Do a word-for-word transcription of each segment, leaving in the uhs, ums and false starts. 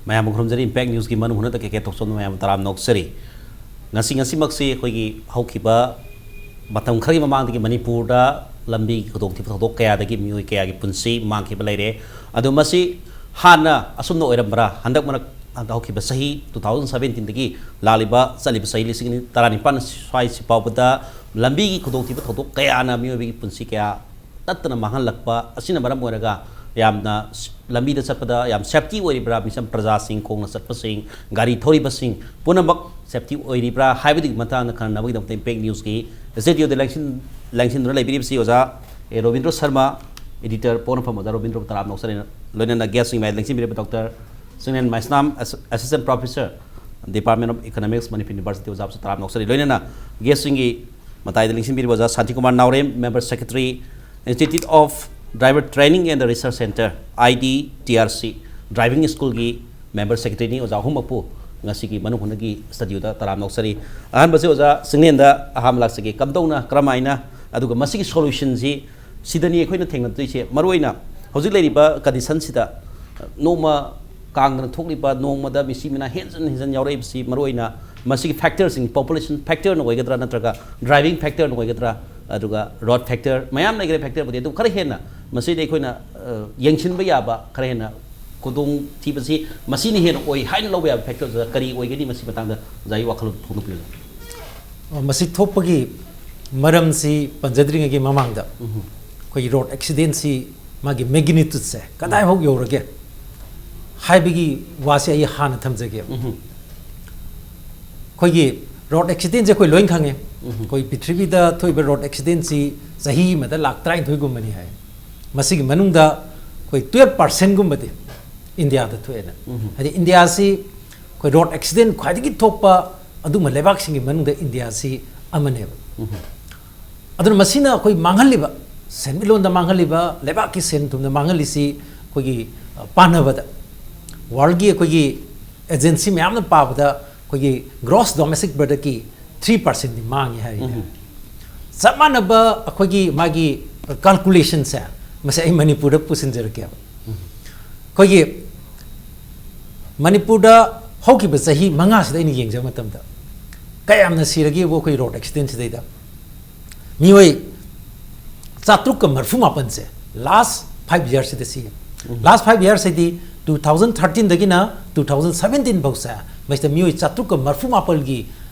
ꯃꯌꯥꯝꯕꯨ ꯈꯨꯔꯨꯝꯖꯔꯤ꯫ ꯏꯝꯄꯦꯛ ꯅ꯭ꯌꯨꯁꯀꯤ ꯃꯅꯨꯡ ꯍꯨꯠꯅ ꯀꯦ ꯀꯦ ꯇꯣꯛꯆꯣꯝꯅ ꯃꯌꯥꯝꯕꯨ ꯇꯔꯥꯝꯅ ꯑꯣꯛꯆꯔꯤ꯫ ꯉꯁꯤ, ꯉꯁꯤꯃꯛꯁꯤ ꯑꯩꯈꯣꯏꯒꯤ ꯍꯧꯈꯤꯕ ꯃꯇꯝ ꯈꯔꯒꯤ ꯃꯃꯥꯡꯗꯒꯤ ꯃꯅꯤꯄꯨꯔꯗ ꯂꯝꯕꯤꯒꯤ ꯈꯨꯗꯣꯡꯊꯤꯕ ꯊꯧꯗꯣꯛ ꯀꯌꯥꯗꯒꯤ ꯃꯤꯑꯣꯏ ꯀꯌꯥꯒꯤ ꯄꯨꯟꯁꯤ ꯃꯥꯡꯈꯤꯕ ꯂꯩꯔꯦ꯫ ꯑꯗꯨ ꯃꯁꯤ ꯍꯥꯟꯅ ꯑꯁꯨꯝꯅ ꯑꯣꯏꯔꯝꯕ꯭ꯔꯥ? ꯍꯟꯗꯛ ꯃꯔꯛ, ꯍꯟꯗꯛ ꯍꯧꯈꯤꯕ ꯆꯍꯤ two thousand seventeen ꯗꯒꯤ ꯂꯥꯛꯂꯤꯕ, ꯆꯠꯂꯤꯕ ꯆꯍꯤ ꯂꯤꯁꯤꯡ ꯑꯅꯤ ꯇꯔꯥꯅꯤꯄꯥꯟ ꯁ꯭ꯋꯥꯏꯁꯤ ꯐꯥꯎꯕꯗ ꯂꯝꯕꯤꯒꯤ ꯈꯨꯗꯣꯡꯊꯤꯕ ꯊꯧꯗꯣꯛ ꯀꯌꯥꯅ ꯃꯤꯑꯣꯏꯕꯒꯤ ꯄꯨꯟꯁꯤ ꯀꯌꯥ ꯇꯠꯇꯅ ꯃꯥꯡꯍꯜꯂꯛꯄ ꯑꯁꯤꯅ ꯃꯔꯝ ꯑꯣꯏꯔꯒ ꯌꯥꯝꯅ ꯂꯝꯕꯤꯗ ꯆꯠꯄꯗ ꯌꯥꯝ ꯁꯦꯐꯇꯤ ꯑꯣꯏꯔꯤꯕ꯭ꯔꯥ? ꯃꯤꯆꯝ ꯄ꯭ꯔꯖꯥꯁꯤꯡ, ꯈꯣꯡꯅ ꯆꯠꯄꯁꯤꯡ, ꯒꯥꯔꯤ ꯊꯧꯔꯤꯕꯁꯤꯡ ꯄꯨꯝꯅꯃꯛ ꯁꯦꯐꯇꯤ ꯑꯣꯏꯔꯤꯕ꯭ꯔꯥ ꯍꯥꯏꯕꯗꯨꯒꯤ ꯃꯇꯥꯡꯗ ꯈꯟꯅꯅꯕꯒꯤꯗꯃꯛꯇ ꯏꯝꯄꯦꯛ ꯅ꯭ꯌꯨꯁꯀꯤ ꯁ꯭ꯇꯨꯗꯤꯑꯣꯗ ꯂꯦꯡꯁꯤꯟ-, ꯂꯦꯡꯁꯤꯟꯗꯨꯅ ꯂꯩꯕꯤꯔꯤꯕꯁꯤ ꯑꯣꯖꯥ ꯑꯦ ꯔꯣꯕꯤꯟꯗ꯭ꯔꯣ ꯁꯔꯃ, ꯏꯗꯤꯇꯔ ꯄꯣꯛꯅꯐꯝ ꯑꯣꯖꯥ ꯔꯣꯕꯤꯟꯗ꯭ꯔꯣ ꯇꯔꯥꯝꯅ ꯑꯣꯛꯆꯔꯤ꯫ ꯂꯣꯏꯅꯅ ꯒꯦꯁꯁꯤꯡ ꯃꯌꯥꯏꯗ ꯂꯦꯡꯁꯤꯟꯕꯤꯔꯤꯕ ꯗꯣꯛꯇꯔ ꯁꯤꯡꯅꯦꯟ ꯃꯩꯁꯅꯥꯝ, ꯑꯦꯁ-, assistant professor, department of economics, Manipur university, ꯑꯣꯖꯥꯕꯨꯁꯨ ꯇꯔꯥꯝꯅ ꯑꯣꯛꯆꯔꯤ꯫ ꯂꯣꯏꯅꯅ ꯒꯦꯁꯁꯤꯡꯒꯤ ꯃꯇꯥꯏꯗ ꯂꯦꯡꯁꯤꯟꯕꯤꯔꯤꯕ ꯑꯣꯖꯥ Shantikumar Naorem, member secretary, Institute of Driver Training and Research Centre, I D T R C, driving ꯁ꯭ꯀꯨꯜꯒꯤ ꯃꯦꯝꯕꯔ ꯁꯦꯀ꯭ꯔꯦꯇꯔꯤꯅꯤ꯫ ꯑꯣꯖꯥ ꯑꯍꯨꯝꯃꯛꯄꯨ ꯉꯁꯤꯒꯤ ꯃꯅꯨꯡ ꯍꯨꯠꯅꯒꯤ ꯁ꯭ꯇꯨꯗꯤꯑꯣꯗ ꯇꯔꯥꯝꯅ ꯑꯣꯛꯆꯔꯤ꯫ ꯑꯍꯥꯟꯕꯁꯤ ꯑꯣꯖꯥ ꯁꯤꯡꯅꯦꯟꯗ ꯑꯍꯥꯟꯕ ꯂꯥꯛꯆꯒꯦ꯫ ꯀꯝꯗꯧꯅ, ꯀꯔꯝꯍꯥꯏꯅ, ꯑꯗꯨꯒ ꯃꯁꯤꯒꯤ ꯁꯣꯂꯨꯁꯟꯁꯤ ꯁꯤꯗꯅꯤ ꯑꯩꯈꯣꯏꯅ ꯊꯦꯡꯅꯗꯣꯏꯁꯦ꯫ ꯃꯔꯨꯑꯣꯏꯅ ꯍꯧꯖꯤꯛ ꯂꯩꯔꯤꯕ ꯀꯟꯗꯤꯁꯟꯁꯤꯗ, ꯅꯣꯡꯃ ꯀꯥꯡꯗꯅ ꯊꯣꯛꯂꯤꯕ, ꯅꯣꯡꯃꯗ ꯃꯤꯁꯤ ꯃꯤꯅꯥ ꯍꯦꯟꯖꯟ ꯍꯦꯟꯖꯟ ꯌꯥꯎꯔꯛꯏꯕꯁꯤ ꯃꯔꯨꯑꯣꯏꯅ ꯃꯁꯤꯒꯤ ꯐꯦꯛꯇꯔꯁꯤꯡ, ꯄꯣꯄꯨꯂꯦꯁꯟ ꯐꯦꯛꯇꯔꯅ ꯑꯣꯏꯒꯗ꯭ꯔꯥ, ꯅꯠꯇ꯭ꯔꯒ ꯗ꯭ꯔꯥꯏꯚꯤꯡ ꯐꯦꯛꯇꯔꯅ ꯑꯣꯏꯒꯗ꯭ꯔꯥ, ꯑꯗꯨꯒ ꯔꯣꯗ ꯐꯦꯛꯇꯔ, ꯃꯌꯥꯝ ꯂꯩꯈ꯭ꯔꯦ ꯐꯦꯛꯇꯔꯕꯨꯗꯤ, ꯑꯗꯨ ꯈꯔ ꯍꯦꯟꯅ ꯃꯁꯤꯗ ꯑꯩꯈꯣꯏꯅ, ꯑ, ꯌꯦꯡꯁꯤꯟꯕ ꯌꯥꯕ, ꯈꯔ ꯍꯦꯟꯅ ꯈꯨꯗꯣꯡꯊꯤꯕꯁꯤ ꯃꯁꯤꯅ ꯍꯦꯟꯅ ꯑꯣꯏ ꯍꯥꯏꯅ ꯂꯧꯕ ꯌꯥꯕ ꯐꯦꯛꯇꯔꯁꯤꯗ ꯀꯔꯤ ꯑꯣꯏꯒꯅꯤ? ꯃꯁꯤ ꯃꯇꯥꯡꯗ ꯑꯣꯖꯥꯒꯤ ꯋꯥꯈꯜꯂꯣꯟ ꯐꯣꯡꯗꯣꯛꯄꯤꯌꯨ꯫ ꯑ, ꯃꯁꯤ ꯊꯣꯛꯄꯒꯤ ꯃꯔꯝꯁꯤ ꯄꯟꯖꯗ꯭ꯔꯤꯉꯩꯒꯤ ꯃꯃꯥꯡꯗ, ꯎꯝ꯫ ꯑꯩꯈꯣꯏꯒꯤ ꯔꯣꯗ ꯑꯦꯛꯁꯤꯗꯦꯟꯁꯤ ꯃꯥꯒꯤ ꯃꯦꯒꯅꯤꯇ꯭ꯌꯨꯠꯁꯦ ꯀꯗꯥꯏꯐꯥꯎ ꯌꯧꯔꯒꯦ ꯍꯥꯏꯕꯒꯤ ꯋꯥꯁꯦ ꯑꯩ ꯍꯥꯟꯅ ꯊꯝꯖꯒꯦ꯫ ꯎꯝ꯫ ꯑꯩꯈꯣꯏꯒꯤ ꯔꯣꯗ ꯑꯦꯛꯁꯤꯗꯦꯟꯁꯦ ꯑꯩꯈꯣꯏ ꯂꯣꯏ ꯈꯪꯉꯦ꯫ ꯎꯝ꯫ ꯑꯩꯈꯣꯏ ꯄ꯭ꯔꯤꯊꯤꯕꯤꯗ ꯊꯣꯛꯏꯕ ꯔꯣꯗ ꯑꯦꯛꯁꯤꯗꯦꯟꯁꯤ ꯆꯍꯤ ꯑꯃꯗ ꯂꯥꯛ ꯇꯔꯥꯅꯤꯊꯣꯏꯒꯨꯝꯕꯅꯤ ꯍꯥꯏ꯫ ꯃꯁꯤꯒꯤ ꯃꯅꯨꯡꯗ ꯑꯩꯈꯣꯏ twelve percent ꯒꯨꯝꯕꯗꯤ ꯏꯟꯗꯤꯌꯥꯗ ꯊꯣꯛꯑꯦꯅ꯫ ꯎꯝ꯫ ꯍꯥꯏꯗꯤ ꯏꯟꯗꯤꯌꯥꯁꯤ ꯑꯩꯈꯣꯏ ꯔꯣꯗ ꯑꯦꯛꯁꯤꯗꯦꯟ ꯈ꯭ꯋꯥꯏꯗꯒꯤ ꯊꯣꯛꯄ ꯑꯗꯨꯒꯨꯝꯕ ꯂꯩꯕꯥꯛꯁꯤꯡꯒꯤ ꯃꯅꯨꯡꯗ ꯏꯟꯗꯤꯌꯥꯁꯤ ꯑꯃꯅꯦꯕ꯫ ꯎꯝ꯫ ꯑꯗꯨꯅ ꯃꯁꯤꯅ ꯑꯩꯈꯣꯏ ꯃꯥꯡꯍꯜꯂꯤꯕ, ꯁꯦꯟꯃꯤꯠꯂꯣꯟꯗ ꯃꯥꯡꯍꯜꯂꯤꯕ, ꯂꯩꯕꯥꯛꯀꯤ ꯁꯦꯟ ꯊꯨꯝꯗ ꯃꯥꯡꯍꯜꯂꯤꯁꯤ ꯑꯩꯈꯣꯏꯒꯤ, ꯑ, ꯄꯥꯅꯕꯗ, ꯋꯥꯔꯜꯒꯤ ꯑꯩꯈꯣꯏꯒꯤ ꯑꯦꯖꯦꯟꯁꯤ ꯃꯌꯥꯝꯅ ꯄꯥꯕꯗ ꯑꯩꯈꯣꯏꯒꯤ gross domestic product ꯀꯤ three percent ꯗꯤ ꯃꯥꯡꯉꯤ ꯍꯥꯏꯔꯤꯅꯦ꯫ ꯎꯝ꯫ ꯆꯞ ꯃꯥꯟꯅꯕ ꯑꯩꯈꯣꯏꯒꯤ ꯃꯥꯒꯤ ꯀꯥꯜꯀꯨꯂꯦꯁꯟꯁꯦ, ꯃꯁꯤ ꯑꯩ ꯃꯅꯤꯄꯨꯔꯗ ꯄꯨꯁꯤꯟꯖꯔꯛꯀꯦꯕ꯫ ꯎꯝ꯫ ꯑꯩꯈꯣꯏꯒꯤ ꯃꯅꯤꯄꯨꯔꯗ ꯍꯧꯈꯤꯕ ꯆꯍꯤ ꯃꯉꯥꯁꯤꯗ ꯑꯩꯅ ꯌꯦꯡꯖꯕ ꯃꯇꯝꯗ ꯀꯌꯥꯝꯅ ꯁꯤꯔꯒꯦꯕꯨ ꯑꯩꯈꯣꯏ ꯔꯣꯗ ꯑꯦꯛꯁꯤꯗꯦꯟꯁꯤꯗꯩꯗ ꯃꯤꯑꯣꯏ ꯆꯥꯇ꯭ꯔꯨꯛꯀ ꯃꯔꯤꯐꯨ ꯃꯥꯄꯟꯁꯦ ꯂꯥꯁ ꯐꯥꯏꯚ ꯌꯔꯁꯤꯗ ꯁꯤꯌꯦ꯫ ꯂꯥꯁ ꯐꯥꯏꯚ ꯌꯔꯁ ꯍꯥꯏꯗꯤ ꯇꯨ ꯊꯥꯎꯖꯟ ꯊꯥꯔꯇꯤꯟꯗꯒꯤꯅ ꯇꯨ ꯊꯥꯎꯖꯟ ꯁꯕꯦꯟꯇꯤꯟ ꯐꯥꯎꯁꯦ ꯃꯁꯤꯗ ꯃꯤꯑꯣꯏ ꯆꯥꯇ꯭ꯔꯨꯛꯀ ꯃꯔꯤꯐꯨ ꯃꯥꯄꯜꯒꯤ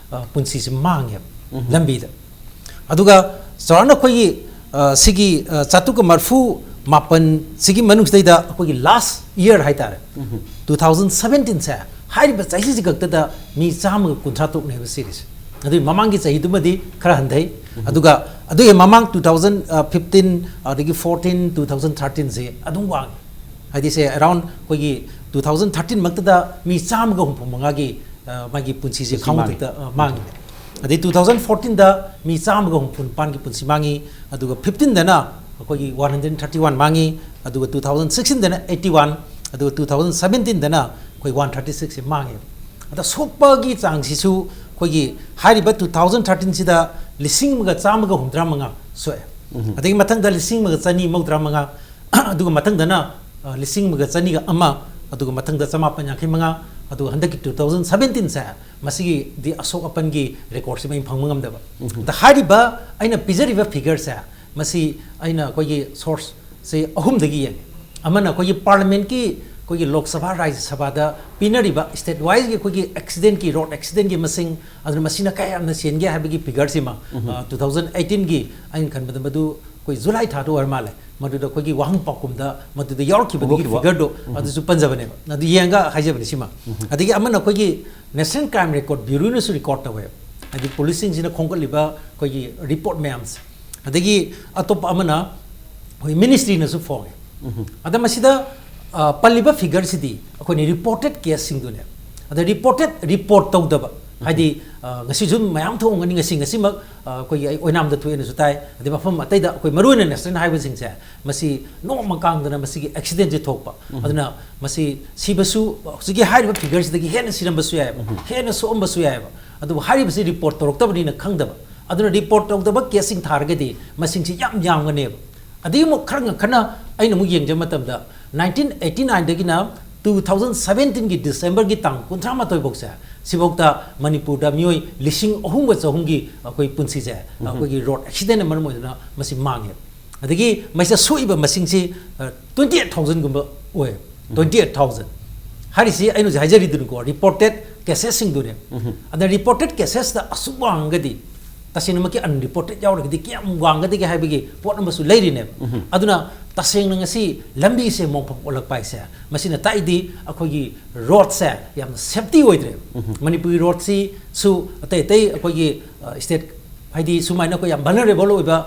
ꯄꯨꯟꯁꯤꯁꯦ ꯃꯥꯡꯉꯦꯕ ꯂꯝꯕꯤꯗ꯫ ꯑꯗꯨꯒ ꯆꯥꯎꯔꯥꯛꯅ ꯑꯩꯈꯣꯏꯒꯤ ꯁꯤꯒꯤ ꯆꯥꯇ꯭ꯔꯨꯛꯀ ꯃꯔꯤꯐꯨ ꯃꯥꯄꯟ ꯁꯤꯒꯤ ꯃꯅꯨꯡꯁꯤꯗꯩꯗ ꯑꯩꯈꯣꯏꯒꯤ ꯂꯥꯁ ꯏꯌꯔ ꯍꯥꯏꯇꯥꯔꯦ, ꯇꯨ ꯊꯥꯎꯖꯟ ꯁꯕꯦꯟꯇꯤꯟꯁꯦ, ꯍꯥꯏꯔꯤꯕ ꯆꯍꯤꯁꯤ ꯈꯛꯇꯗ ꯃꯤ ꯆꯥꯝꯃꯒ ꯀꯨꯟꯊ꯭ꯔꯥ ꯇꯔꯨꯛꯅꯦꯕ ꯁꯤꯔꯤꯁꯦ꯫ ꯑꯗꯨꯒꯤ ꯃꯃꯥꯡꯒꯤ ꯆꯍꯤꯗꯨꯃꯗꯤ ꯈꯔ ꯍꯟꯊꯩ꯫ ꯑꯗꯨꯒ ꯑꯗꯨꯒꯤ ꯃꯃꯥꯡ ꯇꯨ ꯊꯥꯎꯖꯟ ꯐꯤꯐꯇꯤꯟ, ꯑꯗꯒꯤ ꯐꯣꯔꯇꯤꯟ, ꯇꯨ ꯊꯥꯎꯖꯟ ꯊꯥꯔꯇꯤꯟꯁꯦ ꯑꯗꯨꯝ ꯋꯥꯡꯉꯤ꯫ ꯍꯥꯏꯗꯤ ꯁꯦ ꯑꯦꯔꯥꯎꯟ ꯑꯩꯈꯣꯏꯒꯤ ꯇꯨ ꯊꯥꯎꯖꯟ ꯊꯥꯔꯇꯤꯟ ꯃꯛꯇꯗ ꯃꯤ ꯆꯥꯝꯃꯒ ꯍꯨꯝꯐꯨ ꯃꯉꯥꯒꯤ ꯃꯥꯒꯤ ꯄꯨꯟꯁꯤꯁꯦ ꯈꯥꯡꯕ ꯃꯥꯡꯉꯤ꯫ ꯃꯊꯛꯇ ꯃꯥꯡꯉꯤ꯫ ꯑꯗꯩ ꯇꯨ ꯊꯥꯎꯖꯟ ꯐꯣꯔꯇꯤꯟꯗ ꯃꯤ ꯆꯥꯝꯃꯒ ꯍꯨꯝꯐꯨ ꯅꯤꯄꯥꯟꯒꯤ ꯄꯨꯟꯁꯤ ꯃꯥꯡꯉꯤ꯫ ꯑꯗꯨꯒ ꯐꯤꯐꯇꯤꯟꯗꯅ ꯑꯩꯈꯣꯏꯒꯤ ꯋꯥꯟ ꯍꯟꯗ꯭ꯔꯦꯠ ꯊꯥꯔꯇꯤ ꯋꯥꯟ ꯃꯥꯡꯉꯤ꯫ ꯑꯗꯨꯒ ꯇꯨ ꯊꯥꯎꯖꯟ ꯁꯤꯛꯁꯇꯤꯟꯗꯅ ꯑꯩꯠꯇꯤ ꯋꯥꯟ꯫ ꯑꯗꯨꯒ ꯇꯨ ꯊꯥꯎꯖꯟ ꯁꯕꯦꯟꯇꯤꯟꯗꯅ ꯑꯩꯈꯣꯏ ꯋꯥꯟ ꯊꯥꯔꯇꯤ ꯁꯤꯛꯁꯁꯦ ꯃꯥꯡꯉꯦꯕ꯫ ꯑꯗ ꯁꯣꯛꯄꯒꯤ ꯆꯥꯡꯁꯤꯁꯨ ꯑꯩꯈꯣꯏꯒꯤ ꯍꯥꯏꯔꯤꯕ ꯇꯨ ꯊꯥꯎꯖꯟ ꯊꯥꯔꯇꯤꯟꯁꯤꯗ ꯂꯤꯁꯤꯡ ꯑꯃꯒ ꯆꯥꯝꯃꯒ ꯍꯨꯝꯗ꯭ꯔꯥ ꯃꯉꯥ ꯁꯣꯛꯑꯦ꯫ ꯑꯗꯒꯤ ꯃꯊꯪꯗ ꯂꯤꯁꯤꯡ ꯑꯃꯒ ꯆꯅꯤ ꯃꯧꯗ꯭ꯔꯥ ꯃꯉꯥ, ꯑꯗꯨꯒ ꯃꯊꯪꯗꯅ ꯂꯤꯁꯤꯡ ꯑꯃꯒ ꯆꯅꯤꯒ ꯑꯃ, ꯑꯗꯨꯒ ꯃꯊꯪꯗ ꯆꯃꯥꯄꯟ ꯌꯥꯡꯈꯩ ꯃꯉꯥ, ꯑꯗꯨꯒ ꯍꯟꯗꯛꯀꯤ ꯇꯨ ꯊꯥꯎꯖꯟ ꯁꯕꯦꯟꯇꯤꯟꯁꯦ ꯃꯁꯤꯒꯤꯗꯤ ꯑꯁꯣꯛ ꯑꯄꯟꯒꯤ ꯔꯦꯀꯣꯔꯠꯁꯤꯃ ꯑꯩꯅ ꯐꯪꯕ ꯉꯝꯗꯕ꯫ ꯑꯗ ꯍꯥꯏꯔꯤꯕ ꯑꯩꯅ ꯄꯤꯖꯔꯤꯕ ꯐꯤꯒꯔꯁꯦ ꯃꯁꯤ ꯑꯩꯅ ꯑꯩꯈꯣꯏꯒꯤ ꯁꯣꯔꯁꯁꯦ ꯑꯍꯨꯝꯗꯒꯤ ꯌꯦꯡꯉꯦ꯫ ꯑꯃꯅ ꯑꯩꯈꯣꯏꯒꯤ ꯄꯥꯔꯂꯤꯌꯥꯃꯦꯟꯠꯀꯤ ꯑꯩꯈꯣꯏꯒꯤ ꯂꯣꯛ ꯁꯚꯥ, ꯔꯥꯖ꯭ꯌ ꯁꯚꯥꯗ ꯄꯤꯅꯔꯤꯕ ꯁ꯭ꯇꯦꯠ ꯋꯥꯏꯖꯀꯤ ꯑꯩꯈꯣꯏꯒꯤ ꯑꯦꯛꯁꯤꯗꯦꯟꯠꯀꯤ, ꯔꯣꯗ ꯑꯦꯛꯁꯤꯗꯦꯟꯠꯀꯤ ꯃꯁꯤꯡ, ꯑꯗꯨꯅ ꯃꯁꯤꯅ ꯀꯌꯥꯝꯅ ꯁꯤꯍꯟꯒꯦ ꯍꯥꯏꯕꯒꯤ ꯐꯤꯒꯔꯁꯤꯃ, ꯇꯨ ꯊꯥꯎꯖꯟ ꯑꯩꯠꯇꯤꯟꯒꯤ ꯑꯩꯅ ꯈꯟꯕꯗ ꯃꯗꯨ ꯑꯩꯈꯣꯏ ꯖꯨꯂꯥꯏ ꯊꯥꯗ ꯑꯣꯏꯔ ꯃꯥꯜꯂꯦ꯫ ꯃꯗꯨꯗ ꯑꯩꯈꯣꯏꯒꯤ ꯋꯥꯍꯪ ꯄꯥꯎꯈꯨꯝꯗ ꯃꯗꯨꯗ ꯌꯥꯎꯔꯛꯈꯤꯕꯗꯨꯒꯤ ꯐꯣꯡꯗꯣꯛꯈꯤꯕ꯫ ꯐꯤꯒꯔꯗꯣ ꯑꯗꯨꯁꯨ ꯄꯟꯖꯕꯅꯦꯕ꯫ ꯑꯗꯨ ꯌꯦꯡꯉꯒ ꯍꯥꯏꯖꯕꯅꯤ ꯁꯤꯃ꯫ ꯑꯗꯒꯤ ꯑꯃꯅ ꯑꯩꯈꯣꯏꯒꯤ ꯅꯦꯁꯅꯦꯜ ꯀ꯭ꯔꯥꯏꯝ ꯔꯦꯀꯣꯔꯗ ꯕ꯭ꯌꯨꯔꯣꯅꯁꯨ ꯔꯦꯀꯣꯔꯗ ꯇꯧꯋꯦꯕ꯫ ꯍꯥꯏꯗꯤ ꯄꯨꯂꯤꯁꯁꯤꯡꯁꯤꯅ ꯈꯣꯝꯒꯠꯂꯤꯕ ꯑꯩꯈꯣꯏꯒꯤ ꯔꯤꯄꯣꯔꯠ ꯃꯌꯥꯝꯁꯦ꯫ ꯑꯗꯒꯤ ꯑꯇꯣꯞꯄ ꯑꯃꯅ ꯑꯩꯈꯣꯏ ꯃꯤꯅꯤꯁꯇ꯭ꯔꯤꯅꯁꯨ ꯐꯣꯡꯉꯦ꯫ ꯑꯗ ꯃꯁꯤꯗ, ꯑ, ꯄꯜꯂꯤꯕ ꯐꯤꯒꯔꯁꯤꯗꯤ ꯑꯩꯈꯣꯏꯅ ꯔꯤꯄꯣꯔꯇꯦꯗ ꯀꯦꯁꯁꯤꯡꯗꯨꯅꯦ꯫ ꯑꯗ ꯔꯤꯄꯣꯔꯇꯦꯗ, ꯔꯤꯄꯣꯔꯠ ꯇꯧꯗꯕ, ꯍꯥꯏꯗꯤ, ꯑ, ꯉꯁꯤꯁꯨ ꯃꯌꯥꯝ ꯊꯣꯛꯑꯝꯒꯅꯤ, ꯉꯁꯤ, ꯉꯁꯤꯃꯛ, ꯑ, ꯑꯩꯈꯣꯏꯒꯤ ꯑꯩ ꯑꯣꯏꯅꯥꯝꯗ ꯊꯣꯛꯑꯦꯅꯁꯨ ꯇꯥꯏ, ꯑꯗꯩ ꯃꯐꯝ ꯑꯇꯩꯗ ꯑꯩꯈꯣꯏ ꯃꯔꯨꯑꯣꯏꯅ ꯅꯦꯁꯅꯦꯜ ꯍꯥꯏꯋꯦꯁꯤꯡꯁꯦ ꯃꯁꯤ ꯅꯣꯡꯃ ꯀꯥꯡꯗꯅ ꯃꯁꯤꯒꯤ ꯑꯦꯛꯁꯤꯗꯦꯟꯁꯦ ꯊꯣꯛꯄ꯫ ꯑꯗꯨꯅ ꯃꯁꯤ ꯁꯤꯕꯁꯨ ꯍꯧꯖꯤꯛꯀꯤ ꯍꯥꯏꯔꯤꯕ ꯐꯤꯒꯔꯁꯤꯗꯒꯤ ꯍꯦꯟꯅ ꯁꯤꯔꯝꯕꯁꯨ ꯌꯥꯏꯑꯕ, ꯍꯦꯟꯅ ꯁꯣꯛꯑꯝꯕꯁꯨ ꯌꯥꯏꯑꯕ꯫ ꯑꯗꯨꯕꯨ ꯍꯥꯏꯔꯤꯕꯁꯤ ꯔꯤꯄꯣꯔꯠ ꯇꯧꯔꯛꯇꯕꯅꯤꯅ ꯈꯪꯗꯕ꯫ ꯑꯗꯨꯅ ꯔꯤꯄꯣꯔꯠ ꯇꯧꯗꯕ ꯀꯦꯁꯁꯤꯡ ꯊꯥꯔꯒꯗꯤ ꯃꯁꯤꯡꯁꯤ ꯌꯥꯝ ꯌꯥꯝꯒꯅꯦꯕ꯫ ꯑꯗꯒꯤ ꯑꯃꯨꯛ ꯈꯔ ꯉ-, ꯈꯟꯅ ꯑꯩꯅ ꯑꯃꯨꯛ ꯌꯦꯡꯖꯕ ꯃꯇꯝꯗ ꯅꯥꯏꯟꯇꯤꯟ ꯑꯩꯠꯇꯤ ꯅꯥꯏꯟꯗꯒꯤꯅ ꯇꯨ ꯊꯥꯎꯖꯟ ꯁꯕꯦꯟꯇꯤꯟꯒꯤ ꯗꯤꯁꯦꯝꯕꯔꯒꯤ ꯇꯥꯡ ꯀꯨꯟꯊ꯭ꯔꯥ ꯃꯥꯊꯣꯏ ꯐꯥꯎꯁꯦ, ꯁꯤꯐꯥꯎꯗ ꯃꯅꯤꯄꯨꯔꯗ ꯃꯤꯑꯣꯏ ꯂꯤꯁꯤꯡ ꯑꯍꯨꯝꯒ ꯆꯍꯨꯝꯒꯤ ꯑꯩꯈꯣꯏ ꯄꯨꯟꯁꯤꯁꯦ ꯑꯩꯈꯣꯏꯒꯤ ꯔꯣꯗ ꯑꯦꯛꯁꯤꯗꯦꯟꯅ ꯃꯔꯝ ꯑꯣꯏꯗꯨꯅ ꯃꯁꯤ ꯃꯥꯡꯉꯦ꯫ ꯑꯗꯒꯤ ꯃꯁꯤꯗ ꯁꯣꯛꯏꯕ ꯃꯁꯤꯡꯁꯤ ꯇ꯭ꯋꯦꯟꯇꯤ ꯑꯩꯠ ꯊꯥꯎꯖꯟꯒꯨꯝꯕ ꯑꯣꯏ꯫ ꯇ꯭ꯋꯦꯟꯇꯤ ꯑꯩꯠ ꯊꯥꯎꯖꯟ ꯍꯥꯏꯔꯤꯁꯤ ꯑꯩꯅ ꯍꯧꯖꯤꯛ ꯍꯥꯏꯖꯔꯤꯗꯨꯅꯤꯀꯣ, ꯔꯤꯄꯣꯔꯇꯦꯠ ꯀꯦꯁꯦꯁꯁꯤꯡꯗꯨꯅꯦ꯫ ꯑꯗ ꯔꯤꯄꯣꯔꯇꯦꯠ ꯀꯦꯁꯦꯁꯇ ꯑꯁꯨꯛ ꯋꯥꯡꯉꯒꯗꯤ, ꯇꯁꯦꯡꯅꯃꯛꯀꯤ ꯑꯟꯔꯤꯄꯣꯔꯇꯦꯠ ꯌꯥꯎꯔꯒꯗꯤ ꯀꯌꯥꯝ ꯋꯥꯡꯒꯗꯒꯦ ꯍꯥꯏꯕꯒꯤ ꯄꯣꯠ ꯑꯃꯁꯨ ꯂꯩꯔꯤꯅꯦꯕ꯫ ꯑꯗꯨꯅ ꯇꯁꯦꯡꯅ ꯉꯁꯤ ꯂꯝꯕꯤꯁꯦ ꯃꯣꯡꯐꯝ ꯑꯣꯜꯂꯛꯄ ꯍꯥꯏꯁꯦ, ꯃꯁꯤꯅ ꯇꯥꯛꯏꯗꯤ ꯑꯩꯈꯣꯏꯒꯤ ꯔꯣꯗꯁꯦ ꯌꯥꯝꯅ ꯁꯦꯐꯇꯤ ꯑꯣꯏꯗ꯭ꯔꯦꯕ꯫ ꯃꯅꯤꯄꯨꯔꯒꯤ ꯔꯣꯗꯁꯤꯁꯨ ꯑꯇꯩ ꯑꯇꯩ ꯑꯩꯈꯣꯏꯒꯤ ꯁ꯭ꯇꯦꯠ, ꯍꯥꯏꯗꯤ ꯁꯨꯃꯥꯏꯅ ꯑꯩꯈꯣꯏ ꯌꯥꯝ ꯚꯜꯅꯔꯦꯕꯜ ꯑꯣꯏꯕ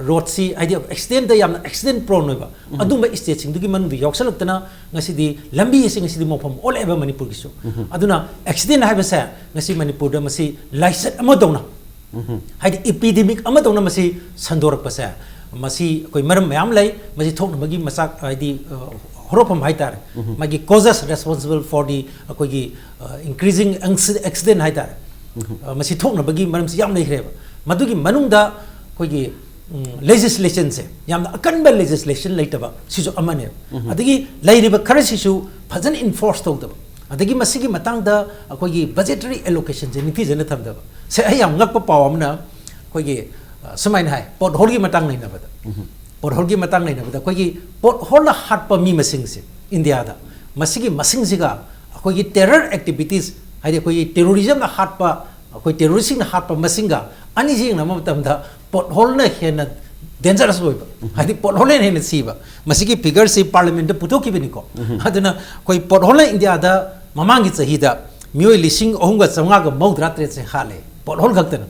ꯔꯣꯗꯁꯤ, ꯍꯥꯏꯗꯤ ꯑꯦꯛꯁꯤꯗꯦꯟꯗ ꯌꯥꯝꯅ ꯑꯦꯛꯁꯤꯗꯦꯟ ꯄ꯭ꯔꯣꯟ ꯑꯣꯏꯕ ꯑꯗꯨꯝꯕ ꯁ꯭ꯇꯦꯠꯁꯤꯡꯗꯨꯒꯤ ꯃꯅꯨꯡꯗ ꯌꯥꯎꯁꯜꯂꯛꯇꯅ ꯉꯁꯤꯗꯤ ꯂꯝꯕꯤ ꯑꯁꯤ ꯉꯁꯤꯗꯤ ꯃꯣꯡꯐꯝ ꯑꯣꯜꯂꯛꯑꯦꯕ ꯃꯅꯤꯄꯨꯔꯒꯤꯁꯨ꯫ ꯑꯗꯨꯅ ꯑꯦꯛꯁꯤꯗꯦꯟ ꯍꯥꯏꯕꯁꯦ ꯉꯁꯤ ꯃꯅꯤꯄꯨꯔꯗ ꯃꯁꯤ ꯂꯥꯏꯆꯠ ꯑꯃꯗꯧꯅ, ꯍꯥꯏꯗꯤ ꯏꯄꯤꯗꯦꯃꯤꯛ ꯑꯃꯗꯧꯅ ꯃꯁꯤ ꯁꯟꯗꯣꯔꯛꯄꯁꯦ, ꯃꯁꯤ ꯑꯩꯈꯣꯏ ꯃꯔꯝ ꯃꯌꯥꯝ ꯂꯩ꯫ ꯃꯁꯤ ꯊꯣꯛꯅꯕꯒꯤ ꯃꯆꯥꯛ, ꯍꯥꯏꯗꯤ, ꯑ, ꯍꯧꯔꯛꯐꯝ ꯍꯥꯏꯇꯥꯔꯦ, ꯃꯥꯒꯤ causes responsible for the ꯑꯩꯈꯣꯏꯒꯤ increasing accident ꯍꯥꯏꯇꯥꯔꯦ꯫ ꯑ, ꯃꯁꯤ ꯊꯣꯛꯅꯕꯒꯤ ꯃꯔꯝꯁꯤ ꯌꯥꯝ ꯂꯩꯈ꯭ꯔꯦꯕ꯫ ꯃꯗꯨꯒꯤ ꯃꯅꯨꯡꯗ ꯑꯩꯈꯣꯏꯒꯤ ꯂꯦꯖꯤꯁꯂꯦꯁꯟꯁꯦ, ꯌꯥꯝꯅ ꯑꯀꯟꯕ ꯂꯦꯖꯤꯁꯂꯦꯁꯟ ꯂꯩꯇꯕ ꯁꯤꯁꯨ ꯑꯃꯅꯦꯕ꯫ ꯑꯗꯒꯤ ꯂꯩꯔꯤꯕ ꯈꯔꯁꯤꯁꯨ ꯐꯖꯅ ꯏꯟꯐꯣꯔꯁ ꯇꯧꯗꯕ, ꯑꯗꯒꯤ ꯃꯁꯤꯒꯤ ꯃꯇꯥꯡꯗ ꯑꯩꯈꯣꯏꯒꯤ ꯕꯖꯦꯇꯔꯤ ꯑꯦꯂꯣꯀꯦꯁꯟꯁꯦ ꯅꯤꯡꯊꯤꯖꯅ ꯊꯝꯗꯕ꯫ ꯁꯦ, ꯑꯩ ꯌꯥꯝ ꯉꯛꯄ ꯄꯥꯎ ꯑꯃꯅ ꯑꯩꯈꯣꯏꯒꯤ, ꯑ, ꯁꯨꯃꯥꯏꯅ ꯍꯥꯏ, ꯄꯣꯠ ꯍꯣꯜꯒꯤ ꯃꯇꯥꯡ ꯅꯩꯅꯕꯗ, ꯄꯣꯠ ꯍꯣꯜꯒꯤ ꯃꯇꯥꯡ ꯅꯩꯅꯕꯗ ꯑꯩꯈꯣꯏꯒꯤ ꯄꯣꯠ ꯍꯣꯜꯅ ꯍꯥꯠꯄ ꯃꯤ ꯃꯁꯤꯡꯁꯦ ꯏꯟꯗꯤꯌꯥꯗ, ꯃꯁꯤꯒꯤ ꯃꯁꯤꯡꯁꯤꯒ ꯑꯩꯈꯣꯏꯒꯤ ꯇꯦꯔꯔ ꯑꯦꯛꯇꯤꯚꯤꯇꯤꯁ, ꯍꯥꯏꯗꯤ ꯑꯩꯈꯣꯏꯒꯤ ꯇꯦꯔꯣꯔꯤꯖꯝꯅ ꯍꯥꯠꯄ, ꯑꯩꯈꯣꯏ ꯇꯦꯔꯣꯔꯤꯁꯁꯤꯡꯅ ꯍꯥꯠꯄ ꯃꯁꯤꯡꯒ ꯑꯅꯤꯁꯤ ꯌꯦꯡꯅꯕ ꯃꯇꯝꯗ ꯄꯣꯠ ꯍꯣꯜꯅ ꯍꯦꯟꯅ ꯗꯦꯟꯖꯔꯁ ꯑꯣꯏꯕ, ꯍꯥꯏꯗꯤ ꯄꯣꯠ ꯍꯣꯜꯅ ꯍꯦꯟꯅ ꯁꯤꯕ꯫ ꯃꯁꯤꯒꯤ ꯐꯤꯒꯔꯁꯤ ꯄꯥꯔꯂꯤꯌꯥꯃꯦꯟꯠꯇ ꯄꯨꯊꯣꯛꯈꯤꯕꯅꯤꯀꯣ꯫ ꯑꯗꯨꯅ ꯑꯩꯈꯣꯏ ꯄꯣꯠ ꯍꯣꯜꯅ ꯏꯟꯗꯤꯌꯥꯗ ꯃꯃꯥꯡꯒꯤ ꯆꯍꯤꯗ ꯃꯤꯑꯣꯏ ꯂꯤꯁꯤꯡ ꯑꯍꯨꯝꯒ ꯆꯥꯝꯃꯉꯥꯒ ꯃꯧꯗ꯭ꯔꯥ ꯇꯔꯦꯠꯁꯦ ꯍꯥꯠꯂꯦ, ꯄꯣꯠ ꯍꯣꯜ ꯈꯛꯇꯅ꯫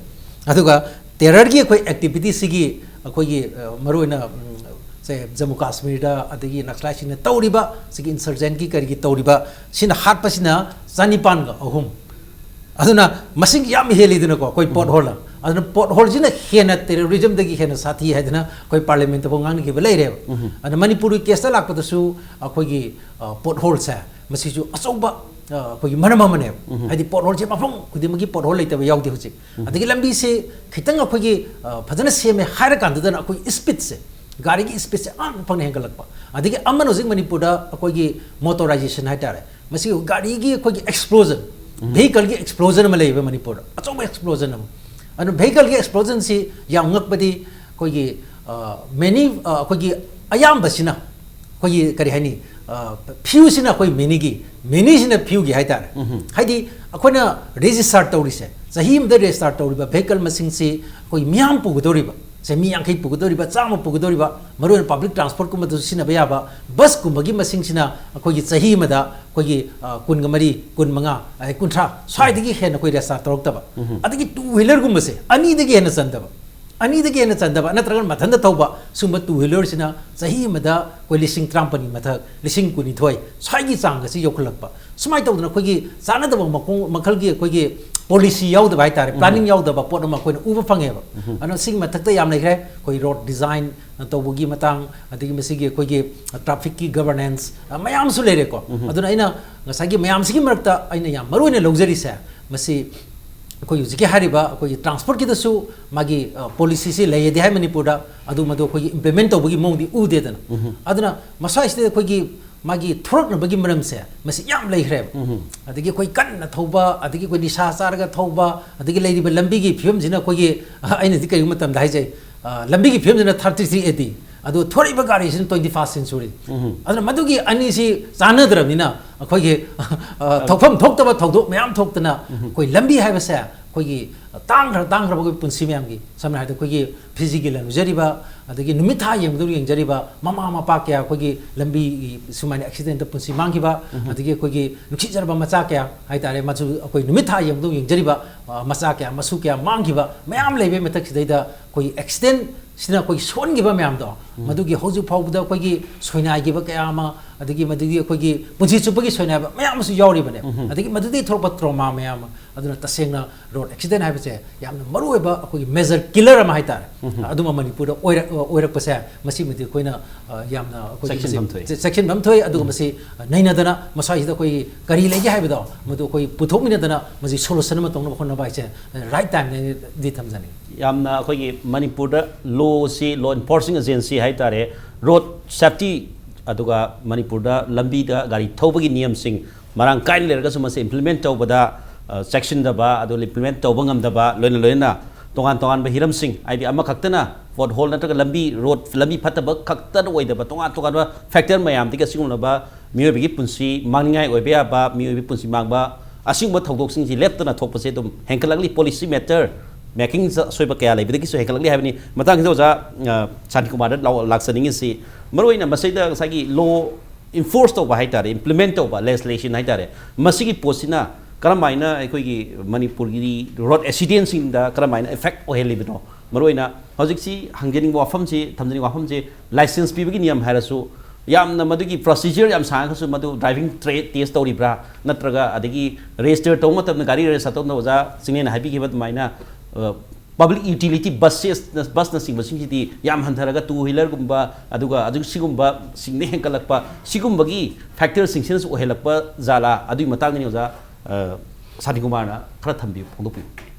ꯑꯗꯨꯒ ꯇꯦꯔꯔꯒꯤ ꯑꯩꯈꯣꯏ ꯑꯦꯛꯇꯤꯚꯤꯇꯤꯁꯤꯒꯤ ꯑꯩꯈꯣꯏꯒꯤ, ꯑ, ꯃꯔꯨꯑꯣꯏꯅ, ꯎꯝ, ꯁꯦ ꯖꯝꯃꯨ ꯀꯥꯁꯃꯤꯔꯗ ꯑꯗꯒꯤ ꯅꯛꯁꯂꯥꯏꯠꯁꯤꯡꯅ ꯇꯧꯔꯤꯕ ꯁꯤꯒꯤ ꯏꯟꯁꯔꯖꯦꯟꯠꯀꯤ ꯀꯔꯤꯒꯤ ꯇꯧꯔꯤꯕ ꯁꯤꯅ ꯍꯥꯠꯄꯁꯤꯅ ꯆꯅꯤꯄꯥꯟꯒ ꯑꯍꯨꯝ꯫ ꯑꯗꯨꯅ ꯃꯁꯤꯡ ꯌꯥꯝ ꯍꯦꯜꯂꯤꯗꯅꯀꯣ ꯑꯩꯈꯣꯏ ꯄꯣꯠ ꯍꯣꯜꯅ꯫ ꯑꯗꯨꯅ ꯄꯣꯠ ꯍꯣꯜꯁꯤꯅ ꯍꯦꯟꯅ ꯇꯦꯔꯣꯔꯤꯖꯝꯗꯒꯤ ꯍꯦꯟꯅ ꯁꯥꯊꯤ ꯍꯥꯏꯗꯅ ꯑꯩꯈꯣꯏ ꯄꯥꯔꯂꯤꯌꯥꯃꯦꯟꯠꯇꯐꯥꯎ ꯉꯥꯡꯅꯈꯤꯕ ꯂꯩꯔꯦꯕ꯫ ꯑꯗ ꯃꯅꯤꯄꯨꯔꯒꯤ ꯀꯦꯁꯇ ꯂꯥꯛꯄꯗꯁꯨ ꯑꯩꯈꯣꯏꯒꯤ, ꯑ, ꯄꯣꯠ ꯍꯣꯜꯁꯦ ꯃꯁꯤꯁꯨ ꯑꯆꯧꯕ, ꯑ, ꯑꯩꯈꯣꯏꯒꯤ ꯃꯔꯝ ꯑꯃꯅꯦꯕ꯫ ꯍꯥꯏꯗꯤ ꯄꯣꯠ ꯍꯣꯜꯁꯦ ꯃꯐꯝ ꯈꯨꯗꯤꯡꯃꯛꯀꯤ ꯄꯣꯠ ꯍꯣꯜ ꯂꯩꯇꯕ ꯌꯥꯎꯗꯦ ꯍꯧꯖꯤꯛ꯫ ꯑꯗꯒꯤ ꯂꯝꯕꯤꯁꯦ ꯈꯤꯇꯪ ꯑꯩꯈꯣꯏꯒꯤ, ꯑ, ꯐꯖꯅ ꯁꯦꯝꯃꯦ ꯍꯥꯏꯔꯀꯥꯟꯗꯨꯗꯅ ꯑꯩꯈꯣꯏ ꯁ꯭ꯄꯤꯗꯁꯦ, ꯒꯥꯔꯤꯒꯤ ꯁ꯭ꯄꯤꯗꯁꯦ ꯑꯉꯛꯄ ꯐꯪꯅ ꯍꯦꯟꯒꯠꯂꯛꯄ꯫ ꯑꯗꯒꯤ ꯑꯃꯅ ꯍꯧꯖꯤꯛ ꯃꯅꯤꯄꯨꯔꯗ ꯑꯩꯈꯣꯏꯒꯤ ꯃꯣꯇꯣꯔꯥꯏꯖꯦꯁꯟ ꯍꯥꯏꯇꯥꯔꯦ, ꯃꯁꯤ ꯒꯥꯔꯤꯒꯤ ꯑꯩꯈꯣꯏꯒꯤ ꯑꯦꯛꯁꯄ꯭ꯂꯣꯖꯟ, ꯚꯦꯍꯤꯀꯜꯒꯤ ꯑꯦꯛꯁꯄ꯭ꯂꯣꯖꯟ ꯑꯃ ꯂꯩꯌꯦꯕ ꯃꯅꯤꯄꯨꯔꯗ, ꯑꯆꯧꯕ ꯑꯦꯛꯁꯄ꯭ꯂꯣꯖꯟ ꯑꯃ꯫ ꯑꯗꯨ ꯚꯦꯍꯤꯀꯜꯒꯤ ꯑꯦꯛꯁꯄ꯭ꯂꯣꯖꯟꯁꯤ ꯌꯥꯝ ꯉꯛꯄꯗꯤ, ꯑꯩꯈꯣꯏꯒꯤ ꯃꯦꯅꯤ, ꯑꯩꯈꯣꯏꯒꯤ ꯑꯌꯥꯝꯕꯁꯤꯅ ꯑꯩꯈꯣꯏꯒꯤ ꯀꯔꯤ ꯍꯥꯏꯅꯤ, few ꯁꯤꯅ ꯑꯩꯈꯣꯏ ꯃꯦꯅꯤꯒꯤ, ꯃꯦꯅꯤꯁꯤꯅ few ꯒꯤ ꯍꯥꯏꯇꯥꯔꯦ꯫ ꯍꯥꯏꯗꯤ ꯑꯩꯈꯣꯏꯅ ꯔꯦꯖꯤꯁꯇꯥꯔ ꯇꯧꯔꯤꯁꯦ, ꯆꯍꯤ ꯑꯃꯗ ꯔꯦꯖꯤꯁꯇꯥꯔ ꯇꯧꯔꯤꯕ ꯚꯦꯍꯤꯀꯜ ꯃꯁꯤꯡꯁꯤ ꯑꯩꯈꯣꯏ ꯃꯤꯌꯥꯝ ꯄꯨꯒꯗꯧꯔꯤꯕ, ꯁꯦ ꯃꯤ ꯌꯥꯡꯈꯩ ꯄꯨꯒꯗꯧꯔꯤꯕ, ꯆꯥꯝꯃ ꯄꯨꯒꯗꯧꯔꯤꯕ, ꯃꯔꯨꯑꯣꯏꯅ ꯄꯕ꯭ꯂꯤꯛ ꯇ꯭ꯔꯥꯟꯁꯄꯣꯔꯠꯀꯨꯝꯕꯗꯁꯨ ꯁꯤꯖꯤꯟꯅꯕ ꯌꯥꯕ ꯕꯁꯀꯨꯝꯕꯒꯤ ꯃꯁꯤꯡꯁꯤꯅ ꯑꯩꯈꯣꯏꯒꯤ ꯆꯍꯤ ꯑꯃꯗ ꯑꯩꯈꯣꯏꯒꯤ, ꯑ, ꯀꯨꯟꯒ ꯃꯔꯤ, ꯀꯨꯟꯃꯉꯥ, ꯑꯗꯩ ꯀꯨꯟꯊ꯭ꯔꯥ ꯁ꯭ꯋꯥꯏꯗꯒꯤ ꯍꯦꯟꯅ ꯑꯩꯈꯣꯏ ꯔꯦꯖꯤꯁꯇꯥꯔ ꯇꯧꯔꯛꯇꯕ꯫ ꯑꯗꯒꯤ ꯇꯨ ꯋꯤꯂꯔꯒꯨꯝꯕꯁꯦ ꯑꯅꯤꯗꯒꯤ ꯍꯦꯟꯅ ꯆꯟꯗꯕ, ꯑꯅꯤꯗꯒꯤ ꯍꯦꯟꯅ ꯆꯟꯗꯕ ꯅꯠꯇ꯭ꯔꯒꯅ ꯃꯊꯟꯇ ꯊꯧꯕ ꯁꯨꯝꯕ ꯇꯨ ꯋꯤꯂꯔꯁꯤꯅ ꯆꯍꯤ ꯑꯃꯗ ꯑꯩꯈꯣꯏ ꯂꯤꯁꯤꯡ ꯇꯔꯥꯃꯥꯄꯟꯒꯤ ꯃꯊꯛ, ꯂꯤꯁꯤꯡ ꯀꯨꯟꯅꯤꯊꯣꯏ ꯁ꯭ꯋꯥꯏꯒꯤ ꯆꯥꯡ ꯑꯁꯤ ꯌꯧꯈꯠꯂꯛꯄ꯫ ꯁꯨꯃꯥꯏꯅ ꯇꯧꯗꯅ ꯑꯩꯈꯣꯏꯒꯤ ꯆꯥꯟꯅꯗꯕ ꯃꯈꯣꯡ, ꯃꯈꯜꯒꯤ ꯑꯩꯈꯣꯏꯒꯤ ꯄꯣꯂꯤꯁꯤ ꯌꯥꯎꯗꯕ ꯍꯥꯏꯇꯥꯔꯦ, ꯄ꯭ꯂꯥꯅꯤꯡ ꯌꯥꯎꯗꯕ ꯄꯣꯠ ꯑꯃ ꯑꯩꯈꯣꯏꯅ ꯎꯕ ꯐꯪꯉꯦꯕ꯫ ꯑꯗꯨꯅ ꯁꯤꯒꯤ ꯃꯊꯛꯇ ꯌꯥꯝ ꯂꯩꯈ꯭ꯔꯦ, ꯑꯩꯈꯣꯏ ꯔꯣꯗ ꯗꯤꯖꯥꯏꯟ ꯇꯧꯕꯒꯤ ꯃꯇꯥꯡ, ꯑꯗꯒꯤ ꯃꯁꯤꯒꯤ ꯑꯩꯈꯣꯏꯒꯤ ꯇ꯭ꯔꯥꯐꯤꯛꯀꯤ ꯒꯕꯔꯅꯦꯟꯁ, ꯑ, ꯃꯌꯥꯝꯁꯨ ꯂꯩꯔꯦꯀꯣ꯫ ꯑꯗꯨꯅ ꯑꯩꯅ ꯉꯁꯥꯏꯒꯤ ꯃꯌꯥꯝꯁꯤꯒꯤ ꯃꯔꯛꯇ ꯑꯩꯅ ꯌꯥꯝ ꯃꯔꯨ ꯑꯣꯏꯅ ꯂꯧꯖꯔꯤꯁꯦ, ꯃꯁꯤ ꯑꯩꯈꯣꯏ ꯍꯧꯖꯤꯛꯀꯤ ꯍꯥꯏꯔꯤꯕ ꯑꯩꯈꯣꯏꯒꯤ ꯇ꯭ꯔꯥꯟꯁꯄꯣꯔꯠꯀꯤꯗꯁꯨ ꯃꯥꯒꯤ, ꯑ, ꯄꯣꯂꯤꯁꯤꯁꯤ ꯂꯩꯌꯦꯗꯤ ꯍꯥꯏ ꯃꯅꯤꯄꯨꯔꯗ, ꯑꯗꯨ ꯃꯗꯨ ꯑꯩꯈꯣꯏꯒꯤ ꯏꯝꯄ꯭ꯂꯤꯃꯦꯟ ꯇꯧꯕꯒꯤ ꯃꯑꯣꯡꯗꯤ ꯎꯗꯦꯗꯅ꯫ ꯑꯗꯨꯅ ꯃꯁ꯭ꯋꯥꯏꯁꯤꯗ ꯑꯩꯈꯣꯏꯒꯤ ꯃꯥꯒꯤ ꯊꯣꯔꯛꯅꯕꯒꯤ ꯃꯔꯝꯁꯦ ꯃꯁꯤ ꯌꯥꯝ ꯂꯩꯈ꯭ꯔꯦꯕ꯫ ꯑꯗꯒꯤ ꯑꯩꯈꯣꯏ ꯀꯟꯅ ꯊꯧꯕ, ꯑꯗꯒꯤ ꯑꯩꯈꯣꯏ ꯅꯤꯁꯥ ꯆꯥꯔꯒ ꯊꯧꯕ, ꯑꯗꯒꯤ ꯂꯩꯔꯤꯕ ꯂꯝꯕꯤꯒꯤ ꯐꯤꯕꯝꯁꯤꯅ ꯑꯩꯈꯣꯏꯒꯤ, ꯑ, ꯑꯩꯅꯗꯤ ꯀꯔꯤꯒꯨꯝꯕ ꯃꯇꯝꯗ ꯍꯥꯏꯖꯩ, ꯑ, ꯂꯝꯕꯤꯒꯤ ꯐꯤꯕꯝꯁꯤꯅ thirty three eighty, ꯑꯗꯨ ꯊꯣꯔꯛꯏꯕ ꯒꯥꯔꯤꯁꯤꯅ twenty first century꯫ ꯑꯗꯨꯅ ꯃꯗꯨꯒꯤ ꯑꯅꯤꯁꯤ ꯆꯥꯟꯅꯗ꯭ꯔꯕꯅꯤꯅ ꯑꯩꯈꯣꯏꯒꯤ, ꯑ, ꯊꯣꯛꯐꯝ ꯊꯣꯛꯇꯕ ꯊꯧꯗꯣꯛ ꯃꯌꯥꯝ ꯊꯣꯛꯇꯅ ꯑꯩꯈꯣꯏ ꯂꯝꯕꯤ ꯍꯥꯏꯕꯁꯦ ꯑꯩꯈꯣꯏꯒꯤ ꯇꯥꯡꯈ꯭ꯔ, ꯇꯥꯡꯈ꯭ꯔꯕ ꯑꯩꯈꯣꯏ ꯄꯨꯟꯁꯤ ꯃꯌꯥꯝꯒꯤ, ꯁꯝꯅ ꯍꯥꯏꯔꯕꯗ ꯑꯩꯈꯣꯏꯒꯤ ꯐꯤꯖꯤꯒꯤ ꯂꯝ ꯂꯨꯖꯔꯤꯕ, ꯑꯗꯒꯤ ꯅꯨꯃꯤꯠ ꯊꯥ ꯌꯦꯡꯕꯗ ꯌꯦꯡꯖꯔꯤꯕ ꯃꯃꯥ ꯃꯄꯥ ꯀꯌꯥ ꯑꯩꯈꯣꯏꯒꯤ ꯂꯝꯕꯤꯒꯤ ꯁꯨꯃꯥꯏꯅ ꯑꯦꯛꯁꯤꯗꯦꯟꯇ ꯄꯨꯟꯁꯤ ꯃꯥꯡꯈꯤꯕ, ꯑꯗꯒꯤ ꯑꯩꯈꯣꯏꯒꯤ ꯅꯨꯡꯁꯤꯖꯔꯕ ꯃꯆꯥ ꯀꯌꯥ ꯍꯥꯏꯇꯥꯔꯦ, ꯃꯆꯨ ꯑꯩꯈꯣꯏ ꯅꯨꯃꯤꯠ ꯊꯥ ꯌꯦꯡꯕꯗ ꯌꯦꯡꯖꯔꯤꯕ, ꯑ, ꯃꯆꯥ ꯀꯌꯥ, ꯃꯁꯨ ꯀꯌꯥ ꯃꯥꯡꯈꯤꯕ ꯃꯌꯥꯝ ꯂꯩꯕꯒꯤ ꯃꯊꯛꯁꯤꯗꯩꯗ ꯑꯩꯈꯣꯏꯒꯤ ꯑꯦꯛꯁꯤꯗꯦꯟꯁꯤꯅ ꯑꯩꯈꯣꯏꯒꯤ ꯁꯣꯟꯈꯤꯕ ꯃꯌꯥꯝꯗꯣ, ꯃꯗꯨꯒꯤ ꯍꯧꯖꯤꯛ ꯐꯥꯎꯕꯗ ꯑꯩꯈꯣꯏꯒꯤ ꯁꯣꯏꯅꯥꯏꯈꯤꯕ ꯀꯌꯥ ꯑꯃ, ꯑꯗꯒꯤ ꯃꯗꯨꯒꯤ ꯑꯩꯈꯣꯏꯒꯤ ꯄꯨꯟꯁꯤ ꯆꯨꯞꯄꯒꯤ ꯁꯣꯏꯅꯥꯏꯕ ꯃꯌꯥꯝ ꯑꯃꯁꯨ ꯌꯥꯎꯔꯤꯕꯅꯦ꯫ ꯑꯗꯒꯤ ꯃꯗꯨꯗꯒꯤ ꯊꯣꯛꯂꯛꯄ ꯇ꯭ꯔꯣꯃꯥ ꯃꯌꯥꯝ ꯑꯃ꯫ ꯑꯗꯨꯅ ꯇꯁꯦꯡꯅ ꯔꯣꯗ ꯑꯦꯛꯁꯤꯗꯦꯟ ꯍꯥꯏꯕꯁꯦ ꯌꯥꯝꯅ ꯃꯔꯨꯑꯣꯏꯕ ꯑꯩꯈꯣꯏꯒꯤ ꯃꯦꯖꯔ ꯀꯤꯂꯔ ꯑꯃ ꯍꯥꯏꯇꯥꯔꯦ, ꯑꯗꯨꯃ ꯃꯅꯤꯄꯨꯔꯗ ꯑꯣꯏꯔꯛ-, ꯑꯣꯏꯔꯛꯄꯁꯦ ꯃꯁꯤꯃꯗꯤ ꯑꯩꯈꯣꯏꯅ, ꯑ, ꯌꯥꯝꯅ ꯑꯩꯈꯣꯏꯒꯤ ꯆꯦꯛꯁꯤꯟꯐꯝ ꯃꯁꯤ ꯊꯣꯛꯏ꯫ ꯆꯦꯛꯁꯤꯟꯐꯝ ꯊꯣꯛꯏ꯫ ꯑꯗꯨꯒ ꯃꯁꯤ, ꯑ, ꯅꯩꯅꯗꯅ ꯃꯁ꯭ꯋꯥꯏꯁꯤꯗ ꯑꯩꯈꯣꯏꯒꯤ ꯀꯔꯤ ꯂꯩꯒꯦ ꯍꯥꯏꯕꯗꯣ ꯃꯗꯨ ꯑꯩꯈꯣꯏ ꯄꯨꯊꯣꯛꯃꯤꯟꯅꯗꯅ ꯃꯁꯤ ꯁꯣꯂꯨꯁꯟ ꯑꯃ ꯇꯧꯅꯕ ꯍꯣꯠꯅꯕ ꯍꯥꯏꯁꯦ, ꯑ, ꯔꯥꯏꯠ ꯇꯥꯏꯝꯅꯦꯗꯤ ꯊꯝꯖꯅꯤꯡꯉꯤ꯫ ꯌꯥꯝꯅ ꯑꯩꯈꯣꯏꯒꯤ ꯃꯅꯤꯄꯨꯔꯗ ꯂꯣꯁꯤ, ꯂꯣ ꯏꯟꯐꯣꯔꯁꯤꯡ ꯑꯦꯖꯦꯟꯁꯤ ꯍꯥꯏꯇꯥꯔꯦ, ꯔꯣꯗ ꯁꯦꯐꯇꯤ, ꯑꯗꯨꯒ ꯃꯅꯤꯄꯨꯔꯗ ꯂꯝꯕꯤꯗ ꯒꯥꯔꯤ ꯊꯧꯕꯒꯤ ꯅꯤꯌꯝꯁꯤꯡ ꯃꯔꯥꯡ ꯀꯥꯏꯅ ꯂꯩꯔꯒꯁꯨ ꯃꯁꯤ ꯏꯝꯄ꯭ꯂꯤꯃꯦꯟ ꯇꯧꯕꯗ, ꯑ, ꯆꯦꯛꯁꯤꯟꯗꯕ, ꯑꯗꯨ ꯏꯝꯄ꯭ꯂꯤꯃꯦꯟ ꯇꯧꯕ ꯉꯝꯗꯕ, ꯂꯣꯏꯅ ꯂꯣꯏꯅꯅ ꯇꯣꯉꯥꯟ ꯇꯣꯉꯥꯟꯕ ꯍꯤꯔꯝꯁꯤꯡ, ꯍꯥꯏꯗꯤ ꯑꯃꯈꯛꯇꯅ ꯄꯣꯠ ꯍꯣꯜ ꯅꯠꯇ꯭ꯔꯒ ꯂꯝꯕꯤ, ꯔꯣꯗ, ꯂꯝꯕꯤ ꯐꯠꯇꯕ ꯈꯛꯇꯗ ꯑꯣꯏꯗꯕ, ꯇꯣꯉꯥꯟ ꯇꯣꯉꯥꯟꯕ ꯐꯦꯛꯇꯔ ꯃꯌꯥꯝꯗꯒꯤ ꯑꯁꯤꯒꯨꯝꯂꯕ ꯃꯤꯑꯣꯏꯕꯒꯤ ꯄꯨꯟꯁꯤ ꯃꯥꯡꯅꯤꯡꯉꯥꯏ ꯑꯣꯏꯕ ꯌꯥꯕ, ꯃꯤꯑꯣꯏꯕꯒꯤ ꯄꯨꯟꯁꯤ ꯃꯥꯡꯕ, ꯑꯁꯤꯒꯨꯝꯕ ꯊꯧꯗꯣꯛꯁꯤꯡꯁꯤ ꯂꯦꯞꯇꯅ ꯊꯣꯛꯄꯁꯦ ꯑꯗꯨꯝ ꯍꯦꯟꯒꯠꯂꯛꯂꯤ꯫ ꯄꯣꯂꯤꯁꯤ ꯃꯦꯇꯔ ꯃꯦꯀꯤꯡꯗ ꯑꯁꯣꯏꯕ ꯀꯌꯥ ꯂꯩꯕꯗꯒꯤꯁꯨ ꯍꯦꯟꯒꯠꯂꯛꯂꯤ ꯍꯥꯏꯕꯅꯤ꯫ ꯃꯇꯥꯡꯁꯤꯗ ꯑꯣꯖꯥ, ꯑ, ꯁꯥꯟꯇꯤꯀꯨꯃꯥꯔꯗ ꯂꯥꯎ-, ꯂꯥꯛꯆꯅꯤꯡꯉꯤꯁꯤ, ꯃꯔꯨꯑꯣꯏꯅ ꯃꯁꯤꯗ ꯉꯁꯥꯏꯒꯤ ꯂꯣ ꯏꯟꯐꯣꯔꯁ ꯇꯧꯕ ꯍꯥꯏꯇꯥꯔꯦ, ꯏꯝꯄ꯭ꯂꯤꯃꯦꯟ ꯇꯧꯕ, ꯂꯦꯖꯤꯁꯂꯦꯁꯟ ꯍꯥꯏꯇꯥꯔꯦ, ꯃꯁꯤꯒꯤ ꯄꯣꯠꯁꯤꯅ ꯀꯔꯝ ꯍꯥꯏꯅ ꯑꯩꯈꯣꯏꯒꯤ ꯃꯅꯤꯄꯨꯔꯒꯤ ꯔꯣꯗ ꯑꯦꯛꯁꯤꯗꯦꯟꯁꯤꯡꯗ ꯀꯔꯝ ꯍꯥꯏꯅ ꯏꯐꯦꯛ ꯑꯣꯏꯍꯜꯂꯤꯕꯅꯣ? ꯃꯔꯨꯑꯣꯏꯅ ꯍꯧꯖꯤꯛꯁꯤ ꯍꯪꯖꯅꯤꯡꯕ ꯋꯥꯐꯝꯁꯤ, ꯊꯝꯖꯅꯤꯡꯕ ꯋꯥꯐꯝꯁꯤ, ꯂꯥꯏꯁꯦꯟꯁ ꯄꯤꯕꯒꯤ ꯅꯤꯌꯝ ꯍꯥꯏꯔꯁꯨ, ꯌꯥꯝꯅ ꯃꯗꯨꯒꯤ ꯄ꯭ꯔꯣꯁꯤꯖꯔ ꯌꯥꯝ ꯁꯥꯡꯉꯒꯁꯨ, ꯃꯗꯨ ꯗ꯭ꯔꯥꯏꯚꯤꯡ ꯇ꯭ꯔꯦ-, ꯇꯦꯁ ꯇꯧꯔꯤꯕ꯭ꯔꯥ, ꯅꯠꯇ꯭ꯔꯒ ꯑꯗꯒꯤ ꯔꯦꯖꯤꯁꯇꯔ ꯇꯧꯕ ꯃꯇꯝꯗ, ꯒꯥꯔꯤ ꯔꯦꯖꯤꯁꯇꯔ ꯇꯧꯕ ꯃꯇꯝꯗ ꯑꯣꯖꯥ ꯆꯤꯡꯂꯦꯟꯅ ꯍꯥꯏꯕꯤꯈꯤꯕ ꯑꯗꯨꯃꯥꯏꯅ, ꯑ, ꯄꯕ꯭ꯂꯤꯛ ꯌꯨꯇꯤꯂꯤꯇꯤ ꯕꯁꯦꯁ, ꯕꯁꯅꯆꯤꯡꯕꯁꯤꯡꯁꯤꯗꯤ ꯌꯥꯝ ꯍꯟꯊꯔꯒ ꯇꯨ ꯋꯤꯂꯔꯒꯨꯝꯕ, ꯑꯗꯨꯒ ꯑꯗꯨ ꯁꯤꯒꯨꯝꯕꯁꯤꯡꯅ ꯍꯦꯟꯒꯠꯂꯛꯄ, ꯁꯤꯒꯨꯝꯕꯒꯤ ꯐꯦꯛꯇꯔꯁꯤꯡꯁꯤꯅꯁꯨ ꯑꯣꯏꯍꯜꯂꯛꯄ ꯖꯥꯠꯂꯥ? ꯑꯗꯨꯒꯤ ꯃꯇꯥꯡꯗꯅꯤ ꯑꯣꯖꯥ, ꯑ, ꯁꯥꯟꯇꯤꯀꯨꯃꯥꯔꯅ ꯈꯔ ꯊꯝꯕꯤꯌꯨ, ꯐꯣꯡꯗꯣꯛꯄꯤꯌꯨ꯫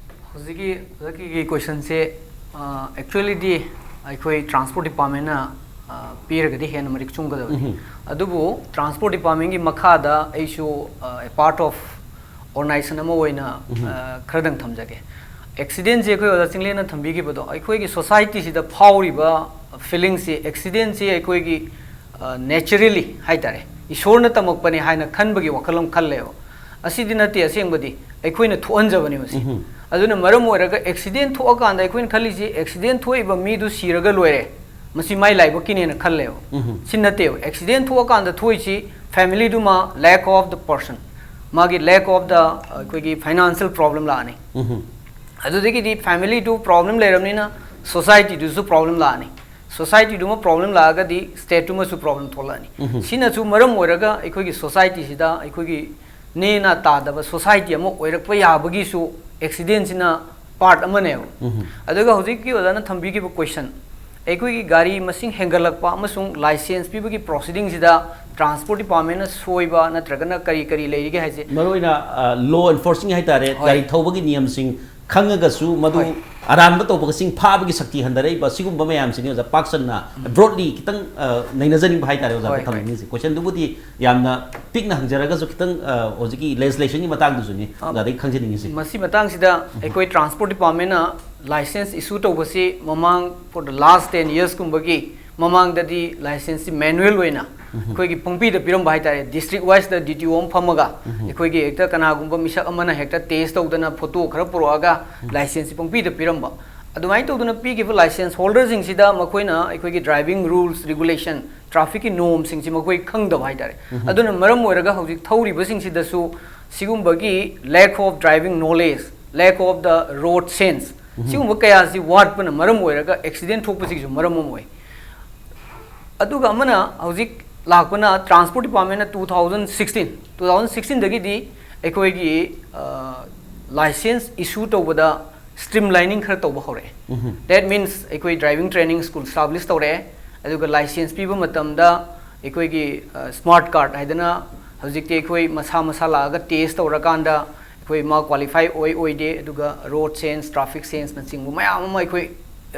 ꯍꯧꯖꯤꯛꯀꯤ, ꯍꯧꯖꯤꯛꯀꯤ ꯀꯣꯏꯁꯟꯁꯦ, ꯑ, actually ꯗꯤ ꯑꯩꯈꯣꯏ ꯇ꯭ꯔꯥꯟꯁꯄꯣꯔꯠ ꯗꯤꯄꯥꯔꯠꯃꯦꯟꯅ, ꯑ, ꯄꯤꯔꯒꯗꯤ ꯍꯦꯟꯅ ꯃꯔꯤꯛ ꯆꯨꯝꯒꯗꯕꯅꯤ꯫ ꯎꯝ꯫ ꯑꯗꯨꯕꯨ ꯇ꯭ꯔꯥꯟꯁꯄꯣꯔꯠ ꯗꯤꯄꯥꯔꯠꯃꯦꯟꯒꯤ ꯃꯈꯥꯗ ꯑꯩꯁꯨ, ꯑ, a part of organization ꯑꯃ ꯑꯣꯏꯅ, ꯎꯝ꯫ ꯑ, ꯈꯔꯗꯪ ꯊꯝꯖꯒꯦ꯫ ꯑꯦꯛꯁꯤꯗꯦꯟꯁꯦ ꯑꯩꯈꯣꯏ ꯑꯣꯖꯥ ꯆꯤꯡꯂꯦꯟꯅ ꯊꯝꯕꯤꯈꯤꯕꯗꯣ, ꯑꯩꯈꯣꯏꯒꯤ ꯁꯣꯁꯥꯏꯇꯤꯁꯤꯗ ꯐꯥꯎꯔꯤꯕ ꯐꯤꯂꯤꯡꯁꯤ, ꯑꯦꯛꯁꯤꯗꯦꯟꯁꯤ ꯑꯩꯈꯣꯏꯒꯤ, ꯑ, naturally ꯍꯥꯏꯇꯥꯔꯦ, ꯏꯁꯣꯔꯅ ꯇꯝꯃꯛꯄꯅꯤ ꯍꯥꯏꯅ ꯈꯟꯕꯒꯤ ꯋꯥꯈꯜ ꯑꯃ ꯈꯜꯂꯦꯕ꯫ ꯑꯁꯤꯗꯤ ꯅꯠꯇꯦ, ꯑꯁꯦꯡꯕꯗꯤ ꯑꯩꯈꯣꯏꯅ ꯊꯣꯛꯍꯟꯖꯕꯅꯤ ꯃꯁꯤ꯫ ꯎꯝꯍꯨꯝ꯫ ꯑꯗꯨꯅ ꯃꯔꯝ ꯑꯣꯏꯔꯒ ꯑꯦꯛꯁꯤꯗꯦꯟ ꯊꯣꯛꯑꯀꯥꯟꯗ ꯑꯩꯈꯣꯏꯅ ꯈꯜꯂꯤꯁꯤ, ꯑꯦꯛꯁꯤꯗꯦꯟ ꯊꯣꯛꯏꯕ ꯃꯤꯗꯨ ꯁꯤꯔꯒ ꯂꯣꯏꯔꯦ, ꯃꯁꯤ ꯃꯥꯏ ꯂꯥꯏꯕꯛꯀꯤꯅꯦꯅ ꯈꯜꯂꯦꯕ꯫ ꯎꯝꯍꯨꯝ꯫ ꯁꯤ ꯅꯠꯇꯦꯕ꯫ ꯑꯦꯛꯁꯤꯗꯦꯟ ꯊꯣꯛꯑꯀꯥꯟꯗ ꯊꯣꯛꯏꯁꯤ ꯐꯦꯃꯤꯂꯤꯗꯨꯃ, lack of the person, ꯃꯥꯒꯤ lack of the, ꯑꯩꯈꯣꯏꯒꯤ financial problem ꯂꯥꯛꯑꯅꯤ꯫ ꯎꯝꯍꯨꯝ꯫ ꯑꯗꯨꯗꯒꯤꯗꯤ ꯐꯦꯃꯤꯂꯤꯗꯨ ꯄ꯭ꯔꯣꯕ꯭ꯂꯦꯝ ꯂꯩꯔꯕꯅꯤꯅ ꯁꯣꯁꯥꯏꯇꯤꯗꯨꯁꯨ ꯄ꯭ꯔꯣꯕ꯭ꯂꯦꯝ ꯂꯥꯛꯑꯅꯤ꯫ ꯁꯣꯁꯥꯏꯇꯤꯗꯨꯃ ꯄ꯭ꯔꯣꯕ꯭ꯂꯦꯝ ꯂꯥꯛꯑꯒꯗꯤ ꯁ꯭ꯇꯦꯠꯇꯨꯃꯁꯨ ꯄ꯭ꯔꯣꯕ꯭ꯂꯦꯝ ꯊꯣꯛꯂꯛꯑꯅꯤ꯫ ꯎꯝꯍꯨꯝ꯫ ꯁꯤꯅꯁꯨ ꯃꯔꯝ ꯑꯣꯏꯔꯒ ꯑꯩꯈꯣꯏꯒꯤ ꯁꯣꯁꯥꯏꯇꯤꯁꯤꯗ ꯑꯩꯈꯣꯏꯒꯤ ꯅꯦꯅꯥ ꯇꯥꯗꯕ ꯁꯣꯁꯥꯏꯇꯤ ꯑꯃ ꯑꯣꯏꯔꯛꯄ ꯌꯥꯕꯒꯤꯁꯨ ꯑꯦꯛꯁꯤꯗꯦꯟꯁꯤꯅ ꯄꯥꯔꯠ ꯑꯃꯅꯦꯕ꯫ ꯎꯝꯍꯨꯝ꯫ ꯑꯗꯨꯒ ꯍꯧꯖꯤꯛꯀꯤ ꯑꯣꯖꯥꯅ ꯊꯝꯕꯤꯈꯤꯕ ꯀꯣꯏꯁꯟ, ꯑꯩꯈꯣꯏꯒꯤ ꯒꯥꯔꯤ ꯃꯁꯤꯡ ꯍꯦꯟꯒꯠꯂꯛꯄ ꯑꯃꯁꯨꯡ ꯂꯥꯏꯁꯦꯟꯁ ꯄꯤꯕꯒꯤ ꯄ꯭ꯔꯣꯁꯤꯗꯤꯡꯁꯤꯗ ꯇ꯭ꯔꯥꯟꯁꯄꯣꯔꯠ ꯗꯤꯄꯥꯔꯠꯃꯦꯟꯅ ꯁꯣꯏꯕ ꯅꯠꯇ꯭ꯔꯒꯅ ꯀꯔꯤ ꯀꯔꯤ ꯂꯩꯔꯤꯒꯦ ꯍꯥꯏꯁꯦ? ꯃꯔꯨꯑꯣꯏꯅ, ꯑ, ꯂꯣ ꯑꯦꯟꯐꯣꯔꯁꯤꯡ ꯍꯥꯏꯇꯥꯔꯦ, ꯍꯣꯏ꯫ ꯒꯥꯔꯤ ꯊꯧꯕꯒꯤ ꯅꯤꯌꯝꯁꯤꯡ ꯈꯪꯉꯒꯁꯨ ꯃꯗꯨ ꯍꯣꯏ꯫ ꯑꯔꯥꯟꯕ ꯇꯧꯕꯒꯁꯤꯡ ꯐꯥꯕꯒꯤ ꯁꯛꯇꯤ ꯍꯟꯊꯔꯛꯏꯕ ꯁꯤꯒꯨꯝꯕ ꯃꯌꯥꯝꯁꯤꯅꯤ ꯑꯣꯖꯥ ꯄꯥꯛ ꯁꯟꯅ ꯕ꯭ꯔꯣꯗꯂꯤ ꯈꯤꯇꯪ ꯑ, ꯅꯩꯅꯖꯅꯤꯡꯕ ꯍꯥꯏꯇꯥꯔꯦ ꯑꯣꯖꯥꯗ ꯍꯣꯏ, ꯍꯣꯏ꯫ ꯊꯝꯖꯅꯤꯡꯉꯤꯁꯦ꯫ ꯀꯣꯏꯁꯟꯗꯨꯕꯨꯗꯤ ꯌꯥꯝꯅ ꯄꯤꯛꯅ ꯍꯪꯖꯔꯒꯁꯨ ꯈꯤꯇꯪ ꯑ, ꯍꯧꯖꯤꯛꯀꯤ ꯂꯦꯖꯤꯁꯂꯦꯁꯟꯒꯤ ꯃꯇꯥꯡꯗꯨꯁꯨꯅꯤ ꯑ, ꯑꯣꯖꯥꯗꯒꯤ ꯈꯪꯖꯅꯤꯡꯉꯤꯁꯦ꯫ ꯃꯁꯤ ꯃꯇꯥꯡꯁꯤꯗ ꯑꯩꯈꯣꯏ ꯇ꯭ꯔꯥꯟꯁꯄꯣꯔꯠ ꯗꯤꯄꯥꯔꯠꯃꯦꯟꯅ ꯂꯥꯏꯁꯦꯟꯁ ꯏꯁꯨ ꯇꯧꯕꯁꯤ ꯃꯃꯥꯡ for the last ten years ꯀꯨꯝꯕꯒꯤ ꯃꯃꯥꯡꯗꯗꯤ ꯂꯥꯏꯁꯦꯟꯁꯁꯤ ꯃꯦꯅꯨꯋꯦꯜ ꯑꯣꯏꯅ ꯑꯩꯈꯣꯏꯒꯤ ꯄꯪꯄꯤꯗ ꯄꯤꯔꯝꯕ ꯍꯥꯏꯇꯥꯔꯦ꯫ ꯗꯤꯁꯇ꯭ꯔꯤꯛ ꯋꯥꯏꯁꯇ ꯗꯤ ꯇꯤ ꯑꯣ ꯑꯃ ꯐꯝꯃꯒ ꯑꯩꯈꯣꯏꯒꯤ ꯍꯦꯛꯇ ꯀꯅꯥꯒꯨꯝꯕ ꯃꯤꯁꯛ ꯑꯃꯅ ꯍꯦꯛꯇ ꯇꯦꯁ ꯇꯧꯗꯅ ꯐꯣꯇꯣ ꯈꯔ ꯄꯨꯔꯛꯑꯒ ꯂꯥꯏꯁꯦꯟꯁꯁꯤ ꯄꯪꯄꯤꯗ ꯄꯤꯔꯝꯕ꯫ ꯑꯗꯨꯃꯥꯏꯅ ꯇꯧꯗꯅ ꯄꯤꯈꯤꯕ ꯂꯥꯏꯁꯦꯟꯁ ꯍꯣꯜꯗꯔꯁꯤꯡꯁꯤꯗ ꯃꯈꯣꯏꯅ ꯑꯩꯈꯣꯏꯒꯤ ꯗ꯭ꯔꯥꯏꯚꯤꯡ ꯔꯨꯜꯁ ꯔꯤꯒꯨꯂꯦꯁꯟ ꯇ꯭ꯔꯥꯐꯤꯛꯀꯤ ꯅꯣꯔꯝꯁꯤꯡꯁꯤ ꯃꯈꯣꯏ ꯈꯪꯗꯕ ꯍꯥꯏꯇꯥꯔꯦ꯫ ꯑꯗꯨꯅ ꯃꯔꯝ ꯑꯣꯏꯔꯒ ꯍꯧꯖꯤꯛ ꯊꯧꯔꯤꯕꯁꯤꯡꯁꯤꯗꯁꯨ ꯁꯤꯒꯨꯝꯕꯒꯤ lack of driving knowledge, lack of the road sense, ꯁꯤꯒꯨꯝꯕ ꯀꯌꯥꯁꯤ ꯋꯥꯠꯄꯅ ꯃꯔꯝ ꯑꯣꯏꯔꯒ ꯑꯦꯛꯁꯤꯗꯦꯟ ꯊꯣꯛꯄꯁꯤꯒꯤꯁꯨ ꯃꯔꯝ ꯑꯃ ꯑꯣꯏ꯫ ꯑꯗꯨꯒ ꯑꯃꯅ ꯍꯧꯖꯤꯛ ꯂꯥꯛꯄꯅ ꯇ꯭ꯔꯥꯟꯁꯄꯣꯔꯠ ꯗꯤꯄꯥꯔꯠꯃꯦꯟꯅ two thousand sixteen, two thousand sixteen ꯗꯒꯤꯗꯤ ꯑꯩꯈꯣꯏꯒꯤ ꯂꯥꯏꯁꯦꯟꯁ ꯏꯁꯨ ꯇꯧꯕꯗ ꯁ꯭ꯇ꯭ꯔꯤꯝ ꯂꯥꯏꯅꯤꯡ ꯈꯔ ꯇꯧꯕ ꯍꯧꯔꯛꯑꯦ꯫ That means ꯑꯩꯈꯣꯏ ꯗ꯭ꯔꯥꯏꯚꯤꯡ ꯇ꯭ꯔꯦꯅꯤꯡ ꯁ꯭ꯀꯨꯜ ꯁ꯭ꯇꯥꯕ꯭ꯂꯤꯁ ꯇꯧꯔꯛꯑꯦ꯫ ꯑꯗꯨꯒ ꯂꯥꯏꯁꯦꯟꯁ ꯄꯤꯕ ꯃꯇꯝꯗ ꯑꯩꯈꯣꯏꯒꯤ ꯁ꯭ꯃꯥꯔꯠ ꯀꯥꯔꯠ ꯍꯥꯏꯗꯅ ꯍꯧꯖꯤꯛꯇꯤ ꯑꯩꯈꯣꯏ ꯃꯁꯥ ꯃꯁꯥ ꯂꯥꯛꯑꯒ ꯇꯦꯁ ꯇꯧꯔꯀꯥꯟꯗ ꯑꯩꯈꯣꯏ ꯃꯥ ꯀ꯭ꯋꯥꯂꯤꯐꯥꯏ ꯑꯣꯏ ꯑꯣꯏꯗꯦ, ꯑꯗꯨꯒ ꯔꯣꯗ ꯁꯦꯟꯁ, ꯇ꯭ꯔꯥꯐꯤꯛ ꯁꯦꯟꯁꯅꯆꯤꯡꯕ ꯃꯌꯥꯝ ꯑꯃ ꯑꯩꯈꯣꯏ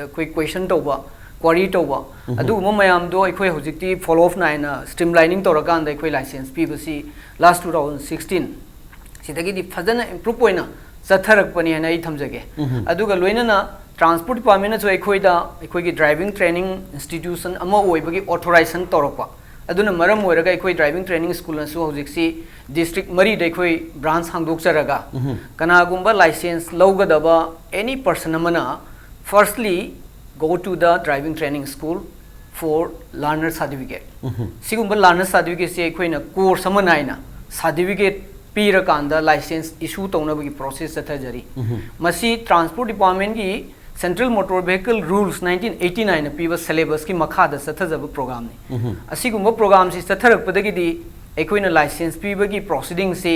ꯑꯩꯈꯣꯏ ꯀꯣꯏꯁꯟ ꯇꯧꯕ, ꯀ꯭ꯋꯥꯔꯤ ꯇꯧꯕ, ꯑꯗꯨꯒꯨꯝꯕ ꯃꯌꯥꯝꯗꯣ ꯑꯩꯈꯣꯏ ꯍꯧꯖꯤꯛꯇꯤ ꯐꯣꯂꯣ ꯑꯞ ꯅꯥꯏꯅ ꯁ꯭ꯇ꯭ꯔꯤꯝ ꯂꯥꯏꯅꯤꯡ ꯇꯧꯔꯀꯥꯟꯗ ꯑꯩꯈꯣꯏ ꯂꯥꯏꯁꯦꯟꯁ ꯄꯤꯕꯁꯤ ꯂꯥꯁ two thousand sixteen ꯁꯤꯗꯒꯤꯗꯤ ꯐꯖꯅ ꯏꯝꯄ꯭ꯔꯨꯞ ꯑꯣꯏꯅ ꯆꯠꯊꯔꯛꯄꯅꯤ ꯍꯥꯏꯅ ꯑꯩ ꯊꯝꯖꯒꯦ꯫ ꯑꯗꯨꯒ ꯂꯣꯏꯅꯅ ꯇ꯭ꯔꯥꯟꯁꯄꯣꯔꯠ ꯗꯤꯄꯥꯔꯠꯃꯦꯟꯅꯁꯨ ꯑꯩꯈꯣꯏꯗ ꯑꯩꯈꯣꯏꯒꯤ ꯗ꯭ꯔꯥꯏꯚꯤꯡ ꯇ꯭ꯔꯦꯅꯤꯡ ꯏꯟꯁꯇꯤꯇ꯭ꯌꯨꯁꯟ ꯑꯃ ꯑꯣꯏꯕꯒꯤ ꯑꯣꯊꯣꯔꯥꯏꯖꯦꯁꯟ ꯇꯧꯔꯛꯄ꯫ ꯑꯗꯨꯅ ꯃꯔꯝ ꯑꯣꯏꯔꯒ ꯑꯩꯈꯣꯏ ꯗ꯭ꯔꯥꯏꯚꯤꯡ ꯇ꯭ꯔꯦꯅꯤꯡ ꯁ꯭ꯀꯨꯜꯅꯁꯨ ꯍꯧꯖꯤꯛꯁꯤ ꯗꯤꯁꯇ꯭ꯔꯤꯛ ꯃꯔꯤꯗ ꯑꯩꯈꯣꯏ ꯕ꯭ꯔꯥꯟꯁ ꯍꯥꯡꯗꯣꯛꯆꯔꯒ ꯀꯅꯥꯒꯨꯝꯕ ꯂꯥꯏꯁꯦꯟꯁ ꯂꯧꯒꯗꯕ ꯑꯦꯅꯤ ꯄꯔꯁꯟ ꯑꯃꯅ firstly go to the driving training school for learner certificate꯫ ꯁꯤꯒꯨꯝꯕ ꯂꯔꯅꯔ ꯁꯥꯔꯇꯤꯐꯤꯀꯦꯠꯁꯦ ꯑꯩꯈꯣꯏꯅ ꯀꯣꯔꯁ ꯑꯃ ꯅꯥꯏꯅ ꯁꯥꯔꯇꯤꯐꯤꯀꯦꯠ ꯄꯤꯔꯀꯥꯟꯗ ꯂꯥꯏꯁꯦꯟꯁ ꯏꯁꯨ ꯇꯧꯅꯕꯒꯤ ꯄ꯭ꯔꯣꯁꯦꯁ ꯆꯠꯊꯖꯔꯤ꯫ ꯃꯁꯤ ꯇ꯭ꯔꯥꯟꯁꯄꯣꯔꯠ ꯗꯤꯄꯥꯔꯠꯃꯦꯟꯒꯤ Central Motor Vehicle Rules nineteen eighty nine ꯄꯤꯕ ꯁꯦꯂꯦꯕꯁꯀꯤ ꯃꯈꯥꯗ ꯆꯠꯊꯖꯕ ꯄ꯭ꯔꯣꯒ꯭ꯔꯥꯝꯅꯤ꯫ ꯑꯁꯤꯒꯨꯝꯕ ꯄ꯭ꯔꯣꯒ꯭ꯔꯥꯝꯁꯤ ꯆꯠꯊꯔꯛꯄꯗꯒꯤꯗꯤ ꯑꯩꯈꯣꯏꯅ ꯂꯥꯏꯁꯦꯟꯁ ꯄꯤꯕꯒꯤ ꯄ꯭ꯔꯣꯁꯤꯗꯤꯡꯁꯤ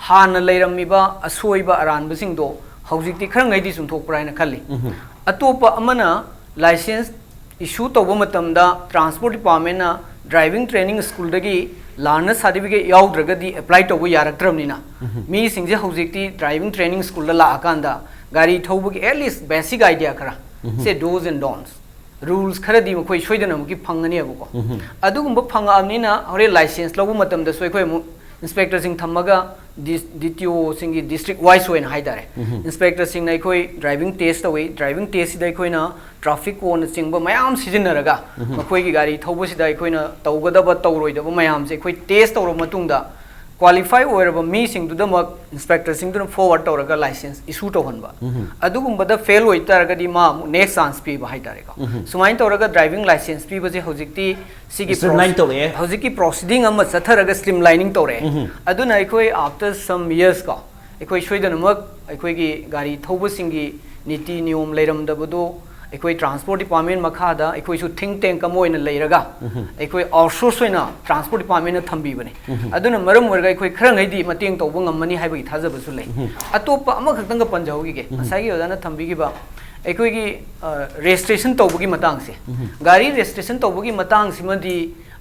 ꯍꯥꯟꯅ ꯂꯩꯔꯝꯃꯤꯕ ꯑꯁꯣꯏꯕ ꯑꯔꯥꯟꯕꯁꯤꯡꯗꯣ ꯍꯧꯖꯤꯛꯇꯤ ꯈꯔ ꯉꯩꯗꯤ ꯆꯨꯝꯊꯣꯛꯄ꯭ꯔꯥ ꯍꯥꯏꯅ ꯈꯜꯂꯤ꯫ ꯑꯇꯣꯞꯄ ꯑꯃꯅ ꯂꯥꯏꯁꯦꯟꯁ ꯏꯁꯨ ꯇꯧꯕ ꯃꯇꯝꯗ ꯇ꯭ꯔꯥꯟꯁꯄꯣꯔꯠ ꯗꯤꯄꯥꯔꯠꯃꯦꯟꯅ ꯗ꯭ꯔꯥꯏꯚꯤꯡ ꯇ꯭ꯔꯦꯅꯤꯡ ꯁ꯭ꯀꯨꯜꯗꯒꯤ ꯂꯥꯔꯅꯔ ꯁꯥꯔꯇꯤꯐꯤꯀꯦꯠ ꯌꯥꯎꯗ꯭ꯔꯒꯗꯤ ꯑꯦꯄ꯭ꯂꯥꯏ ꯇꯧꯕ ꯌꯥꯔꯛꯇ꯭ꯔꯕꯅꯤꯅ, ꯃꯤꯁꯤꯡꯁꯦ ꯍꯧꯖꯤꯛꯇꯤ ꯗ꯭ꯔꯥꯏꯚꯤꯡ ꯇ꯭ꯔꯦꯅꯤꯡ ꯁ꯭ꯀꯨꯜꯗ ꯂꯥꯛꯑꯀꯥꯟꯗ ꯒꯥꯔꯤ ꯊꯧꯕꯒꯤ at least basic idea ꯈꯔ, ꯁꯦ do's and don'ts, ꯔꯨꯜꯁ ꯈꯔꯗꯤ ꯃꯈꯣꯏ ꯁꯣꯏꯗꯅꯃꯛꯀꯤ ꯐꯪꯒꯅꯦꯕꯀꯣ꯫ ꯑꯗꯨꯒꯨꯝꯕ ꯐꯪꯉꯛꯑꯕꯅꯤꯅ ꯍꯣꯔꯦꯟ ꯂꯥꯏꯁꯦꯟꯁ ꯂꯧꯕ ꯃꯇꯝꯗꯁꯨ ꯑꯩꯈꯣꯏ ꯑꯃꯨꯛ ꯏꯟꯁꯄꯦꯛꯇꯔꯁꯤꯡ ꯊꯝꯃꯒ ꯗꯤ ꯇꯤ ꯑꯣꯁꯤꯡꯒꯤ ꯗꯤꯁꯇ꯭ꯔꯤꯛ ꯋꯥꯏꯁ ꯑꯣꯏꯅ ꯍꯥꯏꯇꯥꯔꯦ, ꯏꯟꯁꯄꯦꯛꯇꯔꯁꯤꯡꯅ ꯑꯩꯈꯣꯏ ꯗ꯭ꯔꯥꯏꯚꯤꯡ ꯇꯦꯁ ꯇꯧꯏ꯫ ꯗ꯭ꯔꯥꯏꯚꯤꯡ ꯇꯦꯁꯁꯤꯗ ꯑꯩꯈꯣꯏꯅ ꯇ꯭ꯔꯥꯐꯤꯛ ꯀꯣꯟꯅꯆꯤꯡꯕ ꯃꯌꯥꯝ ꯁꯤꯖꯤꯟꯅꯔꯒ ꯃꯈꯣꯏꯒꯤ ꯒꯥꯔꯤ ꯊꯧꯕꯁꯤꯗ ꯑꯩꯈꯣꯏꯅ ꯇꯧꯒꯗꯕ ꯇꯧꯔꯣꯏꯗꯕ ꯃꯌꯥꯝꯁꯦ ꯑꯩꯈꯣꯏ ꯇꯦꯁ ꯇꯧꯔꯕ ꯃꯇꯨꯡꯗ ꯀ꯭ꯋꯥꯂꯤꯐꯥꯏ ꯑꯣꯏꯔꯕ ꯃꯤꯁꯤꯡꯗꯨꯗꯃꯛ ꯏꯟꯁꯄꯦꯛꯇꯔꯁꯤꯡꯗꯨꯅ ꯐꯣꯔꯋꯥꯔꯗ ꯇꯧꯔꯒ ꯂꯥꯏꯁꯦꯟꯁ ꯏꯁꯨ ꯇꯧꯍꯟꯕ꯫ ꯑꯗꯨꯒꯨꯝꯕꯗ ꯐꯦꯜ ꯑꯣꯏꯇꯥꯔꯒꯗꯤ ꯃꯥ ꯑꯃꯨꯛ ꯅꯦꯛꯁ ꯆꯥꯟꯁ ꯄꯤꯕ ꯍꯥꯏꯇꯥꯔꯦꯀꯣ꯫ ꯁꯨꯃꯥꯏꯅ ꯇꯧꯔꯒ ꯗ꯭ꯔꯥꯏꯚꯤꯡ ꯂꯥꯏꯁꯦꯟꯁ ꯄꯤꯕꯁꯦ ꯍꯧꯖꯤꯛꯇꯤ ꯁꯤꯒꯤ ꯁ꯭ꯇ꯭ꯔꯤꯝꯂꯥꯏꯟ ꯄ꯭ꯔꯣꯁ- ꯇꯧꯔꯛꯑꯦ꯫ ꯍꯧꯖꯤꯛꯀꯤ ꯄ꯭ꯔꯣꯁꯤꯗꯤꯡ ꯑꯃ ꯆꯠꯊꯔꯒ ꯁ꯭ꯇ꯭ꯔꯤꯝꯂꯥꯏꯅꯤꯡ ꯇꯧꯔꯛꯑꯦ꯫ ꯑꯗꯨꯅ ꯑꯩꯈꯣꯏ after some years ꯀꯣ, ꯑꯩꯈꯣꯏ ꯁꯣꯏꯗꯅꯃꯛ ꯑꯩꯈꯣꯏꯒꯤ ꯒꯥꯔꯤ ꯊꯧꯕꯁꯤꯡꯒꯤ ꯅꯤꯇꯤ ꯅꯤꯌꯣꯝ ꯂꯩꯔꯝꯗꯕꯗꯣ ꯑꯩꯈꯣꯏ ꯇ꯭ꯔꯥꯟꯁꯄꯣꯔꯠ ꯗꯤꯄꯥꯔꯠꯃꯦꯟ ꯃꯈꯥꯗ ꯑꯩꯈꯣꯏꯁꯨ ꯊꯤꯡ ꯇꯦꯡꯛ ꯑꯃ ꯑꯣꯏꯅ ꯂꯩꯔꯒ ꯑꯩꯈꯣꯏ ꯑꯥꯎꯠꯁꯣꯔꯁ ꯑꯣꯏꯅ ꯇ꯭ꯔꯥꯟꯁꯄꯣꯔꯠ ꯗꯤꯄꯥꯔꯠꯃꯦꯟꯅ ꯊꯝꯕꯤꯕꯅꯤ꯫ ꯑꯗꯨꯅ ꯃꯔꯝ ꯑꯣꯏꯔꯒ ꯑꯩꯈꯣꯏ ꯈꯔꯉꯩꯗꯤ ꯃꯇꯦꯡ ꯇꯧꯕ ꯉꯝꯃꯅꯤ ꯍꯥꯏꯕꯒꯤ ꯊꯥꯖꯕꯁꯨ ꯂꯩ꯫ ꯑꯇꯣꯞꯄ ꯑꯃꯈꯛꯇꯪꯒ ꯄꯟꯖꯍꯧꯈꯤꯒꯦ꯫ ꯉꯁꯥꯏꯒꯤ ꯑꯣꯖꯥꯅ ꯊꯝꯕꯤꯈꯤꯕ ꯑꯩꯈꯣꯏꯒꯤ ꯔꯦꯖꯤꯁꯇ꯭ꯔꯦꯁꯟ ꯇꯧꯕꯒꯤ ꯃꯇꯥꯡꯁꯦ, ꯒꯥꯔꯤ ꯔꯦꯖꯤꯁꯇ꯭ꯔꯦꯁꯟ ꯇꯧꯕꯒꯤ ꯃꯇꯥꯡꯁꯤꯃꯗꯤ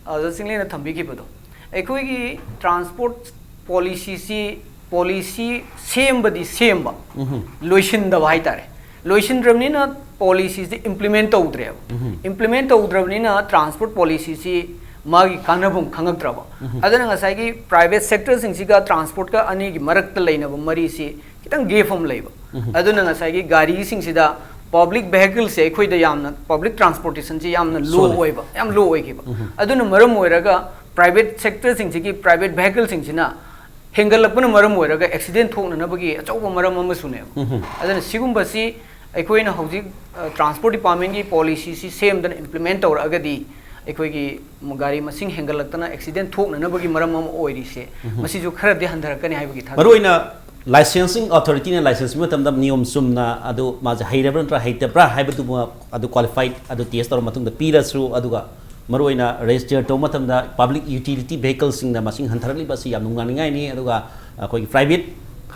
ꯑꯣꯖꯥ ꯆꯤꯡꯂꯦꯟꯅ ꯊꯝꯕꯤꯈꯤꯕꯗꯣ, ꯑꯩꯈꯣꯏꯒꯤ ꯇ꯭ꯔꯥꯟꯁꯄꯣꯔꯠ ꯄꯣꯂꯤꯁꯤꯁꯤ, ꯄꯣꯂꯤꯁꯤ ꯁꯦꯝꯕꯗꯤ ꯁꯦꯝꯕ, ꯂꯣꯏꯁꯤꯟꯗꯕ ꯍꯥꯏꯇꯥꯔꯦ꯫ ꯂꯣꯏꯁꯤꯟꯗ꯭ꯔꯕꯅꯤꯅ ꯄꯣꯂꯤꯁꯤꯁꯤ ꯏꯝꯄ꯭ꯂꯤꯃꯦꯟ ꯇꯧꯗ꯭ꯔꯦꯕ꯫ ꯏꯝꯄ꯭ꯂꯤꯃꯦꯟ ꯇꯧꯗ꯭ꯔꯕꯅꯤꯅ ꯇ꯭ꯔꯥꯟꯁꯄꯣꯔꯠ ꯄꯣꯂꯤꯁꯤꯁꯤ ꯃꯥꯒꯤ ꯀꯥꯟꯅꯐꯝ ꯈꯪꯉꯛꯇ꯭ꯔꯕ꯫ ꯑꯗꯨꯅ ꯉꯁꯥꯏꯒꯤ ꯄ꯭ꯔꯥꯏꯚꯦꯠ ꯁꯦꯛꯇꯔꯁꯤꯡꯁꯤꯒ ꯇ꯭ꯔꯥꯟꯁꯄꯣꯔꯠꯀ ꯑꯅꯤꯒꯤ ꯃꯔꯛꯇ ꯂꯩꯅꯕ ꯃꯔꯤꯁꯤ ꯈꯤꯇꯪ ꯒꯦꯞ ꯑꯃ ꯂꯩꯕ꯫ ꯑꯗꯨꯅ ꯉꯁꯥꯏꯒꯤ ꯒꯥꯔꯤꯁꯤꯡꯁꯤꯗ ꯄꯕ꯭ꯂꯤꯛ ꯚꯦꯍꯤꯀꯜꯁꯦ ꯑꯩꯈꯣꯏꯗ ꯌꯥꯝꯅ, ꯄꯕ꯭ꯂꯤꯛ ꯇ꯭ꯔꯥꯟꯁꯄꯣꯔꯇꯦꯁꯟꯁꯤ ꯌꯥꯝꯅ ꯂꯣ ꯁꯣꯜꯂꯦ꯫ ꯑꯣꯏꯕ, ꯌꯥꯝ ꯂꯣ ꯑꯣꯏꯈꯤꯕ꯫ ꯑꯗꯨꯅ ꯃꯔꯝ ꯑꯣꯏꯔꯒ ꯄ꯭ꯔꯥꯏꯚꯦꯠ ꯁꯦꯛꯇꯔꯁꯤꯡꯁꯤꯒꯤ ꯄ꯭ꯔꯥꯏꯚꯦꯠ ꯚꯦꯍꯤꯀꯜꯁꯤꯡꯁꯤꯅ ꯍꯦꯟꯒꯠꯂꯛꯄꯅ ꯃꯔꯝ ꯑꯣꯏꯔꯒ ꯑꯦꯛꯁꯤꯗꯦꯟ ꯊꯣꯛꯅꯅꯕꯒꯤ ꯑꯆꯧꯕ ꯃꯔꯝ ꯑꯃꯁꯨꯅꯦꯕ꯫ ꯑꯗꯨꯅ ꯁꯤꯒꯨꯝꯕꯁꯤ ꯑꯩꯈꯣꯏꯅ ꯍꯧꯖꯤꯛ ꯇ꯭ꯔꯥꯟꯁꯄꯣꯔꯠ ꯗꯤꯄꯥꯔꯠꯃꯦꯟꯒꯤ ꯄꯣꯂꯤꯁꯤꯁꯤ ꯁꯦꯝꯗꯅ ꯏꯝꯄ꯭ꯂꯤꯃꯦꯟ ꯇꯧꯔꯛꯑꯒꯗꯤ ꯑꯩꯈꯣꯏꯒꯤ ꯒꯥꯔꯤ ꯃꯁꯤꯡ ꯍꯦꯟꯒꯠꯂꯛꯇꯅ ꯑꯦꯛꯁꯤꯗꯦꯟ ꯊꯣꯛꯅꯅꯕꯒꯤ ꯃꯔꯝ ꯑꯃ ꯑꯣꯏꯔꯤꯁꯦ, ꯃꯁꯤꯁꯨ ꯈꯔꯗꯤ ꯍꯟꯊꯔꯛꯀꯅꯤ ꯍꯥꯏꯕꯒꯤ ꯊꯥꯖꯕ꯫ ꯃꯔꯨꯑꯣꯏꯅ ꯂꯥꯏꯁꯦꯟꯁꯤꯡ ꯑꯣꯊꯣꯔꯤꯇꯤꯅ ꯂꯥꯏꯁꯦꯟꯁ ꯄꯤꯕ ꯃꯇꯝꯗ ꯅꯤꯌꯣꯝ ꯆꯨꯝꯅ ꯑꯗꯨ ꯃꯥꯁꯦ ꯍꯩꯔꯕ꯭ꯔꯥ ꯅꯠꯇ꯭ꯔꯒ ꯍꯩꯇꯕ꯭ꯔꯥ ꯍꯥꯏꯕꯗꯨꯃ ꯑꯗꯨ ꯀ꯭ꯋꯥꯂꯤꯐꯥꯏꯠ ꯑꯗꯨ ꯇꯦꯁ ꯇꯧꯔ ꯃꯇꯨꯡꯗ ꯄꯤꯔꯁꯨ, ꯑꯗꯨꯒ ꯃꯔꯨꯑꯣꯏꯅ ꯔꯦꯖꯤꯁꯇꯔ ꯇꯧꯕ ꯃꯇꯝꯗ ꯄꯕ꯭ꯂꯤꯛ ꯌꯨꯇꯤꯂꯤꯇꯤ ꯚꯦꯍꯤꯀꯜꯁꯤꯡꯅ ꯃꯁꯤꯡ ꯍꯟꯊꯔꯛꯂꯤꯕ ꯑꯁꯤ ꯌꯥꯝ ꯅꯨꯡꯅꯥꯡꯅꯤꯡꯉꯥꯏꯅꯤ꯫ ꯑꯗꯨꯒ ꯑꯩꯈꯣꯏꯒꯤ ꯄ꯭ꯔꯥꯏꯚꯦꯠ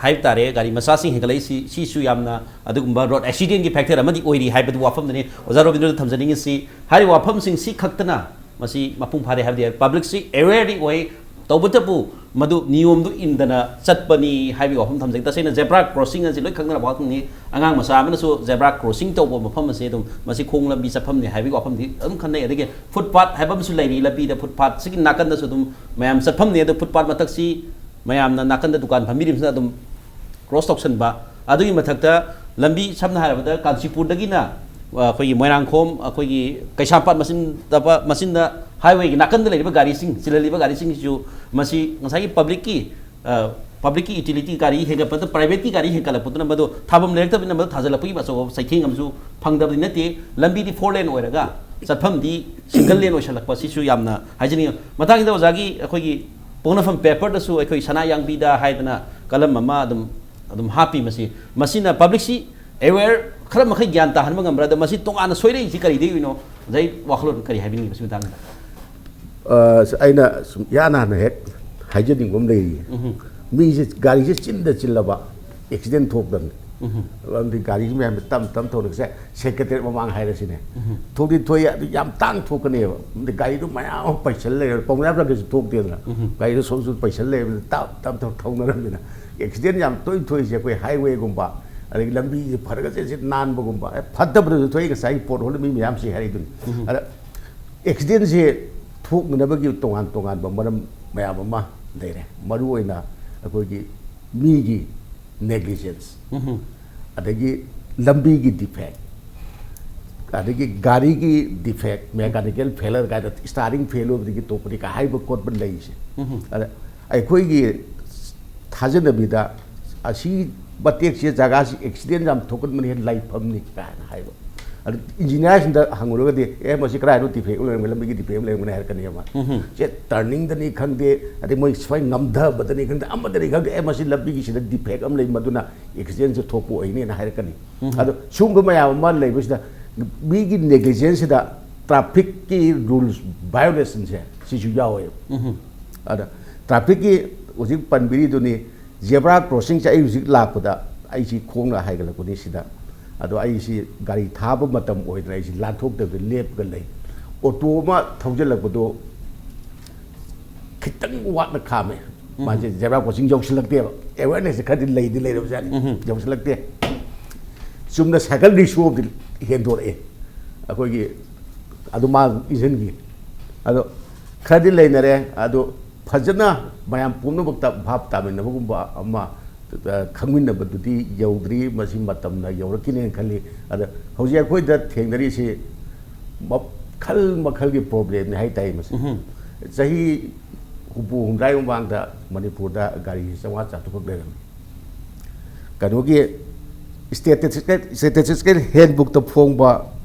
ꯍꯥꯏꯕ ꯇꯥꯔꯦ, ꯒꯥꯔꯤ ꯃꯆꯥꯁꯤꯡ ꯍꯦꯟꯒꯠꯂꯛꯏꯁꯤ, ꯁꯤꯁꯨ ꯌꯥꯝꯅ ꯑꯗꯨꯒꯨꯝꯕ ꯔꯣꯗ ꯑꯦꯛꯁꯤꯗꯦꯟꯒꯤ ꯐꯦꯛꯇꯔ ꯑꯃꯗꯤ ꯑꯣꯏꯔꯤ ꯍꯥꯏꯕꯗꯨ ꯋꯥꯐꯝꯗꯨꯅꯤ꯫ ꯑꯣꯖꯥ ꯔꯣꯕꯤꯟꯗ꯭ꯔꯗ ꯊꯝꯖꯅꯤꯡꯉꯤꯁꯤ, ꯍꯥꯏꯔꯤꯕ ꯋꯥꯐꯝꯁꯤꯡꯁꯤ ꯈꯛꯇꯅ ꯃꯁꯤ ꯃꯄꯨꯡ ꯐꯥꯔꯦ ꯍꯥꯏꯕꯗꯤ ꯌꯥꯏ꯫ ꯄꯕ꯭ꯂꯤꯛꯁꯤ ꯑꯦꯋꯦꯌꯔꯗꯤ ꯑꯣꯏ, ꯇꯧꯕꯇꯕꯨ ꯃꯗꯨ ꯅꯤꯌꯣꯝꯗꯨ ꯏꯟꯗꯅ ꯆꯠꯄꯅꯤ ꯍꯥꯏꯕꯒꯤ ꯋꯥꯐꯝ ꯊꯝꯖꯒꯦ꯫ ꯇꯁꯦꯡꯅ ꯖꯦꯕ꯭ꯔꯥ ꯀ꯭ꯔꯣꯁꯤꯡ ꯑꯁꯤ ꯂꯣꯏ ꯈꯪꯅꯔꯕ ꯋꯥꯐꯝꯅꯤ꯫ ꯑꯉꯥꯡ ꯃꯆꯥ ꯑꯃꯅꯁꯨ ꯖꯦꯕ꯭ꯔꯥ ꯀ꯭ꯔꯣꯁꯤꯡ ꯇꯧꯕ ꯃꯐꯝ ꯑꯁꯦ ꯑꯗꯨꯝ ꯃꯁꯤ ꯈꯣꯡ ꯂꯝꯕꯤ ꯆꯠꯐꯝꯅꯤ ꯍꯥꯏꯕꯒꯤ ꯋꯥꯐꯝꯗꯤ ꯑꯗꯨꯝ ꯈꯟꯅꯩ꯫ ꯑꯗꯒꯤ ꯐꯨꯠꯄꯥꯠ ꯍꯥꯏꯕ ꯑꯃꯁꯨ ꯂꯩꯔꯤ, ꯂꯝꯕꯤꯗ ꯐꯨꯠꯄꯥꯠꯁꯤꯒꯤ ꯅꯥꯀꯟꯗꯁꯨ ꯑꯗꯨꯝ ꯃꯌꯥꯝ ꯆꯠꯐꯝꯅꯤ꯫ ꯑꯗꯣ ꯐꯨꯠꯄꯥꯠ ꯃꯊꯛꯁꯤ ꯃꯌꯥꯝꯅ ꯅꯥꯀꯟꯗ ꯗꯨꯀꯥꯟ ꯐꯝꯕꯤꯔꯤꯕꯁꯤꯅ ꯑꯗꯨꯝ ꯀ꯭ꯔꯣꯁ ꯇꯧꯁꯟꯕ꯫ ꯑꯗꯨꯒꯤ ꯃꯊꯛꯇ ꯂꯝꯕꯤ ꯁꯝꯅ ꯍꯥꯏꯔꯕꯗ ꯀꯥꯟꯆꯤꯄꯨꯔꯗꯒꯤꯅ, ꯑ, ꯑꯩꯈꯣꯏꯒꯤ ꯃꯣꯏꯔꯥꯡꯈꯣꯝ, ꯑꯩꯈꯣꯏꯒꯤ ꯀꯩꯁꯥꯝꯄꯥꯠ ꯃꯆꯤꯟꯗ, ꯃꯆꯤꯟꯗ ꯍꯥꯏꯋꯦꯒꯤ ꯅꯥꯀꯟꯗ ꯂꯩꯔꯤꯕ ꯒꯥꯔꯤꯁꯤꯡ, ꯆꯤꯜꯍꯜꯂꯤꯕ ꯒꯥꯔꯤꯁꯤꯡꯁꯤꯁꯨ ꯃꯁꯤ ꯉꯁꯥꯏꯒꯤ ꯄꯕ꯭ꯂꯤꯛꯀꯤ, ꯑ, ꯄꯕ꯭ꯂꯤꯛꯀꯤ ꯌꯨꯇꯤꯂꯤꯇꯤ ꯒꯥꯔꯤ ꯍꯦꯟꯒꯠꯄꯗ ꯄ꯭ꯔꯥꯏꯚꯦꯠꯀꯤ ꯒꯥꯔꯤ ꯍꯦꯟꯒꯠꯂꯛꯄꯗꯨꯅ ꯃꯗꯨ ꯊꯥꯐꯝ ꯂꯩꯔꯛꯇꯕꯅꯤꯅ ꯃꯗꯨ ꯊꯥꯖꯤꯜꯂꯛꯄꯒꯤ ꯑꯆꯧꯕ ꯆꯩꯊꯦꯡ ꯑꯃꯁꯨ ꯐꯪꯗꯕꯗꯤ ꯅꯠꯇꯦ꯫ ꯂꯝꯕꯤꯗꯤ ꯐꯣꯔ ꯂꯦꯟ ꯑꯣꯏꯔꯒ ꯆꯠꯐꯝꯗꯤ ꯁꯤꯡꯒꯜ ꯂꯦꯟ ꯑꯣꯏꯁꯜꯂꯛꯄ, ꯁꯤꯁꯨ ꯌꯥꯝꯅ ꯍꯥꯏꯖꯅꯤꯡꯉꯤ꯫ ꯃꯊꯪꯒꯤꯗ ꯑꯣꯖꯥꯒꯤ ꯑꯩꯈꯣꯏꯒꯤ ꯄꯣꯛꯅꯐꯝ ꯄꯦꯄꯔꯗꯁꯨ ꯑꯩꯈꯣꯏ ꯁꯅꯥ ꯌꯥꯡꯕꯤꯗ ꯍꯥꯏꯗꯅ ꯀꯂꯝ ꯑꯃ ꯑꯗꯨꯝ, ꯑꯗꯨꯝ ꯍꯥꯞꯄꯤ꯫ ꯃꯁꯤ, ꯃꯁꯤꯅ ꯄꯕ꯭ꯂꯤꯛꯁꯤ ꯑꯦꯋꯦꯌꯔ ꯈꯔ ꯃꯈꯩ ꯒ꯭ꯌꯥꯟ ꯇꯥꯍꯟꯕ ꯉꯝꯕ꯭ꯔꯥ? ꯑꯗꯣ ꯃꯁꯤ ꯇꯣꯉꯥꯟꯅ ꯁꯣꯏꯔꯛꯏꯁꯤ ꯀꯔꯤꯗꯒꯤꯅꯣ? ꯑꯣꯖꯥꯒꯤ ꯋꯥꯈꯜꯂꯣꯟ ꯀꯔꯤ ꯍꯥꯏꯕꯤꯅꯤꯡꯉꯤ ꯃꯁꯤ ꯃꯇꯥꯡꯗ? ꯑ, ꯑꯩꯅ ꯁꯨꯝ ꯏꯍꯥꯟ ꯍꯥꯟꯅ ꯍꯦꯛ ꯍꯥꯏꯖꯅꯤꯡꯕ ꯑꯃ ꯂꯩꯔꯤ꯫ ꯃꯤꯁꯦ ꯒꯥꯔꯤꯁꯦ ꯆꯤꯟꯗ ꯆꯤꯜꯂꯕ ꯑꯦꯛꯁꯤꯗꯦꯟ ꯊꯣꯛꯇꯕꯅꯤ꯫ ꯃꯔꯝꯗꯤ ꯒꯥꯔꯤꯁꯤ ꯃꯌꯥꯝꯁꯦ ꯇꯞ ꯇꯞ ꯊꯧꯔꯒꯁꯦ, ꯁꯦꯀ꯭ꯔꯦꯇꯦꯔꯤꯌꯦꯠ ꯃꯃꯥꯡ ꯍꯥꯏꯔꯁꯤꯅꯦ, ꯊꯣꯛꯇꯤ ꯊꯣꯛꯏ, ꯑꯗꯨ ꯌꯥꯝ ꯇꯥꯡ ꯊꯣꯛꯀꯅꯦꯕ꯫ ꯃꯔꯝꯗꯤ ꯒꯥꯔꯤꯗꯨ ꯃꯌꯥꯝ ꯑꯃ ꯄꯩꯁꯜ ꯂꯩꯔ, ꯄꯥꯎꯅꯥ ꯕꯖꯥꯔꯒꯁꯨ ꯊꯣꯛꯇꯦꯗꯅ꯫ ꯒꯥꯔꯤꯗꯨ ꯁꯣꯝꯁꯨ ꯄꯩꯁꯜ ꯂꯩꯕꯅꯤꯅ ꯇꯞ ꯇꯞ ꯇꯞ ꯊꯧꯅꯔꯝꯃꯤꯅ ꯑꯦꯛꯁꯤꯗꯦꯟ ꯌꯥꯝ ꯇꯣꯏꯅ ꯊꯣꯛꯏꯁꯦ ꯑꯩꯈꯣꯏ ꯍꯥꯏꯋꯦꯒꯨꯝꯕ, ꯑꯗꯒꯤ ꯂꯝꯕꯤꯁꯦ ꯐꯔꯒ ꯆꯦꯠ ꯆꯦꯠ ꯅꯥꯟꯕꯒꯨꯝꯕ꯫ ꯑꯦ, ꯐꯠꯇꯕꯗꯁꯨ ꯊꯣꯛꯏ, ꯉꯁꯥꯏꯒꯤ ꯄꯣꯠ ꯍꯣꯜ ꯃꯤ ꯃꯌꯥꯝꯁꯤ ꯍꯥꯏꯔꯤꯗꯨꯅꯤ꯫ ꯑꯗ ꯑꯦꯛꯁꯤꯗꯦꯟꯁꯦ ꯊꯣꯛꯅꯅꯕꯒꯤ ꯇꯣꯉꯥꯟ ꯇꯣꯉꯥꯟꯕ ꯃꯔꯝ ꯃꯌꯥꯝ ꯑꯃ ꯂꯩꯔꯦ꯫ ꯃꯔꯨꯑꯣꯏꯅ ꯑꯩꯈꯣꯏꯒꯤ ꯃꯤꯒꯤ ꯅꯦꯒ꯭ꯂꯤꯖꯦꯟꯁ, ꯑꯗꯒꯤ ꯂꯝꯕꯤꯒꯤ ꯗꯤꯐꯦꯛ, ꯑꯗꯒꯤ ꯒꯥꯔꯤꯒꯤ ꯗꯤꯐꯦꯛ, ꯃꯦꯀꯥꯅꯤꯀꯦꯜ ꯐꯦꯂꯔ ꯀꯥꯏꯗ, ꯏꯁꯇꯥꯔꯤꯡ ꯐꯦꯜ ꯑꯣꯏꯕꯗꯒꯤ ꯇꯣꯛꯄꯅꯤ ꯀꯥꯏ ꯍꯥꯏꯕ ꯈꯣꯠꯄ ꯂꯩꯔꯤꯁꯦ꯫ ꯑꯗ ꯑꯩꯈꯣꯏꯒꯤ ꯊꯥꯖꯅꯕꯤꯗ ꯑꯁꯤ ꯃꯇꯦꯛꯁꯦ, ꯖꯒꯥꯁꯤ ꯑꯦꯛꯁꯤꯗꯦꯟ ꯌꯥꯝ ꯊꯣꯛꯀꯟꯕꯅꯤ, ꯂꯥꯏꯐꯝꯅꯤ ꯀꯥꯏꯅ ꯍꯥꯏꯕ꯫ ꯑꯗꯨ ꯏꯟꯖꯤꯅꯤꯌꯥꯔꯁꯤꯡꯗ ꯍꯪꯉꯨꯔꯒꯗꯤ, "ꯑꯦ, ꯃꯁꯤ ꯀꯗꯥꯏꯗꯣ ꯗꯤꯐꯦꯛ ꯑꯃ ꯂꯩꯔꯝꯒꯅꯤ, ꯂꯝꯕꯤꯒꯤ ꯗꯤꯐꯦꯛ ꯑꯃ ꯂꯩꯔꯝꯒꯅꯤ" ꯍꯥꯏꯔꯛꯀꯅꯦꯕ꯫ ꯁꯦ, ꯇꯔꯅꯤꯡꯗꯅꯤ ꯈꯪꯗꯦ, ꯑꯗꯩ ꯃꯣꯏ ꯁ꯭ꯋꯥꯏ ꯉꯝꯊꯕꯗꯅꯤ ꯈꯪꯗꯦ, ꯑꯃꯗꯅꯤ ꯈꯪꯗꯦ, "ꯑꯦ, ꯃꯁꯤ ꯂꯝꯕꯤꯒꯤꯁꯤꯗ ꯗꯤꯐꯦꯛ ꯑꯃ ꯂꯩ, ꯃꯗꯨꯅ ꯑꯦꯛꯁꯤꯗꯦꯟꯁꯦ ꯊꯣꯛꯄ ꯑꯣꯏꯅꯤꯅ" ꯍꯥꯏꯔꯛꯀꯅꯤ꯫ ꯑꯗꯣ ꯁꯤꯒꯨꯝꯕ ꯃꯌꯥꯝ ꯑꯃ ꯂꯩꯕꯁꯤꯗ ꯃꯤꯒꯤ ꯅꯦꯒ꯭ꯂꯤꯖꯦꯟꯁꯁꯤꯗ ꯇ꯭ꯔꯥꯐꯤꯛꯀꯤ ꯔꯨꯜꯁ ꯚꯥꯏꯑꯣꯂꯦꯁꯟꯁꯦ ꯁꯤꯁꯨ ꯌꯥꯎꯋꯦꯕ꯫ ꯑꯗ ꯇ꯭ꯔꯥꯐꯤꯛꯀꯤ ꯍꯧꯖꯤꯛ ꯄꯟꯕꯤꯔꯤꯗꯨꯅꯤ, ꯖꯦꯕ꯭ꯔꯥ ꯀ꯭ꯔꯣꯁꯤꯡꯁꯦ ꯑꯩ ꯍꯧꯖꯤꯛ ꯂꯥꯛꯄꯗ ꯑꯩꯁꯤ ꯈꯣꯡꯅ ꯍꯥꯏꯒꯠꯂꯛꯄꯅꯤ ꯁꯤꯗ꯫ ꯑꯗꯣ ꯑꯩꯁꯤ ꯒꯥꯔꯤ ꯊꯥꯕ ꯃꯇꯝ ꯑꯣꯏꯗꯅ ꯑꯩꯁꯤ ꯂꯥꯟꯊꯣꯛꯇꯕꯤꯗ ꯂꯦꯞꯄꯒ ꯂꯩ꯫ ꯑꯣꯇꯣ ꯑꯃ ꯊꯧꯖꯤꯜꯂꯛꯄꯗꯣ ꯈꯤꯇꯪ ꯋꯥꯠꯅ ꯈꯥꯝꯃꯦ꯫ ꯃꯥꯁꯦ ꯖꯦꯕ꯭ꯔꯥ ꯀ꯭ꯔꯣꯁꯤꯡ ꯌꯧꯁꯤꯜꯂꯛꯇꯦꯕ꯫ ꯑꯦꯋꯦꯔꯅꯦꯁꯁꯦ ꯈꯔꯗꯤ ꯂꯩꯗꯤ ꯂꯩꯔꯕꯖꯥꯠꯅꯤ꯫ ꯌꯧꯁꯤꯜꯂꯛꯇꯦ꯫ ꯆꯨꯝꯅ ꯁꯥꯏꯀꯜ ꯔꯤꯛꯁꯣ ꯑꯃꯗꯤ ꯍꯦꯟꯗꯣꯔꯛꯑꯦ꯫ ꯑꯩꯈꯣꯏꯒꯤ ꯑꯗꯨ ꯃꯥ ꯏꯟꯁꯤꯟꯈꯤ꯫ ꯑꯗꯣ ꯈꯔꯗꯤ ꯂꯩꯅꯔꯦ꯫ ꯑꯗꯣ ꯐꯖꯅ ꯃꯌꯥꯝ ꯄꯨꯝꯅꯃꯛꯇ ꯚꯥꯞ ꯇꯥꯃꯤꯟꯅꯕꯒꯨꯝꯕ ꯑꯃ, ꯑ, ꯈꯪꯃꯤꯟꯅꯕꯗꯨꯗꯤ ꯌꯧꯗ꯭ꯔꯤ꯫ ꯃꯁꯤ ꯃꯇꯝꯅ ꯌꯧꯔꯛꯈꯤꯅꯦꯅ ꯈꯜꯂꯤ꯫ ꯑꯗ ꯍꯧꯖꯤꯛ ꯑꯩꯈꯣꯏꯗ ꯊꯦꯡꯅꯔꯤꯁꯤ ꯃꯈꯜ ꯃꯈꯜꯒꯤ ꯄ꯭ꯔꯣꯕ꯭ꯂꯦꯝꯅꯤ ꯍꯥꯏ ꯇꯥꯏ ꯃꯁꯤ꯫ ꯆꯍꯤ ꯍꯨꯝꯐꯨ ꯍꯨꯝꯗ꯭ꯔꯥꯒꯤ ꯃꯃꯥꯡꯗ ꯃꯅꯤꯄꯨꯔꯗ ꯒꯥꯔꯤꯁꯤ ꯆꯥꯝꯃꯉꯥ ꯆꯥꯇ꯭ꯔꯨꯛꯈꯛ ꯂꯩꯔꯝꯃꯤ꯫ ꯀꯩꯅꯣꯒꯤ ꯁ꯭ꯇꯦꯇꯤꯁꯇꯤꯀꯦꯜ, ꯁ꯭ꯇꯦꯇꯤꯁꯇꯤꯀꯦꯜ ꯍꯦꯟꯕꯨꯛꯇ ꯐꯣꯡꯕ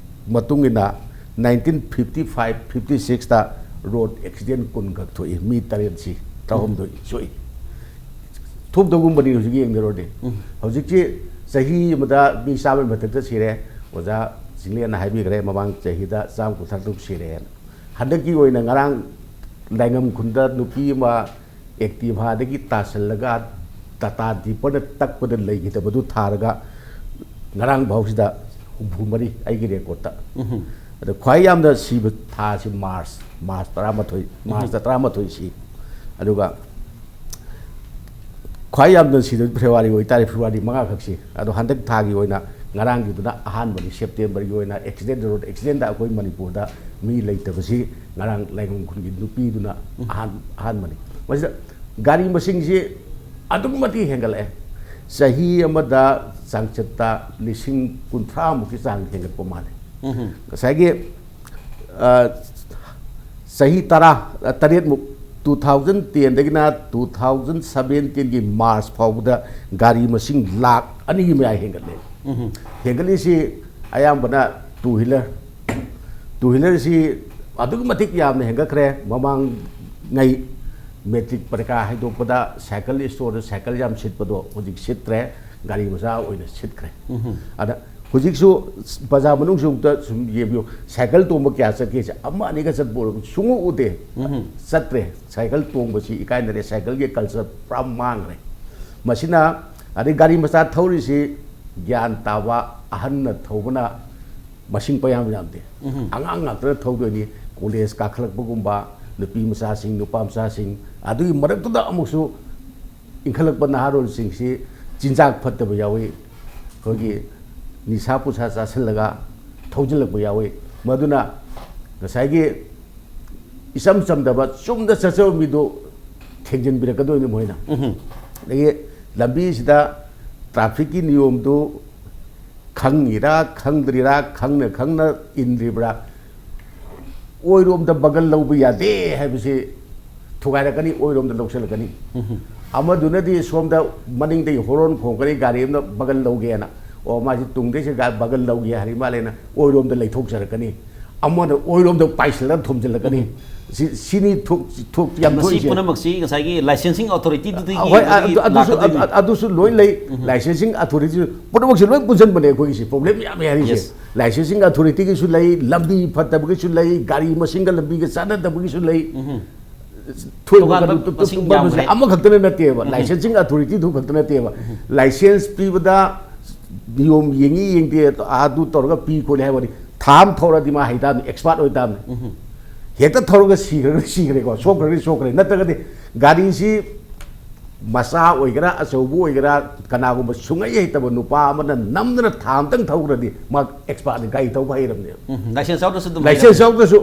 ꯃꯇꯨꯡ ꯏꯟꯅ ꯅꯥꯏꯟꯇꯤꯟ ꯐꯤꯐꯇꯤ ꯐꯥꯏꯚ ꯐꯤꯐꯇꯤ ꯁꯤꯛꯁꯇ ꯔꯣꯗ ꯑꯦꯛꯁꯤꯗꯦꯟ ꯀꯨꯟꯈꯛ ꯊꯣꯛꯏ, ꯃꯤ ꯇꯔꯦꯠꯁꯤ, ꯇꯔꯥꯍꯨꯝꯗꯣꯏ ꯁꯣꯛꯏ꯫ ꯊꯣꯛꯇꯧꯒꯨꯝꯕꯅꯤ ꯍꯧꯖꯤꯛ ꯌꯦꯡꯅꯔꯨꯔꯗꯤ꯫ ꯍꯧꯖꯤꯛꯁꯤ ꯆꯍꯤ ꯑꯃꯗ ꯃꯤ ꯆꯥꯝꯃꯒꯤ ꯃꯊꯛꯇ ꯁꯤꯔꯦ꯫ ꯑꯣꯖꯥ ꯆꯤꯡꯂꯦꯟꯅ ꯍꯥꯏꯕꯤꯈ꯭ꯔꯦ, ꯃꯃꯥꯡ ꯆꯍꯤꯗ ꯆꯥꯝꯃ ꯀꯨꯟꯊ꯭ꯔꯥ ꯇꯔꯨꯛ ꯁꯤꯔꯦꯅ꯫ ꯍꯟꯗꯛꯀꯤ ꯑꯣꯏꯅ ꯉꯔꯥꯡ ꯂꯥꯏꯉꯝ ꯈꯨꯟꯗ ꯅꯨꯄꯤ ꯑꯃ ꯑꯦꯛꯇꯤꯚꯥꯗꯒꯤ ꯇꯥꯁꯜꯂꯒ ꯇꯥꯇꯥ ꯗꯤꯄꯔꯅ ꯇꯛꯄꯗ ꯂꯩꯈꯤꯗꯕꯗꯨ ꯊꯥꯔꯒ ꯉꯔꯥꯡ ꯐꯥꯎꯁꯤꯗ ꯍꯨꯝꯐꯨ ꯃꯔꯤ ꯑꯩꯒꯤ ꯔꯦꯀꯣꯔꯠꯇ꯫ ꯑꯗ ꯈ꯭ꯋꯥꯏ ꯌꯥꯝꯅ ꯁꯤꯕ ꯊꯥꯁꯤ ꯃꯥꯔꯆ, ꯃꯥꯔꯆ ꯇꯔꯥꯃꯥꯊꯣꯏ, ꯃꯥꯔꯆꯇ ꯇꯔꯥꯃꯥꯊꯣꯏ ꯁꯤ꯫ ꯑꯗꯨꯒ ꯈ꯭ꯋꯥꯏ ꯌꯥꯝꯅ ꯁꯤꯗꯕ ꯐꯦꯕ꯭ꯔꯨꯋꯥꯔꯤ ꯑꯣꯏꯇꯥꯔꯦ, ꯐꯦꯕ꯭ꯔꯨꯋꯥꯔꯤ ꯃꯉꯥꯈꯛꯁꯤ꯫ ꯑꯗꯣ ꯍꯟꯗꯛ ꯊꯥꯒꯤ ꯑꯣꯏꯅ ꯉꯔꯥꯡꯒꯤꯗꯨꯅ ꯑꯍꯥꯟꯕꯅꯤ, ꯁꯦꯞꯇꯦꯝꯕꯔꯒꯤ ꯑꯣꯏꯅ ꯑꯦꯛꯁꯤꯗꯦꯟ, ꯔꯣꯗ ꯑꯦꯛꯁꯤꯗꯦꯟꯗ ꯑꯩꯈꯣꯏ ꯃꯅꯤꯄꯨꯔꯗ ꯃꯤ ꯂꯩꯇꯕꯁꯤ ꯉꯔꯥꯡ ꯂꯥꯏꯉꯝ ꯈꯨꯟꯒꯤ ꯅꯨꯄꯤꯗꯨꯅ ꯑꯍꯥꯟ-, ꯑꯍꯥꯟꯕꯅꯤ꯫ ꯃꯁꯤꯗ ꯒꯥꯔꯤ ꯃꯁꯤꯡꯁꯤ ꯑꯗꯨꯛꯀꯤ ꯃꯇꯤꯛ ꯍꯦꯟꯒꯠꯂꯛꯑꯦ꯫ ꯆꯍꯤ ꯑꯃꯗ ꯆꯥꯡꯆꯠꯇ ꯂꯤꯁꯤꯡ ꯀꯨꯟꯊ꯭ꯔꯥꯃꯨꯛꯀꯤ ꯆꯥꯡ ꯍꯦꯟꯒꯠꯄ ꯃꯥꯜꯂꯦ꯫ ꯉꯁꯥꯏꯒꯤ, ꯑ, ꯆꯍꯤ ꯇꯔꯥ, ꯑ, ꯇꯔꯦꯠꯃꯨꯛ, two thousand ten ꯗꯒꯤꯅ two thousand seventeen ꯒꯤ ꯃꯥꯔꯆ ꯐꯥꯎꯕꯗ ꯒꯥꯔꯤ ꯃꯁꯤꯡ ꯂꯥꯈ ꯑꯅꯤꯒꯤ ꯃꯌꯥ ꯍꯦꯟꯒꯠꯂꯦ꯫ ꯍꯦꯟꯒꯠꯂꯤꯁꯤ ꯑꯌꯥꯝꯕꯅ two wheeler, two wheeler ꯁꯤ ꯑꯗꯨꯛꯀꯤ ꯃꯇꯤꯛ ꯌꯥꯝꯅ ꯍꯦꯟꯒꯠꯈ꯭ꯔꯦ꯫ ꯃꯃꯥꯡꯉꯩ ꯃꯦꯇ꯭ꯔꯤꯛ ꯄꯔꯤꯈꯥ ꯍꯥꯏꯗꯣꯛꯄꯗ ꯁꯥꯏꯀꯜ ꯁ꯭ꯇꯣꯔꯗ ꯁꯥꯏꯀꯜ ꯌꯥꯝ ꯁꯤꯠꯄꯗꯣ ꯍꯧꯖꯤꯛ ꯁꯤꯠꯇ꯭ꯔꯦ, ꯒꯥꯔꯤ ꯃꯆꯥ ꯑꯣꯏꯅ ꯁꯤꯠꯈ꯭ꯔꯦ꯫ ꯑꯗ ꯍꯧꯖꯤꯛꯁꯨ ꯕꯖꯥꯔ ꯃꯅꯨꯡꯁꯤꯐꯥꯎꯗ ꯁꯨꯝ ꯌꯦꯡꯕꯤꯌꯨ, ꯁꯥꯏꯀꯜ ꯇꯣꯡꯕ ꯀꯌꯥ ꯆꯠꯀꯦꯁꯦ? ꯑꯃ ꯑꯅꯤꯒ ꯆꯠꯄ ꯑꯣꯏꯔꯕ ꯁꯨꯡꯎ ꯎꯗꯦ꯫ ꯆꯠꯇ꯭ꯔꯦ꯫ ꯁꯥꯏꯀꯜ ꯇꯣꯡꯕꯁꯤ ꯏꯀꯥꯏꯅꯔꯦ, ꯁꯥꯏꯀꯜꯒꯤ ꯀꯜꯆꯔ ꯄꯨꯔꯥ ꯃꯥꯡꯈ꯭ꯔꯦ꯫ ꯃꯁꯤꯅ, ꯑꯗꯩ ꯒꯥꯔꯤ ꯃꯆꯥ ꯊꯧꯔꯤꯁꯤ ꯒ꯭ꯌꯥꯟ ꯇꯥꯕ ꯑꯍꯟꯅ ꯊꯧꯕꯅ ꯃꯁꯤꯡ ꯄꯌꯥꯝ ꯌꯥꯝꯗꯦ꯫ ꯑꯉꯥꯡ ꯉꯥꯛꯇꯅ ꯊꯧꯗꯣꯏꯅꯤ꯫ ꯀꯣꯂꯦꯖ ꯀꯥꯈꯠꯂꯛꯄꯒꯨꯝꯕ, ꯅꯨꯄꯤ ꯃꯆꯥꯁꯤꯡ, ꯅꯨꯄꯥ ꯃꯆꯥꯁꯤꯡ, ꯑꯗꯨꯒꯤ ꯃꯔꯛꯇꯨꯗ ꯑꯃꯨꯛꯁꯨ ꯏꯟꯈꯠꯂꯛꯄ ꯅꯍꯥꯔꯣꯜꯁꯤꯡꯁꯤ ꯆꯤꯟꯖꯥꯛ ꯐꯠꯇꯕ ꯌꯥꯎꯏ, ꯑꯩꯈꯣꯏꯒꯤ ꯅꯤꯁꯥ ꯄꯨꯁꯥ ꯆꯥꯁꯤꯜꯂꯒ ꯊꯧꯖꯤꯜꯂꯛꯄ ꯌꯥꯎꯏ꯫ ꯃꯗꯨꯅ ꯉꯁꯥꯏꯒꯤ ꯏꯆꯝ ꯆꯝꯗꯕ ꯆꯨꯝꯅ ꯆꯠꯆꯕ ꯃꯤꯗꯨ ꯊꯦꯡꯖꯤꯟꯕꯤꯔꯛꯀꯗꯣꯏꯅꯤ ꯃꯣꯏꯅ꯫ ꯑꯗꯒꯤ ꯂꯝꯕꯤꯁꯤꯗ ꯇ꯭ꯔꯥꯐꯤꯛꯀꯤ ꯅꯤꯌꯣꯝꯗꯨ ꯈꯪꯉꯤꯔꯥ ꯈꯪꯗ꯭ꯔꯤꯔꯥ, ꯈꯪꯅ ꯈꯪꯅ ꯏꯟꯗ꯭ꯔꯤꯕ꯭ꯔꯥ? ꯑꯣꯏꯔꯣꯝꯗ ꯕꯒꯜ ꯂꯧꯕ ꯌꯥꯗꯦ ꯍꯥꯏꯕꯁꯤ ꯊꯨꯒꯥꯏꯔꯛꯀꯅꯤ, ꯑꯣꯏꯔꯣꯝꯗ ꯂꯧꯁꯤꯜꯂꯛꯀꯅꯤ꯫ ꯑꯃꯗꯨꯅꯗꯤ ꯁꯣꯝꯗ ꯃꯅꯤꯡꯗꯒꯤ ꯍꯣꯔꯣꯟ ꯈꯣꯡꯀꯅꯤ, ꯒꯥꯔꯤ ꯑꯃꯅ ꯕꯒꯜ ꯂꯧꯒꯦꯅ꯫ ꯑꯣ, ꯃꯥꯁꯤ ꯇꯨꯡꯗꯩꯁꯤ ꯒꯥ-, ꯕꯒꯜ ꯂꯧꯒꯦ ꯍꯥꯏꯔꯤ ꯃꯥꯜꯂꯦꯅ ꯑꯣꯏꯔꯣꯝꯗ ꯂꯩꯊꯣꯛꯆꯔꯛꯀꯅꯤ꯫ ꯑꯃꯅ ꯑꯣꯏꯔꯣꯝꯗ ꯄꯥꯏꯁꯤꯜꯂꯒ ꯊꯣꯝꯖꯤꯜꯂꯛꯀꯅꯤ꯫ ꯁꯤ-, ꯁꯤꯅꯤ ꯊꯣꯛ-, ꯊꯣꯛ-, ꯌꯥꯝ ꯃꯁꯤ ꯊꯣꯛꯏꯁꯦ꯫ ꯄꯨꯝꯅꯃꯛꯁꯤ ꯉꯁꯥꯏꯒꯤ licensing authority ꯗꯨꯗꯒꯤ ꯍꯣꯏ, ꯑꯗꯨꯗꯒꯤ ꯑꯗꯨ, ꯑꯗꯨꯁꯨ, ꯂꯥꯛꯀꯗꯣꯏꯅꯤ꯫ ꯑꯗꯨ, ꯑꯗꯨꯁꯨ ꯂꯣꯏ ꯂꯩ꯫ Licensing authority ꯁꯨ ꯄꯨꯝꯅꯃꯛꯁꯦ ꯂꯣꯏ ꯄꯨꯟꯁꯤꯟꯕꯅꯦ ꯑꯩꯈꯣꯏꯒꯤꯁꯤ꯫ Problem ꯌꯥꯝꯃꯦ ꯍꯥꯏꯔꯤꯁꯦ꯫ Yes. Licensing authority ꯒꯤꯁꯨ ꯂꯩ, ꯂꯝꯕꯤ ꯐꯠꯇꯕꯒꯤꯁꯨ ꯂꯩ, ꯒꯥꯔꯤ ꯃꯁꯤꯡꯒ ꯂꯝꯕꯤꯒ ꯆꯥꯟꯅꯗꯕꯒꯤꯁꯨ ꯂꯩ꯫ ꯊꯣꯏꯕ ꯇꯣꯉꯥꯟꯕ ꯀꯩꯅꯣ, ꯇꯨ-, ꯇꯨ-, ꯃꯁꯤꯡ ꯇꯨꯝꯕ ꯃꯁꯤꯡ ꯌꯥꯝꯈ꯭ꯔꯦ꯫ ꯑꯃꯈꯛꯇꯅ ꯅꯠꯇꯦꯕ꯫ Licensing authority ꯗꯨ ꯈꯛꯇ ꯅꯠꯇꯦꯕ꯫ License ꯄꯤꯕꯗ ꯅꯤꯌꯣꯝ ꯌꯦꯡꯉꯤ ꯌꯦꯡꯗꯦ, ꯑꯗꯨ ꯇꯧꯔꯒ ꯄꯤ ꯈꯣꯠꯂꯤ ꯍꯥꯏꯕ ꯋꯥꯅꯤ꯫ ꯊꯥ ꯑꯃ ꯊꯧꯔꯗꯤ ꯃꯥ ꯍꯩꯇꯥꯕꯅꯤ, expert ꯑꯣꯏꯇꯥꯕꯅꯤ꯫ ꯍꯦꯛꯇ ꯊꯧꯔꯒ ꯁꯤꯈ꯭ꯔꯒ ꯁꯤꯈ꯭ꯔꯦꯀꯣ, ꯁꯣꯛꯈ꯭ꯔꯒꯗꯤ ꯁꯣꯛꯈ꯭ꯔꯦ꯫ ꯅꯠꯇ꯭ꯔꯒꯗꯤ ꯒꯥꯔꯤꯁꯤ ꯃꯆꯥ ꯑꯣꯏꯒꯦꯔꯥ ꯑꯆꯧꯕ ꯑꯣꯏꯒꯦꯔꯥ, ꯀꯅꯥꯒꯨꯝꯕ ꯁꯨꯡꯍꯩ ꯍꯩꯇꯕ ꯅꯨꯄꯥ ꯑꯃꯅ ꯅꯝꯗꯅ ꯊꯥ ꯑꯃꯇꯪ ꯊꯧꯈ꯭ꯔꯗꯤ ꯃꯥ expert ꯅꯤ, ꯒꯥꯔꯤ ꯊꯧꯕ ꯍꯩꯔꯕꯅꯦꯕ꯫ ꯎꯝ, license ꯌꯥꯎꯗ꯭ꯔꯁꯨ ꯑꯗꯨꯝ ꯂꯥꯏꯁꯦꯟꯁ ꯍꯩꯔꯕꯅꯦ꯫ ꯌꯥꯎꯗ꯭ꯔꯁꯨ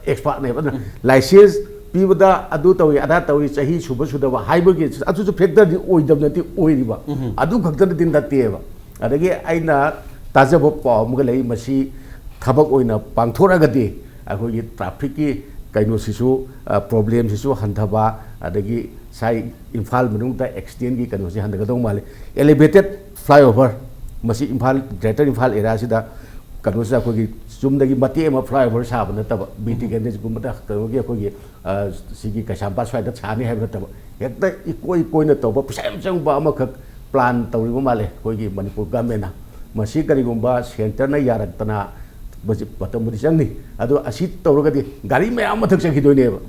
expert ꯅꯦꯕ꯫ ꯑꯗꯨꯅ license ꯄꯤꯕꯗ ꯑꯗꯨ ꯇꯧꯏ, ꯑꯗꯥ ꯇꯧꯏ, ꯆꯍꯤ ꯁꯨꯕ ꯁꯨꯗꯕ ꯍꯥꯏꯕꯒꯤ ꯑꯗꯨꯁꯨ factor ꯗꯤ ꯑꯣꯏꯗꯕ ꯅꯠꯇꯦ, ꯑꯣꯏꯔꯤꯕ꯫ ꯑꯗꯨ ꯈꯛꯇꯅꯗꯤ ꯅꯠꯇꯦꯕ꯫ ꯑꯗꯒꯤ ꯑꯩꯅ ꯇꯥꯖꯕ ꯄꯥꯎ ꯑꯃꯒ ꯂꯩ, ꯃꯁꯤ ꯊꯕꯛ ꯑꯣꯏꯅ ꯄꯥꯡꯊꯣꯔꯛꯑꯒꯗꯤ ꯑꯩꯈꯣꯏꯒꯤ traffic ꯀꯤ ꯀꯩꯅꯣꯁꯤꯁꯨ, ꯑ, problem ꯁꯤꯁꯨ ꯍꯟꯊꯕ, ꯑꯗꯒꯤ ꯁꯥꯏ ꯏꯝꯐꯥꯜ ꯃꯅꯨꯡꯗ accident ꯀꯤ ꯀꯩꯅꯣꯁꯤ ꯍꯟꯊꯒꯗꯧ ꯃꯥꯜꯂꯤ꯫ Elevated flyover, ꯃꯁꯤ ꯏꯝꯐꯥꯜ, Greater ꯏꯝꯐꯥꯜ area ꯁꯤꯗ ꯀꯩꯅꯣꯁꯤꯗ ꯑꯩꯈꯣꯏꯒꯤ ꯆꯨꯝꯅꯒꯤ ꯃꯇꯦꯛ ꯑꯃ flyover ꯁꯥꯕ ꯅꯠꯇꯕ, ꯕꯤ ꯇꯤ ꯀꯦꯟꯗ꯭ꯔꯒꯨꯝꯕꯗ ꯀꯩꯅꯣꯒꯤ ꯑꯩꯈꯣꯏꯒꯤ, ꯑ, ꯁꯤꯒꯤ ꯀꯩꯁꯥꯝꯄꯥꯠ ꯁ꯭ꯋꯥꯏꯗ ꯁꯥꯅꯤ ꯍꯥꯏꯕ ꯅꯠꯇꯕ, ꯍꯦꯛꯇ ꯏꯀꯣꯏ ꯀꯣꯏꯅ ꯇꯧꯕ, ꯄꯩꯁꯥ ꯌꯥꯝ ꯆꯪꯕ ꯑꯃꯈꯛ plan ꯇꯧꯔꯤꯕ ꯃꯥꯜꯂꯦ ꯑꯩꯈꯣꯏꯒꯤ ꯃꯅꯤꯄꯨꯔ government ꯅ꯫ ꯃꯁꯤ ꯀꯔꯤꯒꯨꯝꯕ centre ꯅ ꯌꯥꯔꯛꯇꯅ, ꯃꯁꯤ ꯃꯇꯝꯕꯨꯗꯤ ꯆꯪꯅꯤ, ꯑꯗꯣ ꯑꯁꯤ ꯇꯧꯔꯒꯗꯤ ꯒꯥꯔꯤ ꯃꯌꯥꯝ ꯃꯊꯛ ꯆꯠꯈꯤꯗꯣꯏꯅꯦꯕ꯫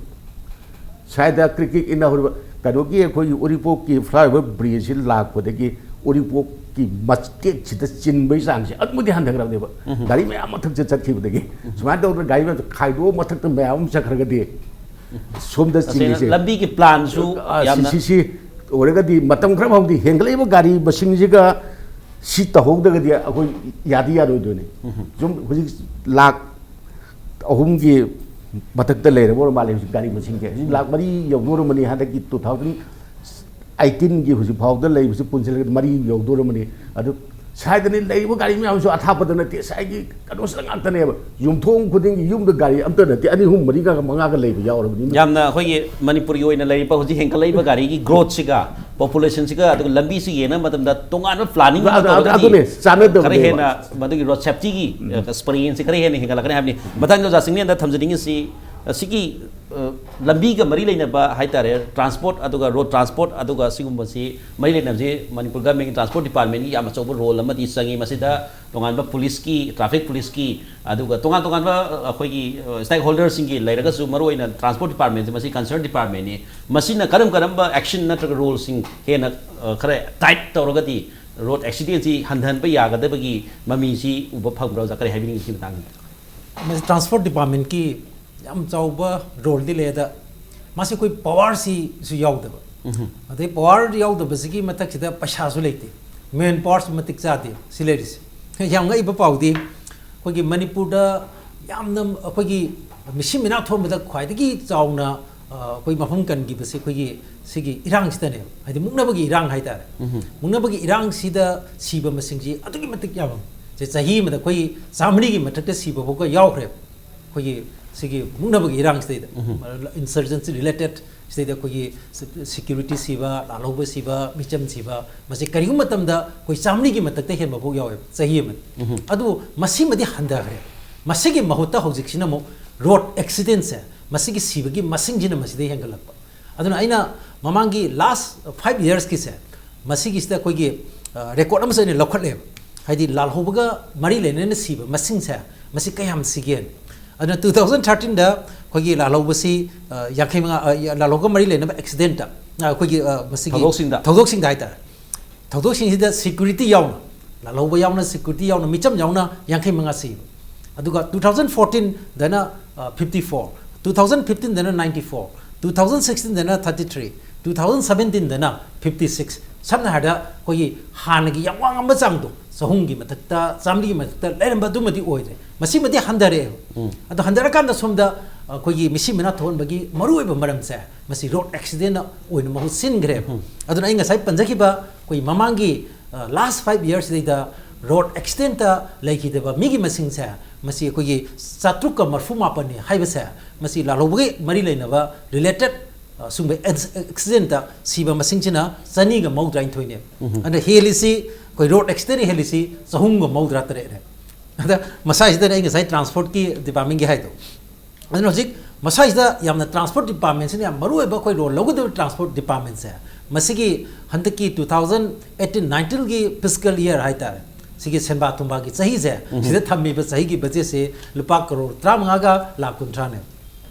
ꯁ꯭ꯋꯥꯏꯗ ꯀ꯭ꯔꯤꯛ ꯀ꯭ꯔꯤꯛ ꯏꯟꯅ ꯍꯧꯔꯤꯕ ꯀꯩꯅꯣꯒꯤ, ꯑꯩꯈꯣꯏꯒꯤ ꯎꯔꯤꯄꯣꯛꯀꯤ flyover bridge ꯁꯤ ꯂꯥꯛꯄꯗꯒꯤ ꯎꯔꯤꯄꯣꯛ ꯀꯤ ꯃꯇꯦꯛꯁꯤꯗ ꯆꯤꯟꯕꯒꯤ ꯆꯥꯡꯁꯦ ꯑꯗꯨꯃꯗꯤ ꯍꯟꯊꯈ꯭ꯔꯕꯅꯦꯕ꯫ ꯒꯥꯔꯤ ꯃꯌꯥꯝ ꯃꯊꯛꯇ ꯆꯠꯈꯤꯕꯗꯒꯤ ꯁꯨꯃꯥꯏꯅ ꯇꯧꯗꯅ ꯒꯥꯔꯤ ꯃꯌꯥꯝ ꯈꯥꯏꯗꯣꯛꯑ ꯃꯊꯛꯇ ꯃꯌꯥꯝ ꯑꯃ ꯆꯠꯈ꯭ꯔꯒꯗꯤ ꯁꯣꯝꯗ ꯇꯁꯦꯡꯅ ꯆꯤꯡꯉꯤꯁꯦ, ꯂꯝꯕꯤꯒꯤ ꯄ꯭ꯂꯥꯟꯁꯨ ꯑ, ꯁꯤ- ꯌꯥꯝꯅ ꯁꯤ ꯁꯤ ꯑꯣꯏꯔꯒꯗꯤ ꯃꯇꯝ ꯈꯔ ꯐꯥꯎꯗꯤ ꯍꯦꯟꯒꯠꯂꯛꯏꯕ ꯒꯥꯔꯤ ꯃꯁꯤꯡꯁꯤꯒ ꯁꯤ ꯇꯧꯍꯧꯗ꯭ꯔꯒꯗꯤ ꯑꯩꯈꯣꯏ ꯌꯥꯗꯤ ꯌꯥꯔꯣꯏꯗꯣꯏꯅꯤ꯫ ꯁꯨꯝ ꯍꯧꯖꯤꯛ ꯂꯥꯛ ꯑꯍꯨꯝꯒꯤ ꯃꯊꯛꯇ ꯂꯩꯔꯕ ꯑꯣꯏꯔ ꯃꯥꯜꯂꯦ ꯍꯧꯖꯤꯛ ꯒꯥꯔꯤ ꯃꯁꯤꯡꯁꯦ꯫ ꯍꯧꯖꯤꯛ ꯂꯥꯛ ꯃꯔꯤ ꯌꯧꯗꯣꯔꯝꯃꯅꯤ ꯍꯟꯗꯛꯀꯤ two thousand eighteenꯒꯤ ꯍꯧꯖꯤꯛ ꯐꯥꯎꯗ ꯂꯩꯕꯁꯤ ꯄꯨꯟꯁꯤꯜꯂꯒ ꯃꯔꯤ ꯌꯧꯗꯣꯔꯝꯃꯅꯤ꯫ ꯑꯗꯨ ꯁ꯭ꯋꯥꯏꯗꯅꯤ ꯂꯩꯔꯤꯕ ꯒꯥꯔꯤ ꯃꯌꯥꯝꯁꯨ ꯑꯊꯥꯞꯄꯗ ꯅꯠꯇꯦ, ꯉꯁꯥꯏꯒꯤ ꯀꯩꯅꯣꯁꯤꯗ ꯉꯥꯛꯇꯅꯦꯕ꯫ ꯌꯨꯝꯊꯣꯡ ꯈꯨꯗꯤꯡꯒꯤ ꯌꯨꯝꯗ ꯒꯥꯔꯤ ꯑꯝꯇ ꯅꯠꯇꯦ, ꯑꯅꯤ ꯑꯍꯨꯝ ꯃꯔꯤꯒ ꯃꯉꯥꯒ ꯂꯩꯕ ꯌꯥꯎꯔꯕꯅꯤ꯫ ꯌꯥꯝꯅ ꯑꯩꯈꯣꯏꯒꯤ ꯃꯅꯤꯄꯨꯔꯒꯤ ꯑꯣꯏꯅ ꯂꯩꯔꯤꯕ ꯍꯧꯖꯤꯛ ꯍꯦꯟꯒꯠꯂꯛꯏꯕ ꯒꯥꯔꯤꯒꯤ ꯒ꯭ꯔꯣꯠꯁꯤꯒ ꯄꯣꯄꯨꯂꯦꯁꯟꯁꯤꯒ ꯑꯗꯨꯒ ꯂꯝꯕꯤꯁꯤ ꯌꯦꯡꯅꯕ ꯃꯇꯝꯗ ꯇꯣꯉꯥꯟꯕ ꯄ꯭ꯂꯥꯅꯤꯡ ꯑꯗꯨ- ꯑꯗꯨ- ꯑꯗꯨꯅꯦ, ꯆꯥꯟꯅꯗꯕꯅꯦꯕ꯫ ꯈꯔ ꯍꯦꯟꯅ ꯃꯗꯨꯒꯤ ꯔꯣꯗ ꯁꯦꯐꯇꯤꯒꯤ ꯑꯦꯛꯁꯄꯤꯔꯤꯌꯦꯟꯁꯁꯤ ꯈꯔ ꯍꯦꯟꯅ ꯍꯦꯟꯒꯠꯂꯛꯀꯅꯤ ꯍꯥꯏꯕꯅꯤ꯫ ꯃꯊꯪꯗ ꯑꯣꯖꯥ ꯆꯤꯡꯂꯦꯟꯗ ꯊꯝꯖꯅꯤꯡꯉꯤꯁꯤ, ꯑ, ꯁꯤꯒꯤ ꯑ, ꯂꯝꯕꯤꯒ ꯃꯔꯤ ꯂꯩꯅꯕ ꯍꯥꯏꯇꯥꯔꯦ, ꯇ꯭ꯔꯥꯟꯁꯄꯣꯔꯠ ꯑꯗꯨꯒ ꯔꯣꯗ ꯇ꯭ꯔꯥꯟꯁꯄꯣꯔꯠ ꯑꯗꯨꯒ ꯁꯤꯒꯨꯝꯕꯁꯤ ꯃꯔꯤ ꯂꯩꯅꯕꯁꯤ ꯃꯅꯤꯄꯨꯔ ꯒꯚꯔꯟꯃꯦꯟꯒꯤ ꯇ꯭ꯔꯥꯟꯁꯄꯣꯔꯠ ꯗꯤꯄꯥꯔꯠꯃꯦꯟꯒꯤ ꯌꯥꯝ ꯑꯆꯧꯕ ꯔꯣꯜ ꯑꯃꯗꯤ ꯆꯪꯉꯤ꯫ ꯃꯁꯤꯗ ꯇꯣꯉꯥꯟꯕ ꯄꯨꯂꯤꯁꯀꯤ, ꯇ꯭ꯔꯥꯐꯤꯛ ꯄꯨꯂꯤꯁꯀꯤ, ꯑꯗꯨꯒ ꯇꯣꯉꯥꯟ ꯇꯣꯉꯥꯟꯕ, ꯑ, ꯑꯩꯈꯣꯏꯒꯤ, ꯑ, ꯁ꯭ꯇꯦꯛ ꯍꯣꯜꯗꯔꯁꯤꯡꯒꯤ ꯂꯩꯔꯒꯁꯨ ꯃꯔꯨꯑꯣꯏꯅ ꯇ꯭ꯔꯥꯟꯁꯄꯣꯔꯠ ꯗꯤꯄꯥꯔꯠꯃꯦꯟꯁꯤ ꯃꯁꯤ ꯀꯟꯁꯔꯟ ꯗꯤꯄꯥꯔꯠꯃꯦꯟꯅꯤ꯫ ꯃꯁꯤꯅ ꯀꯔꯝ ꯀꯔꯝꯕ ꯑꯦꯛꯁꯟ ꯅꯠꯇ꯭ꯔꯒ ꯔꯣꯜꯁꯤꯡ ꯍꯦꯟꯅ, ꯑ, ꯈꯔ ꯇꯥꯏꯠ ꯇꯧꯔꯒꯗꯤ ꯔꯣꯗ ꯑꯦꯛꯁꯤꯗꯦꯟꯁꯤ ꯍꯟꯊꯍꯟꯕ ꯌꯥꯒꯗꯕꯒꯤ ꯃꯃꯤꯁꯤ ꯎꯕ ꯐꯪꯕ꯭ꯔꯥ ꯑꯣꯖꯥ? ꯀꯔꯤ ꯍꯥꯏꯕꯤꯅꯤꯡꯉꯤ ꯁꯤ ꯃꯇꯥꯡꯗ? ꯃꯁꯤ ꯇ꯭ꯔꯥꯟꯁꯄꯣꯔꯠ ꯗꯤꯄꯥꯔꯠꯃꯦꯟꯀꯤ ꯌꯥꯝ ꯆꯥꯎꯕ ꯔꯣꯜꯗꯤ ꯂꯩ꯫ ꯑꯗ ꯃꯁꯤ ꯑꯩꯈꯣꯏ ꯄꯋꯥꯔꯁꯤꯁꯨ ꯌꯥꯎꯗꯕ, ꯑꯗꯩ ꯄꯋꯥꯔ ꯌꯥꯎꯗꯕꯁꯤꯒꯤ ꯃꯊꯛꯁꯤꯗ ꯄꯩꯁꯥꯁꯨ ꯂꯩꯇꯦ꯫ ꯃꯦꯟ ꯄꯋꯥꯔꯁꯨ ꯃꯇꯤꯛ ꯆꯥꯗꯦ ꯁꯤ ꯂꯩꯔꯤꯁꯦ꯫ ꯌꯥꯝ ꯉꯛꯏꯕ ꯄꯥꯎꯗꯤ ꯑꯩꯈꯣꯏꯒꯤ ꯃꯅꯤꯄꯨꯔꯗ ꯌꯥꯝꯅ ꯑꯩꯈꯣꯏꯒꯤ ꯃꯤꯁꯤ ꯃꯤꯅꯥ ꯊꯣꯟꯕꯗ ꯈ꯭ꯋꯥꯏꯗꯒꯤ ꯆꯥꯎꯅ, ꯑ, ꯑꯩꯈꯣꯏ ꯃꯐꯝ ꯀꯟꯈꯤꯕꯁꯦ ꯑꯩꯈꯣꯏꯒꯤ ꯁꯤꯒꯤ ꯏꯔꯥꯡꯁꯤꯗꯅꯦꯕ, ꯍꯥꯏꯗꯤ ꯃꯨꯛꯅꯕꯒꯤ ꯏꯔꯥꯡ ꯍꯥꯏꯇꯥꯔꯦ꯫ ꯃꯨꯛꯅꯕꯒꯤ ꯏꯔꯥꯡꯁꯤꯗ ꯁꯤꯕ ꯃꯁꯤꯡꯁꯤ ꯑꯗꯨꯛꯀꯤ ꯃꯇꯤꯛ ꯌꯥꯝꯃꯤ꯫ ꯁꯦ ꯆꯍꯤ ꯑꯃꯗ ꯑꯩꯈꯣꯏ ꯆꯥꯃꯔꯤꯒꯤ ꯃꯊꯛꯇ ꯁꯤꯕ ꯐꯥꯎꯕ ꯌꯥꯎꯈ꯭ꯔꯦꯕ꯫ ꯑꯩꯈꯣꯏꯒꯤ ꯁꯤꯒꯤ ꯃꯨꯛꯅꯕꯒꯤ ꯏꯔꯥꯡꯁꯤꯗꯩꯗ, ꯏꯟꯁꯔꯖꯦꯟꯁꯤ ꯔꯤꯂꯦꯇꯦꯠ ꯁꯤꯗꯩꯗ ꯑꯩꯈꯣꯏꯒꯤ ꯁꯦꯀ꯭ꯌꯨꯔꯤꯇꯤ ꯁꯤꯕ, ꯂꯥꯜꯍꯧꯕ ꯁꯤꯕ, ꯃꯤꯆꯝ ꯁꯤꯕ, ꯃꯁꯤ ꯀꯔꯤꯒꯨꯝꯕ ꯃꯇꯝꯗ ꯑꯩꯈꯣꯏ ꯆꯥꯃꯔꯤꯒꯤ ꯃꯊꯛꯇ ꯍꯦꯟꯕ ꯐꯥꯎ ꯌꯥꯎꯋꯦꯕ ꯆꯍꯤ ꯑꯃꯗ꯫ ꯑꯗꯨꯕꯨ ꯃꯁꯤꯃꯗꯤ ꯍꯟꯊꯈ꯭ꯔꯦ꯫ ꯃꯁꯤꯒꯤ ꯃꯍꯨꯠꯇ ꯍꯧꯖꯤꯛꯁꯤꯅ ꯑꯃꯨꯛ ꯔꯣꯗ ꯑꯦꯛꯁꯤꯗꯦꯟꯁꯦ, ꯃꯁꯤꯒꯤ ꯁꯤꯕꯒꯤ ꯃꯁꯤꯡꯁꯤꯅ ꯃꯁꯤꯗꯩ ꯍꯦꯟꯒꯠꯂꯛꯄ꯫ ꯑꯗꯨꯅ ꯑꯩꯅ ꯃꯃꯥꯡꯒꯤ ꯂꯥꯁ ꯐꯥꯏꯚ ꯌꯔꯁꯀꯤꯁꯦ, ꯃꯁꯤꯒꯤꯁꯤꯗ ꯑꯩꯈꯣꯏꯒꯤ, ꯑ, ꯔꯦꯀꯣꯔꯗ ꯑꯃꯁꯨ ꯑꯩꯅ ꯂꯧꯈꯠꯂꯦꯕ꯫ ꯍꯥꯏꯗꯤ ꯂꯥꯜꯍꯧꯕꯒ ꯃꯔꯤ ꯂꯩꯅꯅ ꯁꯤꯕ ꯃꯁꯤꯡꯁꯦ, ꯃꯁꯤ ꯀꯌꯥꯝ ꯁꯤꯒꯦ? ꯑꯗꯨꯅ two thousand thirteenꯗ ꯑꯩꯈꯣꯏꯒꯤ ꯂꯥꯜꯍꯧꯕꯁꯤ, ꯑ, ꯌꯥꯡꯈꯩ ꯃꯉꯥ, ꯑ, ꯂꯥꯜꯍꯧꯕꯒ ꯃꯔꯤ ꯂꯩꯅꯕ ꯑꯦꯛꯁꯤꯗꯦꯟꯇ, ꯑ, ꯑꯩꯈꯣꯏꯒꯤ, ꯑ, ꯃꯁꯤꯒꯤ ꯊꯧꯗꯣꯛꯁꯤꯡꯗ꯫ ꯊꯧꯗꯣꯛꯁꯤꯡꯗ ꯍꯥꯏꯇꯥꯔꯦ, ꯊꯧꯗꯣꯛꯁꯤꯡꯁꯤꯗ ꯁꯤꯀ꯭ꯌꯨꯔꯤꯇꯤ ꯌꯥꯎꯅ, ꯂꯥꯜꯍꯧꯕ ꯌꯥꯎꯅ, ꯁꯤꯀ꯭ꯌꯨꯔꯤꯇꯤ ꯌꯥꯎꯅ ꯃꯤꯆꯝ ꯌꯥꯎꯅ ꯌꯥꯡꯈꯩ ꯃꯉꯥ ꯁꯤꯕ꯫ ꯑꯗꯨꯒ two thousand fourteen ꯗꯅ fifty four, two thousand fifteen ꯗꯅ ninety four, two thousand sixteen ꯗꯅ thirty three, two thousand seventeen ꯗꯅ fifty six꯫ ꯁꯝꯅ ꯍꯥꯏꯔꯕꯗ ꯑꯩꯈꯣꯏꯒꯤ ꯍꯥꯟꯅꯒꯤ ꯌꯥꯝ ꯋꯥꯡꯉꯝꯕ ꯆꯥꯡꯗꯣ, ꯆꯍꯨꯝꯒꯤ ꯃꯊꯛꯇ, ꯆꯥꯝꯃꯔꯤꯒꯤ ꯃꯊꯛꯇ ꯂꯩꯔꯝꯕ ꯑꯗꯨꯃꯗꯤ ꯑꯣꯏꯗ꯭ꯔꯦ꯫ ꯃꯁꯤꯃꯗꯤ ꯍꯟꯊꯔꯛꯑꯦꯕ꯫ ꯑꯗꯣ ꯍꯟꯊꯔꯀꯥꯟꯗ ꯁꯣꯝꯗ ꯑꯩꯈꯣꯏꯒꯤ ꯃꯤꯁꯤ ꯃꯤꯅꯥ ꯊꯣꯛꯍꯟꯕꯒꯤ ꯃꯔꯨꯑꯣꯏꯕ ꯃꯔꯝꯁꯦ, ꯃꯁꯤ ꯔꯣꯗ ꯑꯦꯛꯁꯤꯗꯦꯟꯅ ꯑꯣꯏꯅ ꯃꯍꯨꯠ ꯁꯤꯟꯈ꯭ꯔꯦꯕ꯫ ꯑꯗꯨꯅ ꯑꯩ ꯉꯁꯥꯏ ꯄꯟꯖꯈꯤꯕ ꯑꯩꯈꯣꯏ ꯃꯃꯥꯡꯒꯤ ꯂꯥꯁ ꯐꯥꯏꯚ ꯏꯌꯔꯁꯤꯗꯩꯗ ꯔꯣꯗ ꯑꯦꯛꯁꯤꯗꯦꯟꯇ ꯂꯩꯈꯤꯗꯕ ꯃꯤꯒꯤ ꯃꯁꯤꯡꯁꯦ, ꯃꯁꯤ ꯑꯩꯈꯣꯏꯒꯤ ꯆꯥꯇ꯭ꯔꯨꯛꯀ ꯃꯔꯐꯨ ꯃꯥꯄꯟꯅꯤ ꯍꯥꯏꯕꯁꯦ, ꯃꯁꯤ ꯂꯥꯜꯍꯧꯕꯒꯤ ꯃꯔꯤ ꯂꯩꯅꯕ ꯔꯤꯂꯦꯇꯦꯠ ꯁꯨꯝꯕ ꯑꯦꯛꯁꯤꯗꯦꯟꯇ ꯁꯤꯕ ꯃꯁꯤꯡꯁꯤꯅ ꯆꯅꯤꯒ ꯃꯧꯗ꯭ꯔꯥꯅꯤꯊꯣꯏꯅꯦꯕ꯫ ꯑꯗ ꯍꯦꯜꯂꯤꯁꯤ, ꯑꯩꯈꯣꯏ ꯔꯣꯗ ꯑꯦꯛꯁꯤꯗꯦꯟ ꯍꯦꯜꯂꯤꯁꯤ ꯆꯍꯨꯝꯒ ꯃꯧꯗ꯭ꯔꯥ ꯇꯔꯦꯠꯅꯦꯕ꯫ ꯑꯗ ꯃꯁꯥꯁꯤꯗꯅ ꯑꯩ ꯉꯁꯥꯏ ꯇ꯭ꯔꯥꯟꯁꯄꯣꯔꯠꯀꯤ ꯗꯤꯄꯥꯔꯠꯃꯦꯟꯒꯤ ꯍꯥꯏꯗꯣ, ꯑꯗꯨꯅ ꯍꯧꯖꯤꯛ ꯃꯁꯥꯁꯤꯗ ꯌꯥꯝꯅ ꯇ꯭ꯔꯥꯟꯁꯄꯣꯔꯠ ꯗꯤꯄꯥꯔꯠꯃꯦꯟꯁꯤꯅ ꯌꯥꯝ ꯃꯔꯨ ꯑꯣꯏꯕ ꯑꯩꯈꯣꯏ ꯔꯣꯜ ꯂꯧꯒꯗꯕ ꯇ꯭ꯔꯥꯟꯁꯄꯣꯔꯠ ꯗꯤꯄꯥꯔꯠꯃꯦꯟꯁꯦ, ꯃꯁꯤꯒꯤ ꯍꯟꯗꯛꯀꯤ two thousand eighteen nineteen ꯒꯤ ꯐꯤꯁꯀꯦꯜ ꯏꯌꯔ ꯍꯥꯏꯇꯥꯔꯦ, ꯁꯤꯒꯤ ꯁꯦꯟꯕꯥ ꯊꯨꯝꯕꯥꯒꯤ ꯆꯍꯤꯁꯦ, ꯁꯤꯗ ꯊꯝꯃꯤꯕ ꯆꯍꯤꯒꯤ ꯕꯖꯦꯠꯁꯦ ꯂꯨꯄꯥ ꯀꯔꯣꯔ ꯇꯔꯥꯃꯉꯥꯒ ꯂꯥꯈ ꯀꯨꯟꯊ꯭ꯔꯥꯅꯦ,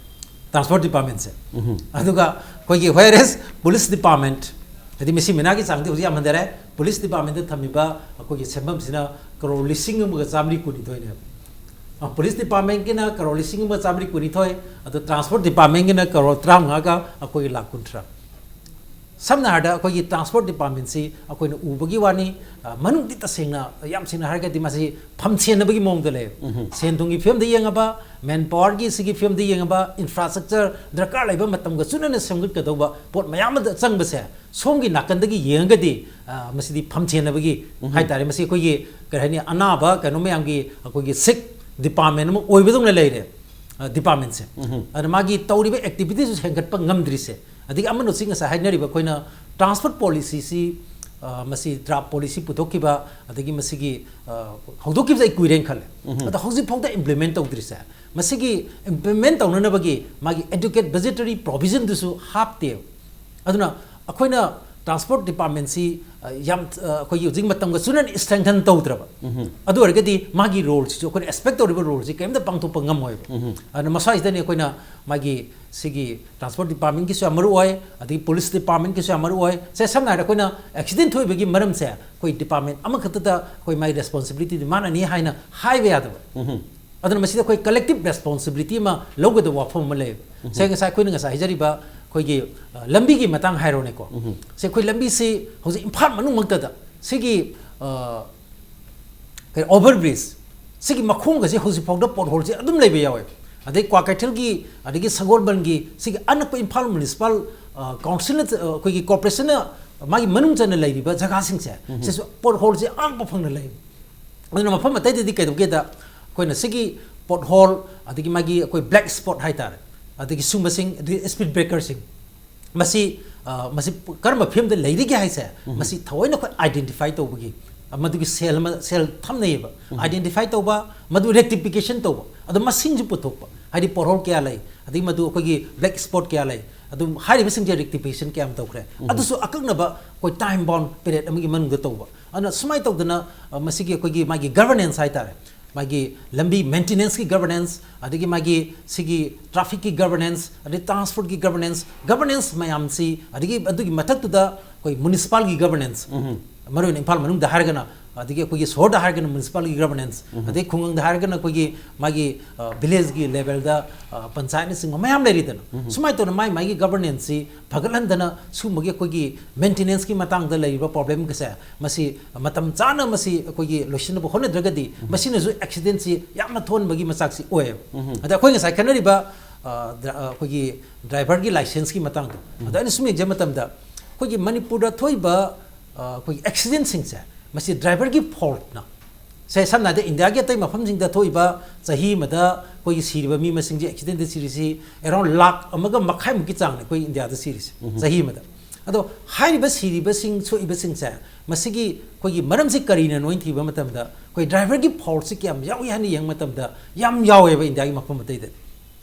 ꯇ꯭ꯔꯥꯟꯁꯄꯣꯔꯠ ꯗꯤꯄꯥꯔꯠꯃꯦꯟꯁꯦ꯫ ꯑꯗꯨꯒ ꯑꯩꯈꯣꯏꯒꯤ whereas ꯄꯨꯂꯤꯁ ꯗꯤꯄꯥꯔꯠꯃꯦꯟ, ꯍꯥꯏꯗꯤ ꯃꯤꯁꯤ ꯃꯤꯅꯥꯒꯤ ꯆꯥꯡꯗꯤ ꯍꯧꯖꯤꯛ ꯌꯥꯝ ꯍꯟꯊꯔꯦ, ꯄꯨꯂꯤꯁ ꯗꯤꯄꯥꯔꯠꯃꯦꯟꯗ ꯊꯝꯃꯤꯕ ꯑꯩꯈꯣꯏꯒꯤ ꯁꯦꯟꯐꯝꯁꯤꯅ ꯀꯔꯣꯔ ꯂꯤꯁꯤꯡ ꯑꯃꯒ ꯆꯥꯝꯃꯔꯤ ꯀꯨꯟꯅꯤꯊꯣꯏꯅꯦꯕ꯫ ꯑ, ꯄꯨꯂꯤꯁ ꯗꯤꯄꯥꯔꯠꯃꯦꯟꯒꯤꯅ ꯀꯔꯣꯔ ꯂꯤꯁꯤꯡ ꯑꯃ ꯆꯥꯝꯃꯔꯤ ꯀꯨꯟꯅꯤꯊꯣꯏ, ꯑꯗꯣ ꯇ꯭ꯔꯥꯟꯁꯄꯣꯔꯠ ꯗꯤꯄꯥꯔꯠꯃꯦꯟꯒꯤꯅ ꯀꯔꯣꯔ ꯇꯔꯥꯃꯉꯥꯒ ꯑꯩꯈꯣꯏꯒꯤ ꯂꯥꯈ ꯀꯨꯟꯊ꯭ꯔꯥ꯫ ꯁꯝꯅ ꯍꯥꯏꯔꯕꯗ ꯑꯩꯈꯣꯏꯒꯤ ꯇ꯭ꯔꯥꯟꯁꯄꯣꯔꯠ ꯗꯤꯄꯥꯔꯠꯃꯦꯟꯁꯤ ꯑꯩꯈꯣꯏꯅ ꯎꯕꯒꯤ ꯋꯥꯅꯤ, ꯑ, ꯃꯅꯨꯡꯗꯤ ꯇꯁꯦꯡꯅ, ꯌꯥꯝ ꯁꯦꯡꯅ ꯍꯥꯏꯔꯒꯗꯤ ꯃꯁꯤ ꯐꯝꯁꯦꯟꯅꯕꯒꯤ ꯃꯑꯣꯡꯗ ꯂꯩ꯫ ꯁꯦꯟ ꯊꯨꯝꯒꯤ ꯐꯤꯕꯝꯗ ꯌꯦꯡꯉꯕ, ꯃꯦꯟ ꯄꯥꯋꯔꯒꯤ ꯁꯤꯒꯤ ꯐꯤꯕꯝꯗ ꯌꯦꯡꯉꯕ, ꯏꯟꯐ꯭ꯔꯥꯁ꯭ꯇ꯭ꯔꯛꯆꯔ ꯗꯔꯀꯥꯔ ꯂꯩꯕ ꯃꯇꯝꯒ ꯆꯨꯅꯅ ꯁꯦꯝꯒꯠꯀꯗꯧꯕ ꯄꯣꯠ ꯃꯌꯥꯝ ꯑꯃꯗ ꯆꯪꯕꯁꯦ, ꯁꯣꯝꯒꯤ ꯅꯥꯀꯟꯗꯒꯤ ꯌꯦꯡꯉꯒꯗꯤ, ꯑ, ꯃꯁꯤꯗꯤ ꯐꯝꯁꯦꯟꯅꯕꯒꯤ ꯍꯥꯏꯇꯥꯔꯦ꯫ ꯃꯁꯤ ꯑꯩꯈꯣꯏꯒꯤ ꯀꯔꯤ ꯍꯥꯏꯅꯤ, ꯑꯅꯥꯕ ꯀꯩꯅꯣ ꯃꯌꯥꯝꯒꯤ ꯑꯩꯈꯣꯏꯒꯤ ꯁꯤꯛ ꯗꯤꯄꯥꯔꯠꯃꯦꯟ ꯑꯃ ꯑꯣꯏꯕꯗꯧꯅ ꯂꯩꯔꯦ, ꯑ, ꯗꯤꯄꯥꯔꯠꯃꯦꯟꯁꯦ꯫ ꯑꯗ ꯃꯥꯒꯤ ꯇꯧꯔꯤꯕ ꯑꯦꯛꯇꯤꯚꯤꯇꯤꯁꯨ ꯍꯦꯟꯒꯠꯄ ꯉꯝꯗ꯭ꯔꯤꯁꯦ꯫ ꯑꯗꯒꯤ ꯑꯃꯅ ꯍꯧꯖꯤꯛ ꯉꯁꯥꯏ ꯍꯥꯏꯅꯔꯤꯕ ꯑꯩꯈꯣꯏꯅ ꯇ꯭ꯔꯥꯟꯁꯄꯣꯔꯠ ꯄꯣꯂꯤꯁꯤꯁꯤ, ꯑ, ꯃꯁꯤ ꯗ꯭ꯔꯥꯐ ꯄꯣꯂꯤꯁꯤ ꯄꯨꯊꯣꯛꯈꯤꯕ, ꯑꯗꯒꯤ ꯃꯁꯤꯒꯤ, ꯑ, ꯍꯧꯗꯣꯛꯈꯤꯕꯁꯦ ꯑꯩ ꯀꯨꯏꯔꯦꯅ ꯈꯜꯂꯦ꯫ ꯑꯗꯣ ꯍꯧꯖꯤꯛ ꯐꯥꯎꯗ ꯏꯝꯄ꯭ꯂꯤꯃꯦꯟ ꯇꯧꯗ꯭ꯔꯤꯁꯦ, ꯃꯁꯤꯒꯤ ꯏꯝꯄ꯭ꯂꯤꯃꯦꯟ ꯇꯧꯅꯅꯕꯒꯤ ꯃꯥꯒꯤ adequate budgetary provisionꯗꯨꯁꯨ ꯍꯥꯞꯇꯦꯕ꯫ ꯑꯗꯨꯅ ꯑꯩꯈꯣꯏꯅ ꯇ꯭ꯔꯥꯟꯁꯄꯣꯔꯠ ꯗꯤꯄꯥꯔꯠꯃꯦꯟꯁꯤ ꯌꯥꯝ ꯑ, ꯑꯩꯈꯣꯏꯒꯤ ꯍꯧꯖꯤꯛ ꯃꯇꯝꯒ ꯆꯨꯅꯅ ꯏꯁꯇ꯭ꯔꯦꯡꯊꯟ ꯇꯧꯗ꯭ꯔꯕ, ꯑꯗꯨ ꯑꯣꯏꯔꯒꯗꯤ ꯃꯥꯒꯤ ꯔꯣꯜꯁꯤꯁꯨ, ꯑꯩꯈꯣꯏꯅ ꯑꯦꯛꯁꯄꯦꯛ ꯇꯧꯔꯤꯕ ꯔꯣꯜꯁꯤ ꯀꯔꯤꯝꯇ ꯄꯥꯡꯊꯣꯛꯄ ꯉꯝꯃꯣꯏꯕ꯫ ꯑꯗꯨꯅ ꯃꯁꯥꯁꯤꯗꯅꯤ ꯑꯩꯈꯣꯏꯅ ꯃꯥꯒꯤ ꯁꯤꯒꯤ ꯇ꯭ꯔꯥꯟꯁꯄꯣꯔꯠ ꯗꯤꯄꯥꯔꯠꯃꯦꯟꯒꯤꯁꯨ ꯌꯥꯝ ꯃꯔꯨ ꯑꯣꯏ, ꯑꯗꯒꯤ ꯄꯨꯂꯤꯁ ꯗꯤꯄꯥꯔꯠꯃꯦꯟꯒꯤꯁꯨ ꯌꯥꯝ ꯃꯔꯨ ꯑꯣꯏ꯫ ꯁꯦ, ꯁꯝꯅ ꯍꯥꯏꯔꯕꯗ ꯑꯩꯈꯣꯏꯅ ꯑꯦꯛꯁꯤꯗꯦꯟ ꯊꯣꯛꯏꯕꯒꯤ ꯃꯔꯝꯁꯦ ꯑꯩꯈꯣꯏ ꯗꯤꯄꯥꯔꯠꯃꯦꯟ ꯑꯃꯈꯛꯇꯗ ꯑꯩꯈꯣꯏ ꯃꯥꯒꯤ ꯔꯦꯁꯄꯣꯟꯁꯤꯕꯤꯂꯤꯇꯤꯗꯤ ꯃꯥꯅꯅꯤ ꯍꯥꯏꯅ ꯍꯥꯏꯕ ꯌꯥꯗꯕ꯫ ꯑꯗꯨꯅ ꯃꯁꯤꯗ ꯑꯩꯈꯣꯏ ꯀꯂꯦꯛꯇꯤꯞ ꯔꯦꯁꯄꯣꯟꯁꯤꯕꯤꯂꯤꯇꯤ ꯑꯃ ꯂꯧꯒꯗꯕ ꯋꯥꯐꯝ ꯑꯃ ꯂꯩꯌꯦꯕ꯫ ꯁꯦ, ꯉꯁꯥꯏ ꯑꯩꯈꯣꯏꯅ ꯉꯁꯥꯏ ꯍꯥꯏꯖꯔꯤꯕ ꯑꯩꯈꯣꯏꯒꯤ ꯑ, ꯂꯝꯕꯤꯒꯤ ꯃꯇꯥꯡ ꯍꯥꯏꯔꯣꯅꯦꯀꯣ꯫ ꯁꯦ, ꯑꯩꯈꯣꯏ ꯂꯝꯕꯤꯁꯤ ꯍꯧꯖꯤꯛ ꯏꯝꯐꯥꯜ ꯃꯅꯨꯡꯃꯛꯇꯗ ꯁꯤꯒꯤ ꯑ, ꯀꯩ, ꯑꯣꯚꯔ ꯕ꯭ꯔꯤꯖ ꯁꯤꯒꯤ ꯃꯈꯣꯡꯒꯁꯦ ꯍꯧꯖꯤꯛꯐꯥꯎꯗ ꯄꯣꯠꯍꯣꯜꯁꯦ ꯑꯗꯨꯝ ꯂꯩꯕ ꯌꯥꯎꯋꯦ꯫ ꯑꯗꯩ ꯀ꯭ꯋꯥꯀꯩꯊꯦꯜꯒꯤ, ꯑꯗꯒꯤ ꯁꯒꯣꯜꯕꯟꯒꯤ, ꯁꯤꯒꯤ ꯑꯅꯛꯄ ꯏꯝꯐꯥꯜ ꯃ꯭ꯌꯨꯅꯤꯁꯤꯄꯥꯜ ꯑ, ꯀꯥꯎꯟꯁꯤꯜꯅ, ꯑ, ꯑꯩꯈꯣꯏꯒꯤ ꯀꯣꯔꯄꯣꯔꯦꯁꯟꯅ ꯃꯥꯒꯤ ꯃꯅꯨꯡ ꯆꯟꯅ ꯂꯩꯔꯤꯕ ꯖꯒꯥꯁꯤꯡꯁꯦ, ꯁꯤꯁꯨ ꯄꯣꯠꯍꯣꯜꯁꯦ ꯑꯉꯛꯄ ꯐꯪꯅ ꯂꯩ꯫ ꯑꯗꯨꯅ ꯃꯐꯝ ꯑꯇꯩꯗꯗꯤ ꯀꯩꯗꯧꯒꯦꯗ, ꯑꯩꯈꯣꯏꯅ ꯁꯤꯒꯤ ꯄꯣꯠꯍꯣꯜ, ꯑꯗꯒꯤ ꯃꯥꯒꯤ ꯑꯩꯈꯣꯏ ꯕ꯭ꯂꯦꯛ ꯁ꯭ꯄꯣꯠ ꯍꯥꯏꯇꯥꯔꯦ, ꯑꯗꯒꯤ ꯁꯨꯝꯕꯁꯤꯡ, ꯑꯗꯒꯤ ꯁ꯭ꯄꯤꯗ ꯕ꯭ꯔꯦꯀꯔꯁꯤꯡ, ꯃꯁꯤ, ꯑ, ꯃꯁꯤ ꯀꯔꯝꯕ ꯐꯤꯕꯝꯗ ꯂꯩꯔꯤꯒꯦ ꯍꯥꯏꯁꯦ, ꯃꯁꯤ ꯊꯑꯣꯏꯅ ꯑꯩꯈꯣꯏ ꯑꯥꯏꯗꯦꯟꯇꯤꯐꯥꯏ ꯇꯧꯕꯒꯤ, ꯑ, ꯃꯗꯨꯒꯤ ꯁꯦꯜ ꯑꯃ, ꯁꯦꯜ ꯊꯝꯅꯩꯌꯦꯕ꯫ ꯑꯥꯏꯗꯦꯟꯇꯤꯐꯥꯏ ꯇꯧꯕ, ꯃꯗꯨ ꯔꯦꯛꯇꯤꯐꯤꯀꯦꯁꯟ ꯇꯧꯕ, ꯑꯗꯣ ꯃꯁꯤꯡꯁꯨ ꯄꯨꯊꯣꯛꯄ, ꯍꯥꯏꯗꯤ ꯄꯣꯠꯍꯣꯜ ꯀꯌꯥ ꯂꯩ, ꯑꯗꯒꯤ ꯃꯗꯨ ꯑꯩꯈꯣꯏꯒꯤ ꯕ꯭ꯂꯦꯛ ꯁ꯭ꯄꯣꯠ ꯀꯌꯥ ꯂꯩ, ꯑꯗꯨꯝ ꯍꯥꯏꯔꯤꯕꯁꯤꯡꯁꯦ ꯔꯦꯛꯇꯤꯐꯤꯀꯦꯁꯟ ꯀꯌꯥꯝ ꯇꯧꯈ꯭ꯔꯦ, ꯑꯗꯨꯁꯨ ꯑꯀꯛꯅꯕ ꯑꯩꯈꯣꯏ ꯇꯥꯏꯝ ꯕꯥꯎꯟ ꯄꯤꯔꯤꯌꯗ ꯑꯃꯒꯤ ꯃꯅꯨꯡꯗ ꯇꯧꯕ꯫ ꯑꯗꯨꯅ ꯁꯨꯃꯥꯏꯅ ꯇꯧꯗꯅ, ꯑ, ꯃꯁꯤꯒꯤ ꯑꯩꯈꯣꯏꯒꯤ ꯃꯥꯒꯤ ꯒꯕꯔꯅꯦꯟꯁ ꯍꯥꯏꯇꯥꯔꯦ, ꯃꯥꯒꯤ ꯂꯝꯕꯤ ꯃꯦꯟꯇꯦꯅꯦꯟꯁꯀꯤ ꯒꯕꯔꯅꯦꯟꯁ, ꯑꯗꯒꯤ ꯃꯥꯒꯤ ꯁꯤꯒꯤ ꯇ꯭ꯔꯥꯐꯤꯛꯀꯤ ꯒꯕꯔꯅꯦꯟꯁ, ꯑꯗꯩ ꯇ꯭ꯔꯥꯟꯁꯄꯣꯔꯠꯀꯤ ꯒꯕꯔꯅꯦꯟꯁ, ꯒꯕꯔꯅꯦꯟꯁ ꯃꯌꯥꯝꯁꯤ, ꯑꯗꯒꯤ ꯑꯗꯨꯒꯤ ꯃꯊꯛꯇꯨꯗ ꯑꯩꯈꯣꯏ ꯃ꯭ꯌꯨꯅꯤꯁꯤꯄꯥꯜꯒꯤ ꯒꯕꯔꯅꯦꯟꯁ, ꯃꯔꯨꯑꯣꯏꯅ ꯏꯝꯐꯥꯜ ꯃꯅꯨꯡꯗ ꯍꯥꯏꯔꯒꯅ, ꯑꯗꯒꯤ ꯑꯩꯈꯣꯏꯒꯤ ꯁꯣꯍꯣꯔꯗ ꯍꯥꯏꯔꯒꯅ ꯃ꯭ꯌꯨꯅꯤꯁꯤꯄꯥꯜꯒꯤ ꯒꯕꯔꯅꯦꯟꯁ, ꯑꯗꯩ ꯈꯨꯡꯒꯪꯗ ꯍꯥꯏꯔꯒꯅ ꯑꯩꯈꯣꯏꯒꯤ ꯃꯥꯒꯤ, ꯑ, ꯚꯤꯂꯦꯖꯀꯤ ꯂꯦꯚꯦꯜꯗ, ꯑ, ꯄꯟꯆꯥꯌꯠꯅꯆꯤꯡꯕ ꯃꯌꯥꯝ ꯂꯩꯔꯤꯗꯅ, ꯁꯨꯃꯥꯏꯅ ꯇꯧꯗꯅ ꯃꯥꯏ ꯃꯥꯏꯒꯤ ꯒꯕꯔꯅꯦꯟꯁꯁꯤ ꯐꯒꯠꯍꯟꯗꯅ ꯁꯤꯒꯨꯝꯕꯒꯤ ꯑꯩꯈꯣꯏꯒꯤ ꯃꯦꯟꯇꯦꯅꯦꯟꯁꯀꯤ ꯃꯇꯥꯡꯗ ꯂꯩꯔꯤꯕ ꯄ꯭ꯔꯣꯕ꯭ꯂꯦꯝꯒꯁꯦ, ꯃꯁꯤ ꯃꯇꯝ ꯆꯥꯅ ꯃꯁꯤ ꯑꯩꯈꯣꯏꯒꯤ ꯂꯣꯏꯁꯤꯟꯅꯕ ꯍꯣꯠꯅꯗ꯭ꯔꯒꯗꯤ, ꯃꯁꯤꯅꯁꯨ ꯑꯦꯛꯁꯤꯗꯦꯟꯁꯤ ꯌꯥꯝꯅ ꯊꯣꯛꯍꯟꯕꯒꯤ ꯃꯆꯥꯛꯁꯤ ꯑꯣꯏꯌꯦꯕ꯫ ꯑꯗ ꯑꯩꯈꯣꯏ ꯉꯁꯥꯏ ꯈꯟꯅꯔꯤꯕ, ꯑ, ꯗ꯭ꯔ-, ꯑ, ꯑꯩꯈꯣꯏꯒꯤ ꯗ꯭ꯔꯥꯏꯚꯔꯒꯤ ꯂꯥꯏꯁꯦꯟꯁꯀꯤ ꯃꯇꯥꯡꯗꯣ, ꯑꯗ ꯑꯩꯅ ꯁꯨꯝ ꯌꯦꯡꯖꯕ ꯃꯇꯝꯗ, ꯑꯩꯈꯣꯏꯒꯤ ꯃꯅꯤꯄꯨꯔꯗ ꯊꯣꯛꯏꯕ, ꯑ, ꯑꯩꯈꯣꯏꯒꯤ ꯑꯦꯛꯁꯤꯗꯦꯟꯁꯤꯡꯁꯦ, ꯃꯁꯤ ꯗ꯭ꯔꯥꯏꯚꯔꯒꯤ ꯐꯣꯜꯠꯅ, ꯁꯦ, ꯁꯝꯅ ꯍꯥꯏꯔꯕꯗ ꯏꯟꯗꯤꯌꯥꯒꯤ ꯑꯇꯩ ꯃꯐꯝꯁꯤꯡꯗ ꯊꯣꯛꯏꯕ ꯆꯍꯤ ꯑꯃꯗ ꯑꯩꯈꯣꯏꯒꯤ ꯁꯤꯔꯤꯕ ꯃꯤ ꯃꯁꯤꯡꯁꯦ, ꯑꯦꯛꯁꯤꯗꯦꯟꯗ ꯁꯤꯔꯤꯁꯤ ꯑꯦꯔꯥꯎꯟ ꯂꯥꯈ ꯑꯃꯒ ꯃꯈꯥꯏꯃꯨꯛꯀꯤ ꯆꯥꯡꯅꯦ ꯑꯩꯈꯣꯏ ꯏꯟꯗꯤꯌꯥꯗ ꯁꯤꯔꯤꯁꯦ, ꯆꯍꯤ ꯑꯃꯗ꯫ ꯑꯗꯣ ꯍꯥꯏꯔꯤꯕ ꯁꯤꯔꯤꯕꯁꯤꯡ, ꯁꯣꯛꯏꯕꯁꯤꯡꯁꯦ, ꯃꯁꯤꯒꯤ ꯑꯩꯈꯣꯏꯒꯤ ꯃꯔꯝꯁꯤ ꯀꯔꯤꯅꯣ ꯍꯥꯏꯅ ꯊꯤꯕ ꯃꯇꯝꯗ, ꯑꯩꯈꯣꯏ ꯗ꯭ꯔꯥꯏꯚꯔꯒꯤ ꯐꯣꯜꯠꯁꯤ ꯀꯌꯥꯝ ꯌꯥꯎꯏ ꯍꯥꯏꯅ ꯌꯦꯡꯕ ꯃꯇꯝꯗ, ꯌꯥꯝ ꯌꯥꯎꯋꯦꯕ ꯏꯟꯗꯤꯌꯥꯒꯤ ꯃꯐꯝ ꯑꯇꯩꯗꯗꯤ꯫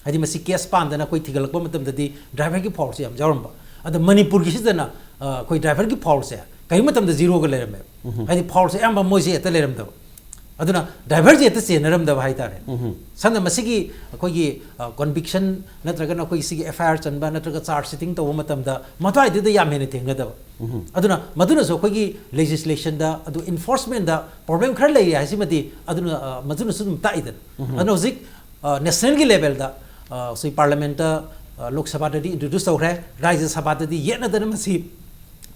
ꯍꯥꯏꯗꯤ ꯃꯁꯤ ꯀꯦꯁ ꯄꯥꯟꯗꯅ ꯑꯩꯈꯣꯏ ꯊꯤꯒꯠꯂꯛꯄ ꯃꯇꯝꯗꯗꯤ ꯗ꯭ꯔꯥꯏꯚꯔꯒꯤ ꯐꯣꯜꯠꯁꯤ ꯌꯥꯝ ꯌꯥꯎꯔꯝꯕ꯫ ꯑꯗꯣ ꯃꯅꯤꯄꯨꯔꯒꯤꯁꯤꯗꯅ, ꯑꯩꯈꯣꯏ ꯗ꯭ꯔꯥꯏꯚꯔꯒꯤ ꯐꯥꯎꯜꯁꯦ ꯀꯔꯤ ꯃꯇꯝꯗ ꯖꯤꯔꯣꯒ ꯂꯩꯔꯝꯃꯦꯕ꯫ ꯍꯥꯏꯗꯤ ꯐꯥꯎꯜꯁꯦ ꯑꯌꯥꯝꯕ ꯃꯣꯏꯁꯦ ꯍꯦꯛꯇ ꯂꯩꯔꯝꯗꯕ꯫ ꯑꯗꯨꯅ ꯗ꯭ꯔꯥꯏꯚꯔꯁꯦ ꯍꯦꯛꯇ ꯆꯦꯟꯅꯔꯝꯗꯕ ꯍꯥꯏꯇꯥꯔꯦ꯫ ꯁꯝꯅ ꯃꯁꯤꯒꯤ ꯑꯩꯈꯣꯏꯒꯤ ꯀꯣꯟꯚꯤꯛꯁꯟ ꯅꯠꯇ꯭ꯔꯒꯅ ꯑꯩꯈꯣꯏꯒꯤ ꯁꯤꯒꯤ ꯑꯦꯐ ꯑꯥꯏ ꯑꯥꯔ ꯆꯟꯕ ꯅꯠꯇ꯭ꯔꯒ ꯆꯥꯔꯖ ꯁꯤꯇꯤꯡ ꯇꯧꯕ ꯃꯇꯝꯗ ꯃꯗ꯭ꯋꯥꯏꯗꯨꯗ ꯌꯥꯝ ꯍꯦꯟꯅ ꯊꯦꯡꯅꯗꯕ꯫ ꯑꯗꯨꯅ ꯃꯗꯨꯅꯁꯨ ꯑꯩꯈꯣꯏꯒꯤ ꯂꯦꯖꯤꯁꯂꯦꯁꯟꯗ ꯑꯗꯨ ꯏꯟꯐꯣꯔꯁꯃꯦꯟꯗ ꯄ꯭ꯔꯣꯕ꯭ꯂꯦꯝ ꯈꯔ ꯂꯩꯔꯦ ꯍꯥꯏꯁꯤꯃꯗꯤ ꯑꯗꯨꯅ ꯃꯗꯨꯅꯁꯨ ꯑꯗꯨꯝ ꯇꯥꯛꯏꯗꯅ꯫ ꯑꯗꯨꯅ ꯍꯧꯖꯤꯛ ꯅꯦꯁꯅꯦꯜꯒꯤ ꯂꯦꯚꯦꯜꯗ ꯁꯤ ꯄꯥꯔꯂꯤꯌꯥꯃꯦꯟꯠꯇ, ꯂꯣꯛ ꯁꯚꯥꯗꯗꯤ ꯏꯟꯇ꯭ꯔꯣꯗ꯭ꯌꯨꯁ ꯇꯧꯈ꯭ꯔꯦ, ꯔꯥꯖ꯭ꯌ ꯁꯚꯥꯗꯗꯤ ꯌꯦꯠꯅꯗꯅ ꯃꯁꯤ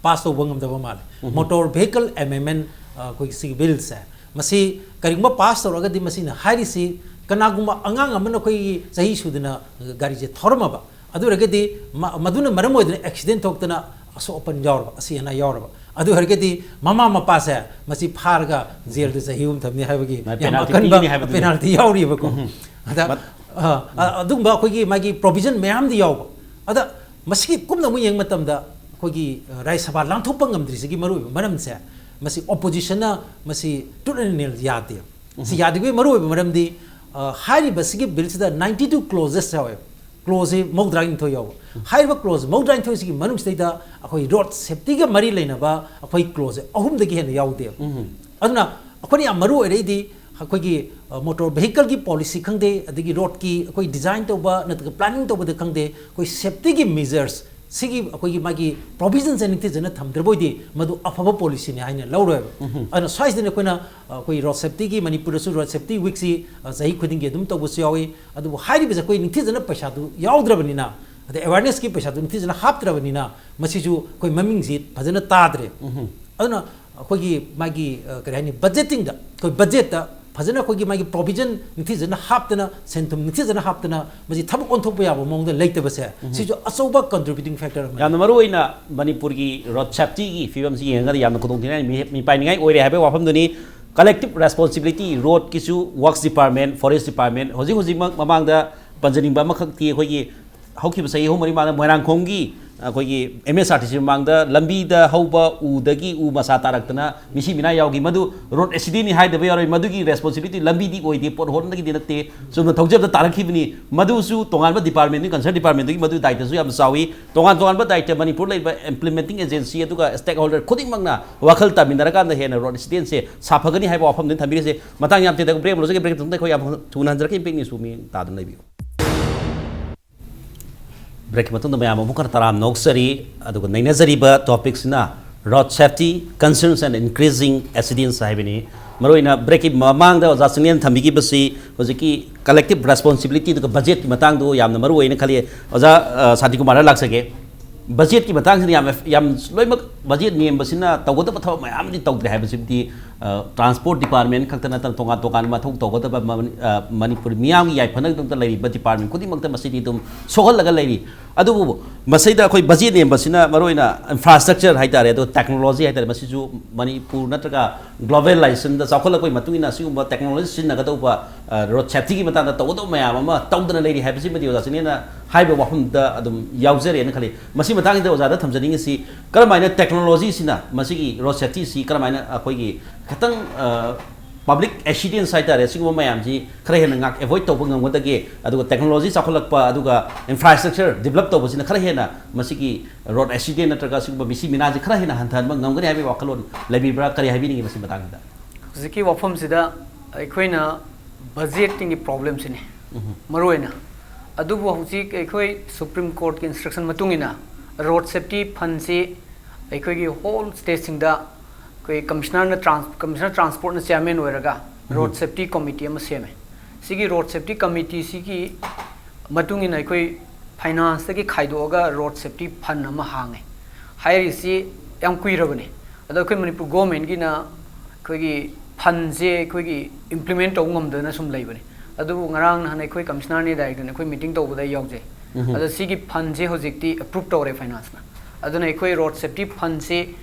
ꯄꯥꯁ ꯇꯧꯕ ꯉꯝꯗꯕ ꯃꯥꯜꯂꯦ꯫ ꯃꯣꯇꯣꯔ ꯚꯦꯍꯤꯀꯜ ꯑꯦꯃꯦꯟꯃꯦꯟ ꯑꯩꯈꯣꯏꯒꯤ ꯁꯤꯒꯤ ꯕꯤꯜꯁꯦ, ꯃꯁꯤ ꯀꯔꯤꯒꯨꯝꯕ ꯄꯥꯁ ꯇꯧꯔꯒꯗꯤ ꯃꯁꯤꯅ ꯍꯥꯏꯔꯤꯁꯤ ꯀꯅꯥꯒꯨꯝꯕ ꯑꯉꯥꯡ ꯑꯃꯅ ꯑꯩꯈꯣꯏꯒꯤ ꯆꯍꯤ ꯁꯨꯗꯅ ꯒꯥꯔꯤꯁꯦ ꯊꯧꯔꯝꯃꯕ, ꯑꯗꯨ ꯑꯣꯏꯔꯒꯗꯤ ꯃ-, ꯃꯗꯨꯅ ꯃꯔꯝ ꯑꯣꯏꯗꯨꯅ ꯑꯦꯛꯁꯤꯗꯦꯟ ꯊꯣꯛꯇꯅ ꯑꯁꯣꯛ ꯑꯄꯟ ꯌꯥꯎꯔꯕ, ꯑꯁꯤ ꯑꯅꯥ ꯌꯥꯎꯔꯕ, ꯑꯗꯨ ꯑꯣꯏꯔꯒꯗꯤ ꯃꯃꯥ ꯃꯄꯥꯁꯦ ꯃꯁꯤ ꯐꯥꯔꯒ ꯖꯦꯜꯗ ꯆꯍꯤ ꯑꯍꯨꯝ ꯊꯝꯅꯤ ꯍꯥꯏꯕꯒꯤ ꯌꯥꯝ ꯄꯦꯅꯥꯜꯇꯤ ꯑꯀꯟꯕ ꯄꯤꯒꯅꯤ ꯍꯥꯏꯕꯗꯨꯅꯤ꯫ ꯄꯦꯅꯥꯜꯇꯤ ꯌꯥꯎꯔꯤꯕꯀꯣ꯫ ꯑꯗ, ꯑ, ꯑ, ꯑꯗꯨꯒꯨꯝꯕ ꯑꯩꯈꯣꯏꯒꯤ ꯃꯥꯒꯤ ꯄ꯭ꯔꯣꯕꯤꯖꯟ ꯃꯌꯥꯝꯗꯤ ꯌꯥꯎꯕ꯫ ꯑꯗ ꯃꯁꯤꯒꯤ ꯀꯨꯞꯅ ꯑꯃꯨꯛ ꯌꯦꯡꯕ ꯃꯇꯝꯗ ꯑꯩꯈꯣꯏꯒꯤ, ꯑ, ꯔꯥꯖ꯭ꯌ ꯁꯚꯥ ꯂꯥꯟꯊꯣꯛꯄ ꯉꯝꯗ꯭ꯔꯤꯁꯤꯒꯤ ꯃꯔꯨꯑꯣꯏꯕ ꯃꯔꯝꯁꯦ, ꯃꯁꯤ ꯑꯣꯄꯣꯖꯤꯁꯟꯅ ꯃꯁꯤ ꯇ꯭ꯔꯨꯠ ꯑꯦꯟ ꯅꯦꯜ ꯌꯥꯗꯦ꯫ ꯁꯤ ꯌꯥꯗꯕꯒꯤ ꯃꯔꯨꯑꯣꯏꯕ ꯃꯔꯝꯗꯤ, ꯑ, ꯍꯥꯏꯔꯤꯕ ꯁꯤꯒꯤ ꯕꯤꯜꯁꯤꯗ ꯅꯥꯏꯟꯇꯤ ꯇꯨ ꯀ꯭ꯂꯣꯖꯦꯁ ꯌꯥꯎꯋꯦ꯫ ꯀ꯭ꯂꯣꯖꯁꯤ ꯃꯧꯗ꯭ꯔꯥꯅꯤꯊꯣꯏ ꯌꯥꯎꯕ꯫ ꯍꯥꯏꯔꯤꯕ ꯀ꯭ꯂꯣꯖ ꯃꯧꯗ꯭ꯔꯥꯅꯤꯊꯣꯏꯁꯤꯒꯤ ꯃꯅꯨꯡꯁꯤꯗꯩꯗ ꯑꯩꯈꯣꯏ ꯔꯣꯗ ꯁꯦꯐꯇꯤꯒ ꯃꯔꯤ ꯂꯩꯅꯕ ꯑꯩꯈꯣꯏ ꯀ꯭ꯂꯣꯖꯁꯦ ꯑꯍꯨꯝꯗꯒꯤ ꯍꯦꯟꯅ ꯌꯥꯎꯗꯦꯕ꯫ ꯑꯗꯨꯅ ꯑꯩꯈꯣꯏꯅ ꯌꯥꯝ ꯃꯔꯨ ꯑꯣꯏꯔꯛꯏꯗꯤ ꯑꯩꯈꯣꯏꯒꯤ, ꯑ, ꯃꯣꯇꯣꯔ ꯚꯦꯍꯤꯀꯜꯒꯤ ꯄꯣꯂꯤꯁꯤ ꯈꯪꯗꯦ, ꯑꯗꯒꯤ ꯔꯣꯗꯀꯤ ꯑꯩꯈꯣꯏ ꯗꯤꯖꯥꯏꯟ ꯇꯧꯕ ꯅꯠꯇ꯭ꯔꯒ ꯄ꯭ꯂꯥꯅꯤꯡ ꯇꯧꯕꯗ ꯈꯪꯗꯦ, ꯑꯩꯈꯣꯏ ꯁꯦꯐꯇꯤꯒꯤ ꯃꯦꯖꯔꯁ ꯁꯤꯒꯤ ꯑꯩꯈꯣꯏꯒꯤ ꯃꯥꯒꯤ ꯄ꯭ꯔꯣꯕꯤꯖꯟꯁꯦ ꯅꯤꯡꯊꯤꯖꯅ ꯊꯝꯗ꯭ꯔꯕ ꯑꯣꯏꯗꯤ ꯃꯗꯨ ꯑꯐꯕ ꯄꯣꯂꯤꯁꯤꯅꯤ ꯍꯥꯏꯅ ꯂꯧꯔꯣꯏꯕ꯫ ꯑꯗꯨꯅ ꯁ꯭ꯋꯥꯏꯁꯤꯗꯅ ꯑꯩꯈꯣꯏꯅ, ꯑ, ꯑꯩꯈꯣꯏ ꯔꯣꯗ ꯁꯦꯐꯇꯤꯒꯤ, ꯃꯅꯤꯄꯨꯔꯗꯁꯨ ꯔꯣꯗ ꯁꯦꯐꯇꯤ ꯋꯤꯛꯁꯤ, ꯑ, ꯆꯍꯤ ꯈꯨꯗꯤꯡꯒꯤ ꯑꯗꯨꯝ ꯇꯧꯕꯁꯨ ꯌꯥꯎꯏ꯫ ꯑꯗꯨꯕꯨ ꯍꯥꯏꯔꯤꯕꯁꯦ ꯑꯩꯈꯣꯏ ꯅꯤꯡꯊꯤꯖꯅ ꯄꯩꯁꯥꯗꯨ ꯌꯥꯎꯗ꯭ꯔꯕꯅꯤꯅ, ꯑꯗꯩ ꯑꯦꯋꯥꯔꯅꯦꯁꯀꯤ ꯄꯩꯁꯥꯗꯨ ꯅꯤꯡꯊꯤꯖꯅ ꯍꯥꯞꯇ꯭ꯔꯕꯅꯤꯅ ꯃꯁꯤꯁꯨ ꯑꯩꯈꯣꯏ ꯃꯃꯤꯡꯁꯤ ꯐꯖꯅ ꯇꯥꯗ꯭ꯔꯦ꯫ ꯑꯗꯨꯅ ꯑꯩꯈꯣꯏꯒꯤ ꯃꯥꯒꯤ, ꯑ, ꯀꯔꯤ ꯍꯥꯏꯅꯤ, ꯕꯖꯦꯇꯤꯡꯗ, ꯑꯩꯈꯣꯏ ꯕꯖꯦꯠꯇ ꯐꯖꯅ ꯑꯩꯈꯣꯏꯒꯤ ꯃꯥꯒꯤ ꯄ꯭ꯔꯣꯕꯤꯖꯟ ꯅꯤꯡꯊꯤꯖꯅ ꯍꯥꯞꯇꯅ, ꯁꯦꯟꯊꯨꯝ ꯅꯤꯡꯊꯤꯖꯅ ꯍꯥꯞꯇꯅ ꯃꯁꯤ ꯊꯕꯛ ꯑꯣꯟꯊꯣꯛꯄ ꯌꯥꯕ ꯃꯑꯣꯡꯗ ꯂꯩꯇꯕꯁꯦ, ꯁꯤꯁꯨ ꯑꯆꯧꯕ ꯀꯟꯇ꯭ꯔꯤꯕ꯭ꯌꯨꯇꯤꯡ ꯐꯦꯛꯇꯔ ꯑꯃꯅꯤ꯫ ꯌꯥꯝꯅ ꯃꯔꯨ ꯑꯣꯏꯅ ꯃꯅꯤꯄꯨꯔꯒꯤ ꯔꯣꯗ ꯁꯦꯐꯇꯤꯒꯤ ꯐꯤꯕꯝꯁꯤ ꯌꯦꯡꯉꯒꯗꯤ ꯌꯥꯝꯅ ꯈꯨꯗꯣꯡꯊꯤꯅꯤꯡꯉꯥꯏ, ꯃꯤ-, ꯃꯤꯄꯥꯏꯅꯤꯡꯉꯥꯏ ꯑꯣꯏꯔꯦ ꯍꯥꯏꯕꯒꯤ ꯋꯥꯐꯝꯗꯨꯅꯤ꯫ ꯀꯂꯦꯛꯇꯤꯕ ꯔꯦꯁꯄꯣꯟꯁꯤꯕꯤꯂꯤꯇꯤ, ꯔꯣꯗꯀꯤꯁꯨ, ꯋꯥꯔꯛꯁ ꯗꯤꯄꯥꯔꯠꯃꯦꯟꯠ, ꯐꯣꯔꯦꯁ ꯗꯤꯄꯥꯔꯠꯃꯦꯟꯠ, ꯍꯧꯖꯤꯛ ꯍꯧꯖꯤꯛꯃꯛ ꯃꯃꯥꯡꯗ ꯄꯟꯖꯅꯤꯡꯕ ꯑꯃꯈꯛꯇꯤ ꯑꯩꯈꯣꯏꯒꯤ ꯍꯧꯈꯤꯕ ꯆꯍꯤ ꯑꯍꯨꯝ ꯃꯔꯤ ꯃꯃꯥꯡꯗ ꯃꯣꯏꯔꯥꯡꯈꯣꯝꯒꯤ ꯑꯩꯈꯣꯏꯒꯤ ꯑꯦꯝ ꯑꯦꯁ ꯑꯥꯔ ꯇꯤ ꯁꯤ ꯃꯃꯥꯡꯗ ꯂꯝꯕꯤꯗ ꯍꯧꯕ ꯎꯗꯒꯤ ꯎ ꯃꯆꯥ ꯇꯥꯔꯛꯇꯅ ꯃꯤꯁꯤ ꯃꯤꯅꯥ ꯌꯥꯎꯈꯤ꯫ ꯃꯗꯨ ꯔꯣꯗ ꯑꯦꯛꯁꯤꯗꯦꯟꯅꯤ ꯍꯥꯏꯗꯕ ꯌꯥꯔꯣꯏ, ꯃꯗꯨꯒꯤ ꯔꯦꯁꯄꯣꯟꯁꯤꯕꯤꯂꯤꯇꯤ ꯂꯝꯕꯤꯗꯤ ꯑꯣꯏꯗꯦ, ꯄꯣꯠ ꯍꯣꯟꯕꯗꯒꯤꯗꯤ ꯅꯠꯇꯦ꯫ ꯆꯨꯝꯅ ꯊꯧꯖꯕꯗ ꯇꯥꯔꯛꯈꯤꯕꯅꯤ꯫ ꯃꯗꯨꯁꯨ ꯇꯣꯉꯥꯟꯕ ꯗꯤꯄꯥꯔꯠꯃꯦꯟꯗꯨꯒꯤ, ꯀꯟꯁꯔꯟ ꯗꯤꯄꯥꯔꯠꯃꯦꯟꯗꯨꯒꯤ ꯃꯗꯨꯒꯤ ꯗꯥꯏꯇꯁꯨ ꯌꯥꯝꯅ ꯆꯥꯎꯏ꯫ ꯇꯣꯉꯥꯟ ꯇꯣꯉꯥꯟꯕ ꯗꯥꯏꯇ ꯃꯅꯤꯄꯨꯔ ꯂꯩꯔꯤꯕ ꯏꯝꯄ꯭ꯂꯤꯃꯦꯟꯇꯤꯡ ꯑꯦꯖꯦꯟꯁꯤ ꯑꯗꯨꯒ ꯁ꯭ꯇꯦꯛ ꯍꯣꯜꯗꯔ ꯈꯨꯗꯤꯡꯃꯛꯅ ꯋꯥꯈꯜ ꯇꯥꯃꯤꯟꯅꯔꯀꯥꯟꯗ ꯍꯦꯟꯅ ꯔꯣꯗ ꯑꯦꯛꯁꯤꯗꯦꯟꯁꯦ ꯁꯥꯐꯒꯅꯤ ꯍꯥꯏꯕ ꯋꯥꯐꯝꯗꯨ ꯊꯝꯕꯤꯔꯤꯁꯦ꯫ ꯃꯇꯥꯡ ꯌꯥꯝ ꯇꯦꯟꯅ ꯕ꯭ꯔꯦꯛ ꯂꯧꯖꯒꯦ꯫ ꯕ꯭ꯔꯦꯛ ꯃꯇꯨꯡꯗ ꯑꯩꯈꯣꯏ ꯌꯥꯝ ꯊꯨꯅ ꯍꯟꯖꯔꯛꯀꯦ꯫ ꯏꯝꯄꯦꯛ ꯅ꯭ꯌꯨꯁꯄꯨ ꯃꯤꯠꯌꯦꯡ ꯇꯥꯗꯨꯅ ꯂꯩꯕꯤꯌꯨ꯫ ꯕ꯭ꯔꯦꯛꯀꯤ ꯃꯇꯨꯡꯗ ꯃꯌꯥꯝ ꯑꯃꯨꯛ ꯈꯔ ꯇꯔꯥꯝꯅ ꯑꯣꯛꯆꯔꯤ꯫ ꯑꯗꯨꯒ ꯅꯩꯅꯖꯔꯤꯕ ꯇꯣꯄꯤꯛꯁꯤꯅ Road Safety Concerns and Increasing Accidents ꯍꯥꯏꯕꯅꯤ꯫ ꯃꯔꯨꯑꯣꯏꯅ ꯕ꯭ꯔꯦꯛꯀꯤ ꯃꯃꯥꯡꯗ ꯑꯣꯖꯥ ꯆꯤꯡꯂꯦꯟ ꯊꯝꯕꯤꯈꯤꯕꯁꯤ ꯍꯧꯖꯤꯛꯀꯤ ꯀꯂꯦꯛꯇꯤꯞ ꯔꯦꯁꯄꯣꯟꯁꯤꯕꯤꯂꯤꯇꯤ ꯑꯗꯨꯒ ꯕꯖꯦꯠꯀꯤ ꯃꯇꯥꯡꯗꯣ ꯌꯥꯝꯅ ꯃꯔꯨ ꯑꯣꯏꯅ ꯈꯜꯂꯤ꯫ ꯑꯣꯖꯥ, ꯑ, ꯁꯥꯟꯇꯤꯀꯨꯃꯥꯔꯗ ꯂꯥꯛꯆꯒꯦ꯫ ꯕꯖꯦꯠꯀꯤ ꯃꯇꯥꯡꯁꯤꯗ ꯌꯥꯝ, ꯌꯥꯝ ꯂꯣꯏꯅꯃꯛ ꯕꯖꯦꯠ ꯅꯦꯝꯕꯁꯤꯅ ꯇꯧꯒꯗꯕ ꯊꯕꯛ ꯃꯌꯥꯝ ꯑꯃꯗꯤ ꯇꯧꯗ꯭ꯔꯦ ꯍꯥꯏꯕꯁꯤꯗꯤ, ꯑ, ꯇ꯭ꯔꯥꯟꯁꯄꯣꯔꯠ ꯗꯤꯄꯥꯔꯠꯃꯦꯟ ꯈꯛꯇ ꯅꯠꯇꯅ ꯇꯣꯉꯥꯟ ꯇꯣꯉꯥꯟꯕ ꯃꯊꯧ ꯇꯧꯒꯗꯕ ꯃ-, ꯑ, ꯃꯅꯤꯄꯨꯔ ꯃꯤꯌꯥꯝꯒꯤ ꯌꯥꯏꯐꯅꯕꯒꯤꯗꯃꯛꯇ ꯂꯩꯔꯤꯕ ꯗꯤꯄꯥꯔꯠꯃꯦꯟ ꯈꯨꯗꯤꯡꯃꯛꯇ ꯃꯁꯤꯗꯤ ꯑꯗꯨꯝ ꯁꯣꯛꯍꯜꯂꯒ ꯂꯩꯔꯤ꯫ ꯑꯗꯨꯕꯨ ꯃꯁꯤꯗ ꯑꯩꯈꯣꯏ ꯕꯖꯦꯠ ꯅꯦꯝꯕꯁꯤꯅ ꯃꯔꯨꯑꯣꯏꯅ ꯏꯟꯐ꯭ꯔꯥꯁ꯭ꯇ꯭ꯔꯛꯆꯔ ꯍꯥꯏꯇꯥꯔꯦ, ꯑꯗꯣ ꯇꯦꯛꯅꯣꯂꯣꯖꯤ ꯍꯥꯏꯇꯥꯔꯦ, ꯃꯁꯤꯁꯨ ꯃꯅꯤꯄꯨꯔ ꯅꯠꯇ꯭ꯔꯒ ꯒ꯭ꯂꯣꯕꯦꯂꯥꯏꯖꯦꯁꯟꯗ ꯆꯥꯎꯈꯠꯂꯛꯄꯒꯤ ꯃꯇꯨꯡ ꯏꯟꯅ ꯑꯁꯤꯒꯨꯝꯕ ꯇꯦꯛꯅꯣꯂꯣꯖꯤ ꯁꯤꯖꯤꯟꯅꯒꯗꯧꯕ, ꯑ, ꯔꯣꯗ ꯁꯦꯐꯇꯤꯒꯤ ꯃꯇꯥꯡꯗ ꯇꯧꯒꯗꯧꯕ ꯃꯌꯥꯝ ꯑꯃ ꯇꯧꯗꯅ ꯂꯩꯔꯤ ꯍꯥꯏꯕꯁꯤꯃꯗꯤ ꯑꯣꯖꯥ ꯆꯤꯡꯂꯦꯟꯅ ꯍꯥꯏꯕ ꯋꯥꯐꯝꯗ ꯑꯗꯨꯝ ꯌꯥꯎꯖꯔꯦꯅ ꯈꯜꯂꯤ꯫ ꯃꯁꯤ ꯃꯇꯥꯡꯁꯤꯗ ꯑꯣꯖꯥꯗ ꯊꯝꯖꯅꯤꯡꯉꯤꯁꯤ, ꯀꯔꯝꯍꯥꯏꯅ ꯇꯦꯛꯅꯣꯂꯣꯖꯤꯁꯤꯅ ꯃꯁꯤꯒꯤ ꯔꯣꯗ ꯁꯦꯐꯇꯤꯁꯤ ꯀꯔꯝꯍꯥꯏꯅ ꯑꯩꯈꯣꯏꯒꯤ ꯈꯤꯇꯪ, ꯑ, ꯄꯕ꯭ꯂꯤꯛ ꯑꯦꯛꯁꯤꯗꯦꯟꯁ ꯍꯥꯏꯇꯥꯔꯦ, ꯁꯤꯒꯨꯝꯕ ꯃꯌꯥꯝꯁꯤ ꯈꯔ ꯍꯦꯟꯅ ꯉꯥꯛ ꯑꯦꯚꯣꯏꯗ ꯇꯧꯕ ꯉꯝꯒꯗꯒꯦ, ꯑꯗꯨꯒ ꯇꯦꯛꯅꯣꯂꯣꯖꯤ ꯆꯥꯎꯈꯠꯂꯛꯄ, ꯑꯗꯨꯒ ꯏꯟꯐ꯭ꯔꯥꯁ꯭ꯇ꯭ꯔꯛꯆꯔ ꯗꯤꯕꯂꯞ ꯇꯧꯕꯁꯤꯅ ꯈꯔ ꯍꯦꯟꯅ ꯃꯁꯤꯒꯤ ꯔꯣꯗ ꯑꯦꯛꯁꯤꯗꯦꯟ ꯅꯠꯇ꯭ꯔꯒ ꯁꯤꯒꯨꯝꯕ ꯃꯤꯁꯤ ꯃꯤꯅꯥꯁꯤ ꯈꯔ ꯍꯦꯟꯅ ꯍꯟꯊꯍꯟꯕ ꯉꯝꯒꯅꯤ ꯍꯥꯏꯕꯒꯤ ꯋꯥꯈꯜꯂꯣꯟ ꯂꯩꯕꯤꯕ꯭ꯔꯥ? ꯀꯔꯤ ꯍꯥꯏꯕꯤꯅꯤꯡꯉꯤ ꯃꯁꯤ ꯃꯇꯥꯡꯁꯤꯗ? ꯍꯧꯖꯤꯛꯀꯤ ꯋꯥꯐꯝꯁꯤꯗ ꯑꯩꯈꯣꯏꯅ ꯕꯖꯦꯠꯀꯤ ꯄ꯭ꯔꯣꯕ꯭ꯂꯦꯝꯁꯤꯅꯤ ꯃꯔꯨꯑꯣꯏꯅ꯫ ꯑꯗꯨꯕꯨ ꯍꯧꯖꯤꯛ ꯑꯩꯈꯣꯏ ꯁꯨꯄ꯭ꯔꯤꯝ ꯀꯣꯔꯠꯀꯤ ꯏꯟꯁꯇ꯭ꯔꯛꯁꯟ ꯃꯇꯨꯡ ꯏꯟꯅ ꯔꯣꯗ ꯁꯦꯐꯇꯤ ꯐꯟꯁꯤ ꯑꯩꯈꯣꯏꯒꯤ ꯍꯣꯜ ꯁ꯭ꯇꯦꯠꯁꯤꯡꯗ ꯑꯩꯈꯣꯏ ꯀꯃꯤꯁꯅꯔꯅ ꯇ꯭ꯔꯥꯟꯁ-, ꯀꯃꯤꯁꯅꯔ ꯇ꯭ꯔꯥꯟꯁꯄꯣꯔꯠꯅ ꯆꯤꯌꯥꯔꯃꯦꯟ ꯑꯣꯏꯔꯒ ꯔꯣꯗ ꯁꯦꯐꯇꯤ ꯀꯃꯤꯇꯤ ꯑꯃ ꯁꯦꯝꯃꯦ꯫ ꯁꯤꯒꯤ ꯔꯣꯗ ꯁꯦꯐꯇꯤ ꯀꯃꯤꯇꯤꯁꯤꯒꯤ ꯃꯇꯨꯡ ꯏꯟꯅ ꯑꯩꯈꯣꯏ ꯐꯥꯏꯅꯥꯟꯁꯇꯒꯤ ꯈꯥꯏꯗꯣꯛꯑꯒ ꯔꯣꯗ ꯁꯦꯐꯇꯤ ꯐꯟ ꯑꯃ ꯍꯥꯡꯉꯦ꯫ ꯍꯥꯏꯔꯤꯁꯤ ꯌꯥꯝ ꯀꯨꯏꯔꯕꯅꯤ꯫ ꯑꯗꯣ ꯑꯩꯈꯣꯏ ꯃꯅꯤꯄꯨꯔ ꯒꯣꯔꯃꯦꯟꯒꯤꯅ ꯑꯩꯈꯣꯏꯒꯤ ꯐꯟꯁꯦ ꯑꯩꯈꯣꯏꯒꯤ ꯏꯝꯄ꯭ꯂꯤꯃꯦꯟ ꯇꯧꯕ ꯉꯝꯗꯅ ꯁꯨꯝ ꯂꯩꯕꯅꯤ꯫ ꯑꯗꯨꯕꯨ ꯉꯔꯥꯡ ꯅꯍꯥꯟ ꯑꯩꯈꯣꯏ ꯀꯃꯤꯁꯅꯔꯅꯦ ꯗꯥꯏꯔꯦꯛꯇꯔꯅꯦ ꯑꯩꯈꯣꯏ ꯃꯤꯇꯤꯡ ꯇꯧꯕꯗ ꯑꯩ ꯌꯥꯎꯖꯩ꯫ ꯑꯗꯣ ꯁꯤꯒꯤ ꯐꯟꯁꯦ ꯍꯧꯖꯤꯛꯇꯤ ꯑꯦꯄ꯭ꯔꯨꯞ ꯇꯧꯔꯦ ꯐꯥꯏꯅꯥꯟꯁꯅ꯫ ꯑꯗꯨꯅ ꯑꯩꯈꯣꯏ ꯔꯣꯗ ꯁꯦꯐꯇꯤ ꯐꯟꯁꯦ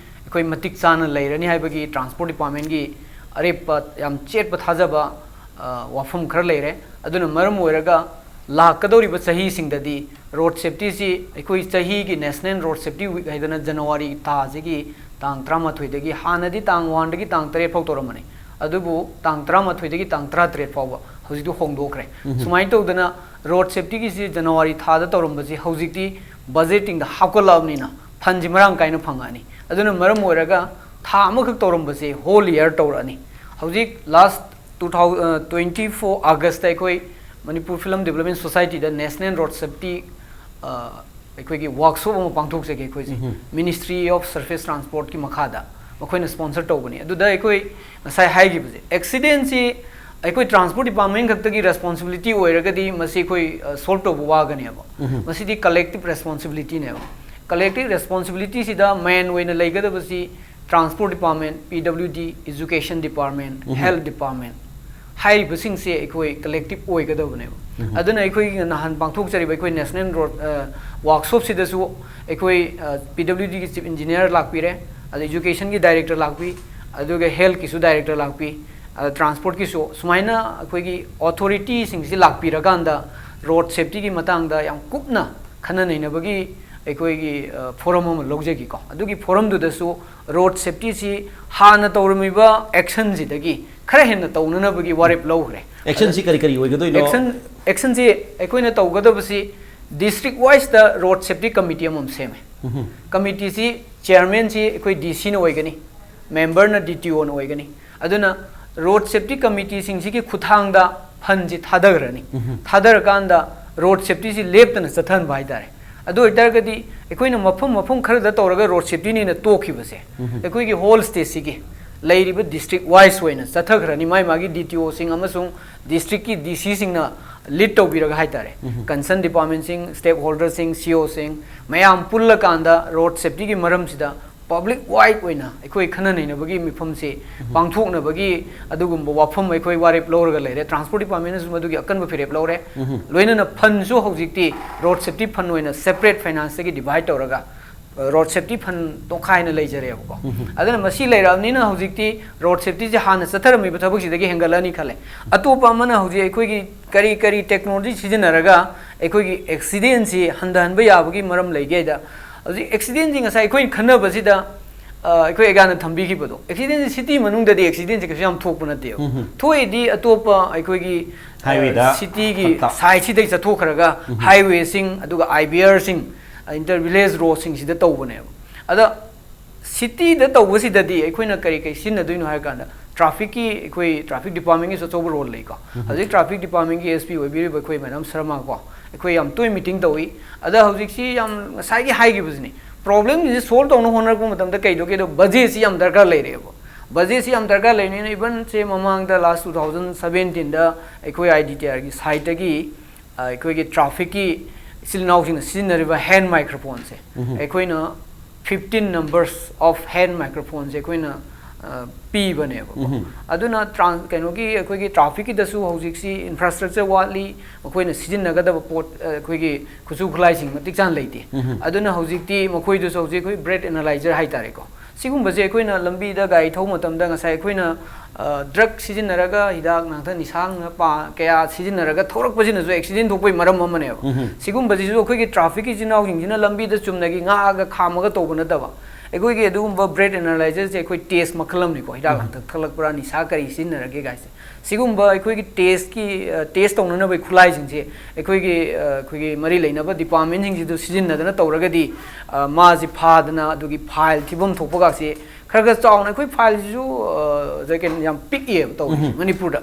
ꯑꯩꯈꯣꯏ ꯃꯇꯤꯛ ꯆꯥꯅ ꯂꯩꯔꯅꯤ ꯍꯥꯏꯕꯒꯤ ꯇ꯭ꯔꯥꯟꯁꯄꯣꯔꯠ ꯗꯤꯄꯥꯔꯠꯃꯦꯟꯒꯤ ꯑꯔꯦꯞꯄ ꯌꯥꯝ ꯆꯦꯠꯄ ꯊꯥꯖꯕ, ꯑ, ꯋꯥꯐꯝ ꯈꯔ ꯂꯩꯔꯦ꯫ ꯑꯗꯨꯅ ꯃꯔꯝ ꯑꯣꯏꯔꯒ ꯂꯥꯛꯀꯗꯧꯔꯤꯕ ꯆꯍꯤꯁꯤꯡꯗꯗꯤ ꯔꯣꯗ ꯁꯦꯐꯇꯤꯁꯤ ꯑꯩꯈꯣꯏ ꯆꯍꯤꯒꯤ ꯅꯦꯁꯅꯦꯜ ꯔꯣꯗ ꯁꯦꯐꯇꯤ ꯋꯤꯛ ꯍꯥꯏꯗꯅ ꯖꯅꯋꯥꯔꯤ ꯊꯥꯁꯤꯒꯤ ꯇꯥꯡ ꯇꯔꯥꯃꯥꯊꯣꯏꯗꯒꯤ, ꯍꯥꯟꯅꯗꯤ ꯇꯥꯡ ꯋꯥꯟꯗꯒꯤ ꯇꯥꯡ ꯇꯔꯦꯠ ꯐꯥꯎ ꯇꯧꯔꯝꯕꯅꯤ, ꯑꯗꯨꯕꯨ ꯇꯥꯡ ꯇꯔꯥꯃꯥꯊꯣꯏꯗꯒꯤ ꯇꯥꯡ ꯇꯔꯥꯇꯔꯦꯠ ꯐꯥꯎꯕ ꯍꯧꯖꯤꯛꯇꯤ ꯍꯣꯡꯗꯣꯛꯈ꯭ꯔꯦ꯫ ꯎꯝ꯫ ꯁꯨꯃꯥꯏꯅ ꯇꯧꯗꯅ ꯔꯣꯗ ꯁꯦꯐꯇꯤꯒꯤꯁꯤ ꯖꯅꯋꯥꯔꯤ ꯊꯥꯗ ꯇꯧꯔꯝꯕꯁꯤ ꯍꯧꯖꯤꯛꯇꯤ ꯕꯖꯦꯇꯤꯡꯗ ꯍꯥꯞꯀꯠꯂꯛꯑꯕꯅꯤꯅ ꯐꯟꯁꯤ ꯃꯔꯥꯡ ꯀꯥꯏꯅ ꯐꯪꯉꯛꯑꯅꯤ꯫ ꯑꯗꯨꯅ ꯃꯔꯝ ꯑꯣꯏꯔꯒ ꯊꯥ ꯑꯃꯈꯛ ꯇꯧꯔꯝꯕꯁꯦ ꯍꯣꯜ ꯏꯌꯥꯔ ꯇꯧꯔꯛꯑꯅꯤ꯫ ꯍꯧꯖꯤꯛ last two thousand, twenty four August ꯑꯩꯈꯣꯏ ꯃꯅꯤꯄꯨꯔ ꯐꯤꯂꯝ ꯗꯤꯕꯂꯞꯃꯦꯟ ꯁꯣꯁꯥꯏꯇꯤꯗ ꯅꯦꯁꯅꯦꯜ ꯔꯣꯗ ꯁꯦꯐꯇꯤ, ꯑ, ꯑꯩꯈꯣꯏꯒꯤ ꯋꯥꯔꯛꯁꯣꯞ ꯑꯃ ꯄꯥꯡꯊꯣꯛꯆꯒꯦ ꯑꯩꯈꯣꯏꯁꯦ꯫ ꯎꯝ꯫ ꯃꯤꯅꯤꯁꯇ꯭ꯔꯤ ꯑꯣꯐ ꯁꯔꯐꯦꯁ ꯇ꯭ꯔꯥꯟꯁꯄꯣꯔꯠꯀꯤ ꯃꯈꯥꯗ ꯃꯈꯣꯏꯅ ꯁ꯭ꯄꯣꯟꯁꯔ ꯇꯧꯕꯅꯤ꯫ ꯑꯗꯨꯗ ꯑꯩꯈꯣꯏ ꯉꯁꯥꯏ ꯍꯥꯏꯈꯤꯕꯁꯦ, ꯑꯦꯛꯁꯤꯗꯦꯟꯁꯤ ꯑꯩꯈꯣꯏ ꯇ꯭ꯔꯥꯟꯁꯄꯣꯔꯠ ꯗꯤꯄꯥꯔꯠꯃꯦꯟ ꯈꯛꯇꯒꯤ ꯔꯦꯁꯄꯣꯟꯁꯤꯕꯤꯂꯤꯇꯤ ꯑꯣꯏꯔꯒꯗꯤ ꯃꯁꯤ ꯑꯩꯈꯣꯏ, ꯑ, ꯁꯣꯜꯕ ꯇꯧꯕ ꯋꯥꯒꯅꯦꯕ꯫ ꯎꯝ꯫ ꯃꯁꯤꯗꯤ ꯀꯂꯦꯛꯇꯤꯚ ꯔꯦꯁꯄꯣꯟꯁꯤꯕꯤꯂꯤꯇꯤꯅꯦꯕ꯫ ꯀꯂꯦꯛꯇꯤꯚ ꯔꯦꯁꯄꯣꯟꯁꯤꯕꯤꯂꯤꯇꯤꯁꯤꯗ ꯃꯦꯟ ꯑꯣꯏꯅ ꯂꯩꯒꯗꯕꯁꯤ ꯇ꯭ꯔꯥꯟꯁꯄꯣꯔꯠ ꯗꯤꯄꯥꯔꯠꯃꯦꯟ, ꯄꯤ ꯗꯕ꯭ꯂꯤꯎ ꯗꯤ, ꯏꯖꯨꯀꯦꯁꯟ ꯗꯤꯄꯥꯔꯠꯃꯦꯟ, ꯎꯝ꯫ ꯍꯦꯜꯊ ꯗꯤꯄꯥꯔꯠꯃꯦꯟ ꯍꯥꯏꯔꯤꯕꯁꯤꯡꯁꯦ ꯑꯩꯈꯣꯏ ꯀꯂꯦꯛꯇꯤꯚ ꯑꯣꯏꯒꯗꯕꯅꯦꯕ꯫ ꯎꯝ꯫ ꯑꯗꯨꯅ ꯑꯩꯈꯣꯏꯒꯤ ꯅꯍꯥꯟ ꯄꯥꯡꯊꯣꯛꯆꯔꯤꯕ ꯑꯩꯈꯣꯏ ꯅꯦꯁꯅꯦꯜ ꯔꯣꯗ, ꯑ, ꯋꯥꯔꯛꯁꯣꯞꯁꯤꯗꯁꯨ ꯑꯩꯈꯣꯏ, ꯑ, ꯄꯤ ꯗꯕ꯭ꯂꯤꯎ ꯗꯤꯒꯤ ꯆꯤꯐ ꯏꯟꯖꯤꯅꯤꯌꯔ ꯂꯥꯛꯄꯤꯔꯦ, ꯑꯗ ꯏꯖꯨꯀꯦꯁꯟꯒꯤ ꯗꯥꯏꯔꯦꯛꯇꯔ ꯂꯥꯛꯄꯤ, ꯑꯗꯨꯒ ꯍꯦꯜꯊꯀꯤꯁꯨ ꯗꯥꯏꯔꯦꯛꯇꯔ ꯂꯥꯛꯄꯤ, ꯑꯗ ꯇ꯭ꯔꯥꯟꯁꯄꯣꯔꯠꯀꯤꯁꯨ꯫ ꯁꯨꯃꯥꯏꯅ ꯑꯩꯈꯣꯏꯒꯤ ꯑꯣꯊꯣꯔꯤꯇꯤꯁꯤꯡꯁꯤ ꯂꯥꯛꯄꯤꯔꯀꯥꯟꯗ ꯔꯣꯗ ꯁꯦꯐꯇꯤꯒꯤ ꯃꯇꯥꯡꯗ ꯌꯥꯝ ꯀꯨꯞꯅ ꯈꯟꯅ ꯅꯩꯅꯕꯒꯤ ꯑꯩꯈꯣꯏꯒꯤ, ꯑ, ꯐꯣꯔꯝ ꯑꯃ ꯂꯧꯖꯈꯤꯀꯣ꯫ ꯑꯗꯨꯒꯤ ꯐꯣꯔꯝꯗꯨꯗꯁꯨ ꯔꯣꯗ ꯁꯦꯐꯇꯤꯁꯤ ꯍꯥꯟꯅ ꯇꯧꯔꯝꯃꯤꯕ ꯑꯦꯛꯁꯟꯁꯤꯗꯒꯤ ꯈꯔ ꯍꯦꯟꯅ ꯇꯧꯅꯅꯕꯒꯤ ꯋꯥꯔꯦꯞ ꯂꯧꯈ꯭ꯔꯦ꯫ ꯑꯦꯛꯁꯟꯁꯤ ꯀꯔꯤ ꯀꯔꯤ ꯑꯣꯏꯒꯗꯣꯏꯅꯣ? ꯑꯦꯛꯁꯟ, ꯑꯦꯛꯁꯟꯁꯤ ꯑꯩꯈꯣꯏꯅ ꯇꯧꯒꯗꯕꯁꯤ ꯗꯤꯁꯇ꯭ꯔꯤꯛ ꯋꯥꯏꯁꯇ ꯔꯣꯗ ꯁꯦꯐꯇꯤ ꯀꯃꯤꯇꯤ ꯑꯃꯃꯝ ꯁꯦꯝꯃꯦ꯫ ꯎꯝ꯫ ꯀꯃꯤꯇꯤꯁꯤ ꯆꯤꯌꯔꯃꯦꯟꯁꯤ ꯑꯩꯈꯣꯏ ꯗꯤ ꯁꯤꯅ ꯑꯣꯏꯒꯅꯤ, ꯃꯦꯝꯕꯔꯅ ꯗꯤ ꯇꯤ ꯑꯣꯅ ꯑꯣꯏꯒꯅꯤ꯫ ꯑꯗꯨꯅ ꯔꯣꯗ ꯁꯦꯐꯇꯤ ꯀꯃꯤꯇꯤꯁꯤꯡꯁꯤꯒꯤ ꯈꯨꯠꯊꯥꯡꯗ ꯐꯟꯁꯤ ꯊꯥꯗꯈ꯭ꯔꯅꯤ꯫ ꯎꯝ꯫ ꯊꯥꯗꯔꯀꯥꯟꯗ ꯔꯣꯗ ꯁꯦꯐꯇꯤꯁꯤ ꯂꯦꯞꯇꯅ ꯆꯠꯊꯍꯟꯕ ꯍꯥꯏꯇꯥꯔꯦ꯫ ꯑꯗꯨ ꯑꯣꯏꯇꯥꯔꯒꯗꯤ ꯑꯩꯈꯣꯏꯅ ꯃꯐꯝ ꯃꯐꯝ ꯈꯔꯗ ꯇꯧꯔꯒ ꯔꯣꯗ ꯁꯦꯐꯇꯤꯅꯦꯅ ꯇꯣꯛꯈꯤꯕꯁꯦ, ꯎꯝ꯫ ꯑꯩꯈꯣꯏꯒꯤ ꯍꯣꯜ ꯁ꯭ꯇꯦꯠꯁꯤꯒꯤ ꯂꯩꯔꯤꯕ ꯗꯤꯁꯇ꯭ꯔꯤꯛ ꯋꯥꯏꯁ ꯑꯣꯏꯅ ꯆꯠꯊꯈ꯭ꯔꯅꯤ, ꯃꯥꯒꯤ ꯃꯥꯒꯤ ꯗꯤ ꯇꯤ ꯑꯣꯁꯤꯡ ꯑꯃꯁꯨꯡ ꯗꯤꯁꯇ꯭ꯔꯤꯛꯀꯤ ꯗꯤ ꯁꯤꯁꯤꯡꯅ ꯂꯤꯗ ꯇꯧꯕꯤꯔꯒ ꯍꯥꯏꯇꯥꯔꯦ꯫ ꯎꯝ꯫ ꯀꯟꯁꯔꯟ ꯗꯤꯄꯥꯔꯠꯃꯦꯟꯁꯤꯡ, ꯁ꯭ꯇꯦꯛ ꯍꯣꯜꯗꯔꯁꯤꯡ, ꯁꯤ ꯏ ꯑꯣꯁꯤꯡ ꯃꯌꯥꯝ ꯄꯨꯜꯂꯀꯥꯟꯗ ꯔꯣꯗ ꯁꯦꯐꯇꯤꯒꯤ ꯃꯔꯝꯁꯤꯗ ꯄꯕ꯭ꯂꯤꯛ ꯋꯥꯏꯗ ꯑꯣꯏꯅ ꯑꯩꯈꯣꯏ ꯈꯟꯅ ꯅꯩꯅꯕꯒꯤ ꯃꯤꯐꯝꯁꯤ ꯎꯝ꯫ ꯄꯥꯡꯊꯣꯛꯅꯕꯒꯤ ꯑꯗꯨꯒꯨꯝꯕ ꯋꯥꯐꯝ ꯑꯩꯈꯣꯏ ꯋꯥꯔꯦꯞ ꯂꯧꯔꯒ ꯂꯩꯔꯦ꯫ ꯇ꯭ꯔꯥꯟꯁꯄꯣꯔꯠ ꯗꯤꯄꯥꯔꯠꯃꯦꯟꯅꯁꯨ ꯃꯗꯨꯒꯤ ꯑꯀꯟꯕ ꯐꯤꯔꯦꯞ ꯂꯧꯔꯦ꯫ ꯎꯝ꯫ ꯂꯣꯏꯅꯅ ꯐꯟꯁꯨ ꯍꯧꯖꯤꯛꯇꯤ ꯔꯣꯗ ꯁꯦꯐꯇꯤ ꯐꯟ ꯑꯣꯏꯅ ꯁꯦꯄꯔꯦꯠ ꯐꯥꯏꯅꯥꯟꯁꯇꯒꯤ ꯗꯤꯚꯥꯏꯗ ꯇꯧꯔꯒ ꯔꯣꯗ ꯁꯦꯐꯇꯤ ꯐꯟ ꯇꯣꯈꯥꯏꯅ ꯂꯩꯖꯔꯦꯕꯀꯣ꯫ ꯑꯗꯨꯅ ꯃꯁꯤ ꯂꯩꯔꯛꯑꯕꯅꯤꯅ ꯍꯧꯖꯤꯛꯇꯤ ꯔꯣꯗ ꯁꯦꯐꯇꯤꯁꯦ ꯍꯥꯟꯅ ꯆꯠꯊꯔꯝꯃꯤꯕ ꯊꯕꯛꯁꯤꯗꯒꯤ ꯍꯦꯟꯒꯠꯂꯅꯤ ꯈꯜꯂꯦ꯫ ꯑꯇꯣꯞꯄ ꯑꯃꯅ ꯍꯧꯖꯤꯛ ꯑꯩꯈꯣꯏꯒꯤ ꯀꯔꯤ ꯀꯔꯤ ꯇꯦꯛꯅꯣꯂꯣꯖꯤ ꯁꯤꯖꯤꯟꯅꯔꯒ ꯑꯩꯈꯣꯏꯒꯤ ꯑꯦꯛꯁꯤꯗꯦꯟꯁꯤ ꯍꯟꯊꯍꯟꯕ ꯌꯥꯕꯒꯤ ꯃꯔꯝ ꯂꯩꯒꯦ ꯍꯥꯏꯗ, ꯍꯧꯖꯤꯛ ꯑꯦꯛꯁꯤꯗꯦꯟꯁꯤ ꯉꯁꯥꯏ ꯑꯩꯈꯣꯏꯅ ꯈꯟꯅꯕꯁꯤꯗ ꯑ, ꯑꯩꯈꯣꯏ ꯑꯦꯒꯥꯅ ꯊꯝꯕꯤꯈꯤꯕꯗꯣ, ꯑꯦꯛꯁꯤꯗꯦꯟꯁꯤ ꯁꯤꯇꯤ ꯃꯅꯨꯡꯗꯗꯤ ꯑꯦꯛꯁꯤꯗꯦꯟꯁꯤ ꯀꯩꯁꯨ ꯌꯥꯝ ꯊꯣꯛꯄ ꯅꯠꯇꯦꯕ꯫ ꯊꯣꯛꯏꯗꯤ ꯑꯇꯣꯞꯄ ꯑꯩꯈꯣꯏꯒꯤ ꯑ, ꯍꯥꯏꯋꯦꯗ ꯁꯤꯇꯤꯒꯤ ꯐꯠꯇ- ꯁꯥꯏꯠꯁꯤꯗꯒꯤ ꯆꯠꯊꯣꯛꯈ꯭ꯔꯒ ꯍꯥꯏꯋꯦꯁꯤꯡ ꯑꯗꯨꯒ ꯑꯥꯏ ꯕꯤ ꯑꯥꯔꯁꯤꯡ, ꯏꯟꯇꯔ ꯚꯤꯂꯦꯖ ꯔꯣꯗꯁꯤꯡꯁꯤꯗ ꯇꯧꯕꯅꯦꯕ꯫ ꯑꯗ ꯁꯤꯇꯤꯗ ꯇꯧꯕꯁꯤꯗꯗꯤ ꯑꯩꯈꯣꯏꯅ ꯀꯔꯤ ꯀꯔꯤ ꯁꯤꯖꯤꯟꯅꯗꯣꯏꯅꯣ ꯍꯥꯏ ꯀꯥꯟꯗ, ꯇ꯭ꯔꯥꯐꯤꯛꯀꯤ, ꯑꯩꯈꯣꯏ ꯇ꯭ꯔꯥꯐꯤꯛ ꯗꯤꯄꯥꯔꯠꯃꯦꯟꯒꯤꯁꯨ ꯑꯆꯧꯕ ꯔꯣꯜ ꯂꯩꯀꯣ꯫ ꯍꯧꯖꯤꯛ ꯇ꯭ꯔꯥꯐꯤꯛ ꯗꯤꯄꯥꯔꯠꯃꯦꯟꯒꯤ ꯑꯦꯁ ꯄꯤ ꯑꯣꯏꯕꯤꯔꯤꯕ ꯑꯩꯈꯣꯏ ꯃꯦꯗꯥꯝ ꯁꯔꯃ ꯀꯣ, ꯑꯩꯈꯣꯏ ꯌꯥꯝ ꯇꯣꯏꯅ ꯃꯤꯇꯤꯡ ꯇꯧꯏ꯫ ꯑꯗ ꯍꯧꯖꯤꯛꯁꯤ ꯌꯥꯝ ꯉꯁꯥꯏꯒꯤ ꯍꯥꯏꯈꯤꯕꯁꯤꯅꯤ, ꯄ꯭ꯔꯣꯕ꯭ꯂꯦꯝꯁꯤꯡꯁꯤ ꯁꯣꯜꯕ ꯇꯧꯅꯕ ꯍꯣꯠꯅꯔꯛꯄ ꯃꯇꯝꯗ ꯀꯩꯗꯧꯒꯦꯗꯣ, ꯕꯖꯦꯠꯁꯤ ꯌꯥꯝ ꯗꯔꯀꯥꯔ ꯂꯩꯔꯦꯕ꯫ ꯕꯖꯦꯠꯁꯤ ꯌꯥꯝ ꯗꯔꯀꯥꯔ ꯂꯩꯕꯅꯤꯅ, ꯏꯚꯟ ꯁꯦ ꯃꯃꯥꯡꯗ ꯂꯥꯁ ꯇꯨ ꯊꯥꯎꯖꯟ ꯁꯕꯦꯟꯇꯤꯟꯗ ꯑꯩꯈꯣꯏ ꯑꯥꯏ ꯗꯤ ꯇꯤ ꯑꯥꯔꯒꯤ ꯁꯥꯏꯠꯇꯒꯤ ꯑ, ꯑꯩꯈꯣꯏꯒꯤ ꯇ꯭ꯔꯥꯐꯤꯛꯀꯤ ꯏꯆꯤꯜ ꯏꯅꯥꯎꯁꯤꯡꯅ ꯁꯤꯖꯤꯟꯅꯔꯤꯕ ꯍꯦꯟ ꯃꯥꯏꯀ꯭ꯔꯣꯐꯣꯟꯁꯦ ꯑꯩꯈꯣꯏꯅ fifteen numbers of hand microphoneꯁꯦ ꯑꯩꯈꯣꯏꯅ ꯑ, ꯄꯤꯕꯅꯦꯕꯀꯣ꯫ ꯑꯗꯨꯅ ꯇ꯭ꯔꯥꯟ ꯀꯩꯅꯣꯒꯤ ꯑꯩꯈꯣꯏꯒꯤ ꯇ꯭ꯔꯥꯐꯤꯛꯀꯤꯗꯁꯨ ꯍꯧꯖꯤꯛꯁꯤ ꯏꯟꯐ꯭ꯔꯥꯁ꯭ꯇ꯭ꯔꯛꯆꯔ ꯋꯥꯠꯂꯤ, ꯃꯈꯣꯏꯅ ꯁꯤꯖꯤꯟꯅꯒꯗꯕ ꯄꯣꯠ ꯑ, ꯑꯩꯈꯣꯏꯒꯤ ꯈꯨꯠꯁꯨ ꯈꯨꯠꯂꯥꯏꯁꯤꯡ ꯃꯇꯤꯛ ꯆꯥꯅ ꯂꯩꯇꯦ꯫ ꯑꯗꯨꯅ ꯍꯧꯖꯤꯛꯇꯤ ꯃꯈꯣꯏꯗꯁꯨ ꯍꯧꯖꯤꯛ ꯑꯩꯈꯣꯏ ꯕ꯭ꯔꯦꯠ ꯑꯦꯅꯥꯂꯥꯏꯖꯔ ꯍꯥꯏꯇꯥꯔꯦꯀꯣ, ꯁꯤꯒꯨꯝꯕꯁꯦ ꯑꯩꯈꯣꯏꯅ ꯂꯝꯕꯤꯗ ꯒꯥꯔꯤ ꯊꯧꯕ ꯃꯇꯝꯗ ꯉꯁꯥꯏ ꯑꯩꯈꯣꯏꯅ ꯗ꯭ꯔꯒ ꯁꯤꯖꯤꯟꯅꯔꯒ, ꯍꯤꯗꯥꯛ ꯂꯥꯡꯊꯛ ꯅꯤꯁꯥ ꯄꯥ ꯀꯌꯥ ꯁꯤꯖꯤꯟꯅꯔꯒ ꯊꯧꯔꯛꯄꯁꯤꯅꯁꯨ ꯑꯦꯛꯁꯤꯗꯦꯟ ꯊꯣꯛꯄꯒꯤ ꯃꯔꯝ ꯑꯃꯅꯦꯕ꯫ ꯁꯤꯒꯨꯝꯕꯁꯤꯁꯨ ꯑꯩꯈꯣꯏꯒꯤ ꯇ꯭ꯔꯥꯐꯤꯛꯀꯤ ꯏꯆꯤꯜ ꯏꯅꯥꯎꯁꯤꯡꯁꯤꯅ ꯂꯝꯕꯤꯗ ꯆꯨꯝꯅꯒꯤ ꯉꯥꯛꯑꯒ ꯈꯥꯝꯃꯒ ꯇꯧꯕ ꯅꯠꯇꯕ, ꯑꯩꯈꯣꯏꯒꯤ ꯑꯗꯨꯒꯨꯝꯕ ꯕ꯭ꯔꯦꯠ ꯑꯦꯅꯥꯂꯥꯏꯖꯔꯁꯦ ꯑꯩꯈꯣꯏ ꯇꯦꯁ ꯃꯈꯜ ꯑꯃꯅꯤꯀꯣ, ꯍꯤꯗꯥꯛ ꯂꯥꯡꯊꯛ ꯊꯛꯂꯛꯄ꯭ꯔꯥ, ꯅꯤꯁꯥ ꯀꯔꯤ ꯁꯤꯖꯤꯟꯅꯔꯒꯦ ꯀꯥꯏꯁꯦ꯫ ꯁꯤꯒꯨꯝꯕ ꯑꯩꯈꯣꯏꯒꯤ ꯇꯦꯁꯀꯤ ꯇꯦꯁ ꯇꯧꯅꯅꯕꯒꯤ ꯈꯨꯠꯂꯥꯏꯁꯤꯡꯁꯦ ꯑꯩꯈꯣꯏꯒꯤ ꯑ, ꯑꯩꯈꯣꯏꯒꯤ ꯃꯔꯤ ꯂꯩꯅꯕ ꯗꯤꯄꯥꯔꯠꯃꯦꯟꯁꯤꯡꯁꯤꯗ ꯁꯤꯖꯤꯟꯅꯗꯅ ꯇꯧꯔꯒꯗꯤ ꯑ, ꯃꯥꯁꯤ ꯐꯥꯗꯅ ꯑꯗꯨꯒꯤ ꯐꯥꯏꯜ ꯊꯤꯐꯝ ꯊꯣꯛꯄꯒꯁꯤ ꯈꯔ ꯈꯔ ꯆꯥꯎꯅ ꯑꯩꯈꯣꯏ ꯐꯥꯏꯜꯁꯤꯁꯨ ꯑ, ꯀꯩꯅꯣ ꯌꯥꯝ ꯄꯤꯛꯏꯑꯕ ꯇꯧꯔꯤꯁꯦ ꯃꯅꯤꯄꯨꯔꯗ꯫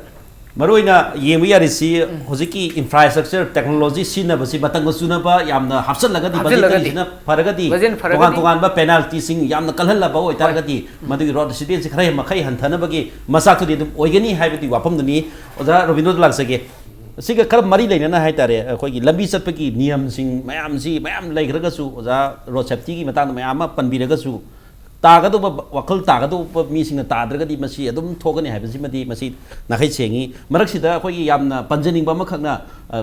ꯃꯔꯨꯑꯣꯏꯅ ꯌꯦꯡꯕ ꯌꯥꯔꯤꯁꯤ ꯍꯧꯖꯤꯛꯀꯤ ꯏꯟꯐ꯭ꯔꯥꯁ꯭ꯇ꯭ꯔꯛꯆꯔ ꯇꯦꯛꯅꯣꯂꯣꯖꯤ ꯁꯤꯖꯤꯟꯅꯕꯁꯤ ꯃꯇꯝꯒ ꯆꯨꯅꯕ ꯌꯥꯝꯅ ꯍꯥꯞꯆꯤꯜꯂꯒꯗꯤ, ꯍꯥꯞꯆꯤꯜꯂꯒꯗꯤ꯫ ꯕꯖꯦꯠꯇꯔꯤꯁꯤꯅ ꯐꯔꯒꯗꯤ, ꯕꯖꯦꯠ ꯇꯣꯉꯥꯟ ꯐꯔꯒꯗꯤ꯫ ꯇꯣꯉꯥꯟꯕ ꯄꯦꯅꯥꯜꯇꯤꯁꯤꯡ ꯌꯥꯝꯅ ꯀꯜꯍꯜꯂꯕ ꯑꯣꯏꯇꯥꯔꯒꯗꯤ, ꯃꯗꯨꯒꯤ ꯔꯣꯗ ꯑꯦꯛꯁꯤꯗꯦꯟꯁꯤ ꯈꯔ ꯃꯈꯩ ꯍꯟꯊꯅꯕꯒꯤ ꯃꯆꯥꯛꯇꯨꯗꯤ ꯑꯗꯨꯝ ꯑꯣꯏꯒꯅꯤ ꯍꯥꯏꯕꯗꯨꯒꯤ ꯋꯥꯐꯝꯗꯨꯅꯤ꯫ ꯑꯣꯖꯥ ꯔꯣꯕꯤꯟꯗ꯭ꯔꯣꯗ ꯂꯥꯛꯆꯒꯦ꯫ ꯁꯤꯒ ꯈꯔ ꯃꯔꯤ ꯂꯩꯅꯅ ꯍꯥꯏꯇꯥꯔꯦ, ꯑꯩꯈꯣꯏꯒꯤ ꯂꯝꯕꯤ ꯆꯠꯄꯒꯤ ꯅꯤꯌꯝꯁꯤꯡ ꯃꯌꯥꯝꯁꯤ ꯃꯌꯥꯝ ꯂꯩꯈ꯭ꯔꯒꯁꯨ, ꯑꯣꯖꯥ ꯔꯣꯗ ꯁꯦꯐꯇꯤꯒꯤ ꯃꯇꯥꯡꯗ ꯃꯌꯥꯝ ꯑꯃ ꯄꯟꯕꯤꯔꯒꯁꯨ, ꯇꯥꯒꯗꯧꯕ ꯋꯥꯈꯜ ꯇꯥꯒꯗꯧꯕ ꯃꯤꯁꯤꯡꯅ ꯇꯥꯗ꯭ꯔꯒꯗꯤ ꯃꯁꯤ ꯑꯗꯨꯝ ꯊꯣꯛꯀꯅꯤ ꯍꯥꯏꯕꯁꯤꯃꯗꯤ ꯃꯁꯤ ꯅꯥꯈꯩ ꯁꯦꯡꯉꯤ꯫ ꯃꯔꯛꯁꯤꯗ ꯑꯩꯈꯣꯏꯒꯤ ꯌꯥꯝꯅ ꯄꯟꯖꯅꯤꯡꯕ ꯑꯃꯈꯛꯅ, ꯑ,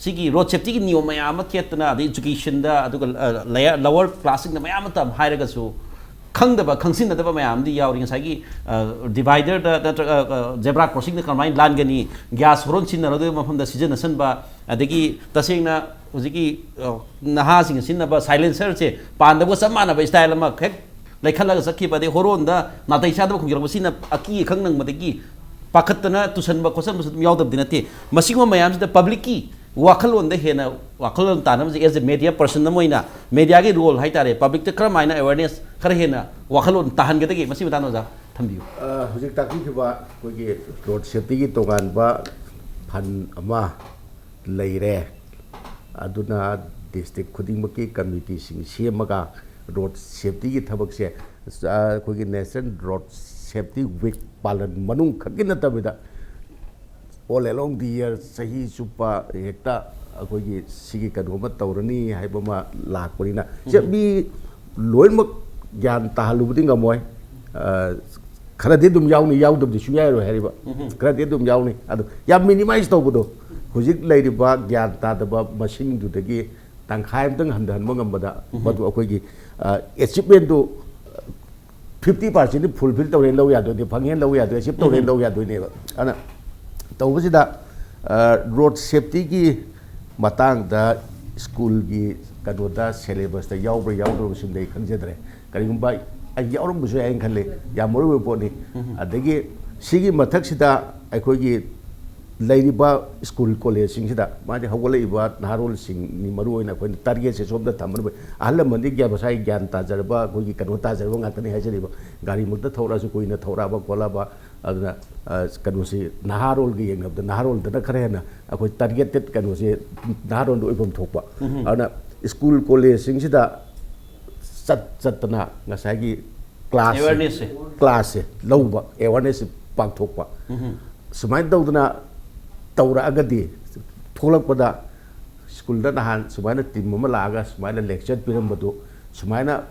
ꯁꯤꯒꯤ ꯔꯣꯗ ꯁꯦꯐꯇꯤꯒꯤ ꯅꯤꯌꯣꯝ ꯃꯌꯥꯝ ꯑꯃ ꯊꯦꯠꯇꯅ, ꯑꯗꯩ ꯏꯖꯨꯀꯦꯁꯟꯗ, ꯑꯗꯨꯒ ꯂꯋꯔ ꯀ꯭ꯂꯥꯁꯁꯤꯡꯗ ꯃꯌꯥꯝ ꯑꯃ ꯇꯝ ꯍꯥꯏꯔꯒꯁꯨ, ꯈꯪꯗꯕ, ꯈꯪꯁꯤꯟꯅꯗꯕ ꯃꯌꯥꯝ ꯑꯃꯗꯤ ꯌꯥꯎꯔꯤ꯫ ꯉꯁꯥꯏꯒꯤ ꯗꯤꯚꯥꯏꯗꯔꯗ ꯅꯠꯇ꯭ꯔꯒ ꯖꯦꯕ꯭ꯔꯥ ꯀ꯭ꯔꯣꯁꯤꯡꯗ ꯀꯃꯥꯏꯅ ꯂꯥꯟꯒꯅꯤ, ꯒ꯭ꯌꯥꯁ ꯍꯣꯔꯣꯟ ꯁꯤꯖꯤꯟꯅꯔꯣꯏꯗꯕ ꯃꯐꯝꯗ ꯁꯤꯖꯤꯟꯅꯁꯟꯕ, ꯑꯗꯒꯤ ꯇꯁꯦꯡꯅ ꯍꯧꯖꯤꯛꯀꯤ ꯅꯍꯥꯁꯤꯡꯅ ꯁꯤꯖꯤꯟꯅꯕ ꯁꯥꯏꯂꯦꯟꯁꯔꯁꯦ ꯄꯥꯟꯗꯕꯒ ꯆꯞ ꯃꯥꯟꯅꯕ ꯏꯁꯇꯥꯏꯜ ꯑꯃ ꯍꯦꯛ ꯂꯩꯈꯠꯂꯒ ꯆꯠꯈꯤꯕ, ꯑꯗꯩ ꯍꯣꯔꯣꯟꯗ ꯅꯥꯇꯩ ꯆꯥꯗꯕ ꯈꯣꯡꯖꯤꯜꯂꯛꯄꯁꯤꯅ ꯑꯀꯤ ꯑꯈꯪ ꯅꯪꯕꯗꯒꯤ ꯄꯥꯈꯠꯇꯅ ꯇꯨꯁꯟꯕ ꯈꯣꯠꯆꯟꯕꯁꯨ ꯑꯗꯨꯝ ꯌꯥꯎꯗꯕꯗꯤ ꯅꯠꯇꯦ꯫ ꯃꯁꯤꯒꯨꯝꯕ ꯃꯌꯥꯝꯁꯤꯗ ꯄꯕ꯭ꯂꯤꯛꯀꯤ ꯋꯥꯈꯜꯂꯣꯟꯗ ꯍꯦꯟꯅ ꯋꯥꯈꯜꯂꯣꯟ ꯇꯥꯅꯕꯁꯦ, as a media person ꯑꯃ ꯑꯣꯏꯅ ꯃꯦꯗꯤꯌꯥꯒꯤ ꯔꯣꯜ ꯍꯥꯏꯇꯥꯔꯦ, ꯄꯕ꯭ꯂꯤꯛꯇ ꯀꯔꯝꯍꯥꯏꯅ ꯑꯦꯋꯦꯔꯅꯦꯁ ꯈꯔ ꯍꯦꯟꯅ ꯋꯥꯈꯜꯂꯣꯟ ꯇꯥꯍꯟꯒꯗꯒꯦ, ꯃꯁꯤ ꯃꯇꯥꯡꯗ ꯑꯣꯖꯥ ꯊꯝꯕꯤꯌꯨ꯫ ꯑ, ꯍꯧꯖꯤꯛ ꯇꯥꯛꯄꯤꯈꯤꯕ ꯑꯩꯈꯣꯏꯒꯤ ꯔꯣꯗ ꯁꯦꯐꯇꯤꯒꯤ ꯇꯣꯉꯥꯟꯕ ꯐꯟ ꯑꯃ ꯂꯩꯔꯦ꯫ ꯑꯗꯨꯅ ꯗꯤꯁꯇ꯭ꯔꯤꯛ ꯈꯨꯗꯤꯡꯃꯛꯀꯤ ꯀꯃꯤꯇꯤꯁꯤꯡ ꯁꯦꯝꯃꯒ ꯔꯣꯗ ꯁꯦꯐꯇꯤꯒꯤ ꯊꯕꯛꯁꯦ, ꯑ, ꯑꯩꯈꯣꯏꯒꯤ ꯅꯦꯁꯅꯦꯜ ꯔꯣꯗ ꯁꯦꯐꯇꯤ ꯋꯤꯛ ꯄꯥꯂꯟ ꯃꯅꯨꯡ ꯈꯛꯀꯤ ꯅꯠꯇꯕꯤꯗ, all along the year, ꯆꯍꯤ ꯆꯨꯞꯄ ꯍꯦꯛꯇ ꯑꯩꯈꯣꯏꯒꯤ ꯁꯤꯒꯤ ꯀꯩꯅꯣ ꯑꯃ ꯇꯧꯔꯅꯤ ꯍꯥꯏꯕ ꯑꯃ ꯂꯥꯛꯄꯅꯤꯅ, ꯁꯦ, ꯃꯤ ꯂꯣꯏꯅꯃꯛ ꯒ꯭ꯌꯥꯟ ꯇꯥꯍꯜꯂꯨꯕꯗꯤ ꯉꯝꯃꯣꯏ꯫ ꯑ, ꯈꯔꯗꯤ ꯑꯗꯨꯝ ꯌꯥꯎꯅꯤ, ꯌꯥꯎꯗꯕꯗꯤ ꯁꯨꯡꯌꯥ ꯌꯥꯔꯣꯏ ꯍꯥꯏꯔꯤꯕ꯫ ꯈꯔꯗꯤ ꯑꯗꯨꯝ ꯌꯥꯎꯅꯤ꯫ ꯑꯗꯣ ꯌꯥꯝ ꯃꯤꯅꯤꯃꯥꯏꯁ ꯇꯧꯕꯗꯣ, ꯍꯧꯖꯤꯛ ꯂꯩꯔꯤꯕ ꯒ꯭ꯌꯥꯟ ꯇꯥꯗꯕ ꯃꯁꯤꯡꯗꯨꯗꯒꯤ ꯇꯪꯈꯥꯏ ꯑꯃꯇꯪ ꯍꯟꯊꯍꯟꯕ ꯉꯝꯕꯗ, ꯃꯗꯨ ꯑꯩꯈꯣꯏꯒꯤ, ꯑ, ꯑꯦꯆꯤꯞꯃꯦꯟꯗꯨ ꯐꯤꯐꯇꯤ ꯄꯥꯔꯁꯦꯟꯗꯤ ꯐꯨꯜꯐꯤꯜ ꯇꯧꯔꯦꯅ ꯂꯧ ꯌꯥꯗꯣꯏꯅꯦ, ꯐꯪꯉꯦꯅ ꯂꯧ ꯌꯥꯗꯣꯏꯅꯦ, ꯑꯦꯆꯤꯞ ꯇꯧꯔꯦꯅ ꯂꯧ ꯌꯥꯗꯣꯏꯅꯦꯕ꯫ ꯑꯗꯨꯅ ꯇꯧꯕꯁꯤꯗ, ꯑ, ꯔꯣꯗ ꯁꯦꯐꯇꯤꯒꯤ ꯃꯇꯥꯡꯗ ꯁ꯭ꯀꯨꯜꯒꯤ ꯀꯩꯅꯣꯗ, ꯁꯦꯂꯦꯕꯁꯇ ꯌꯥꯎꯕ꯭ꯔꯥ ꯌꯥꯎꯗ꯭ꯔꯕꯁꯤꯡꯗꯤ ꯑꯩ ꯈꯪꯖꯗ꯭ꯔꯦ꯫ ꯀꯔꯤꯒꯨꯝꯕ ꯑꯩ ꯌꯥꯎꯔꯝꯕꯁꯨ ꯌꯥꯏꯅ ꯈꯜꯂꯤ, ꯌꯥꯝ ꯃꯔꯨ ꯑꯣꯏꯕ ꯄꯣꯠꯅꯤ꯫ ꯑꯗꯒꯤ ꯁꯤꯒꯤ ꯃꯊꯛꯁꯤꯗ ꯑꯩꯈꯣꯏꯒꯤ ꯂꯩꯔꯤꯕ ꯁ꯭ꯀꯨꯜ ꯀꯣꯂꯦꯖꯁꯤꯡꯁꯤꯗ, ꯃꯥꯗꯤ ꯍꯧꯒꯠꯂꯛꯏꯕ ꯅꯍꯥꯔꯣꯜꯁꯤꯡꯅꯤ ꯃꯔꯨ ꯑꯣꯏꯅ ꯑꯩꯈꯣꯏꯅ ꯇꯥꯔꯒꯦꯠꯁꯦ ꯁꯣꯝꯗ ꯊꯝꯕꯅ ꯐꯩ꯫ ꯑꯍꯜ ꯂꯃꯟꯗꯤ ꯒ꯭ꯌꯥꯟ, ꯃꯁꯥꯒꯤ ꯒ꯭ꯌꯥꯟ ꯇꯥꯖꯔꯕ, ꯑꯩꯈꯣꯏꯒꯤ ꯀꯩꯅꯣ ꯇꯥꯖꯔꯕ ꯉꯥꯛꯇꯅꯤ ꯍꯥꯏꯖꯔꯤꯕ꯫ ꯒꯥꯔꯤꯃꯛꯇ ꯊꯧꯔꯛꯑꯁꯨ, ꯀꯨꯏꯅ ꯊꯧꯔꯛꯑꯕ ꯈꯣꯠꯂꯛꯑꯕ, ꯑꯗꯨꯅ, ꯑ, ꯀꯩꯅꯣꯁꯤ ꯅꯍꯥꯔꯣꯜꯒ ꯌꯦꯡꯅꯕꯗ ꯅꯍꯥꯔꯣꯜꯗꯅ ꯈꯔ ꯍꯦꯟꯅ ꯑꯩꯈꯣꯏ ꯇꯥꯔꯒꯦꯇꯦꯠ ꯀꯩꯅꯣꯁꯦ ꯅꯍꯥꯔꯣꯜꯗ ꯑꯣꯏꯐꯝ ꯊꯣꯛꯄ꯫ ꯑꯗꯨꯅ ꯁ꯭ꯀꯨꯜ ꯀꯣꯂꯦꯖꯁꯤꯡꯁꯤꯗ ꯆꯠ ꯆꯠꯇꯅ ꯉꯁꯥꯏꯒꯤ ꯀ꯭ꯂꯥꯁꯁꯦ, ꯑꯦꯋꯦꯔꯅꯦꯁꯁꯦ꯫ ꯀ꯭ꯂꯥꯁꯁꯦ ꯂꯧꯕ, ꯑꯦꯋꯦꯔꯅꯦꯁꯁꯦ ꯄꯥꯡꯊꯣꯛꯄ꯫ ꯁꯨꯃꯥꯏꯅ ꯇꯧꯗꯅ ꯇꯧꯔꯛꯑꯒꯗꯤ, ꯊꯣꯛꯂꯛꯄꯗ ꯁ꯭ꯀꯨꯜꯗ ꯅꯍꯥꯟ ꯁꯨꯃꯥꯏꯅ ꯇꯤꯝ ꯑꯃ ꯂꯥꯛꯑꯒ ꯁꯨꯃꯥꯏꯅ ꯂꯦꯛꯆꯔ ꯄꯤꯔꯝꯕꯗꯨ, ꯁꯨꯃꯥꯏꯅ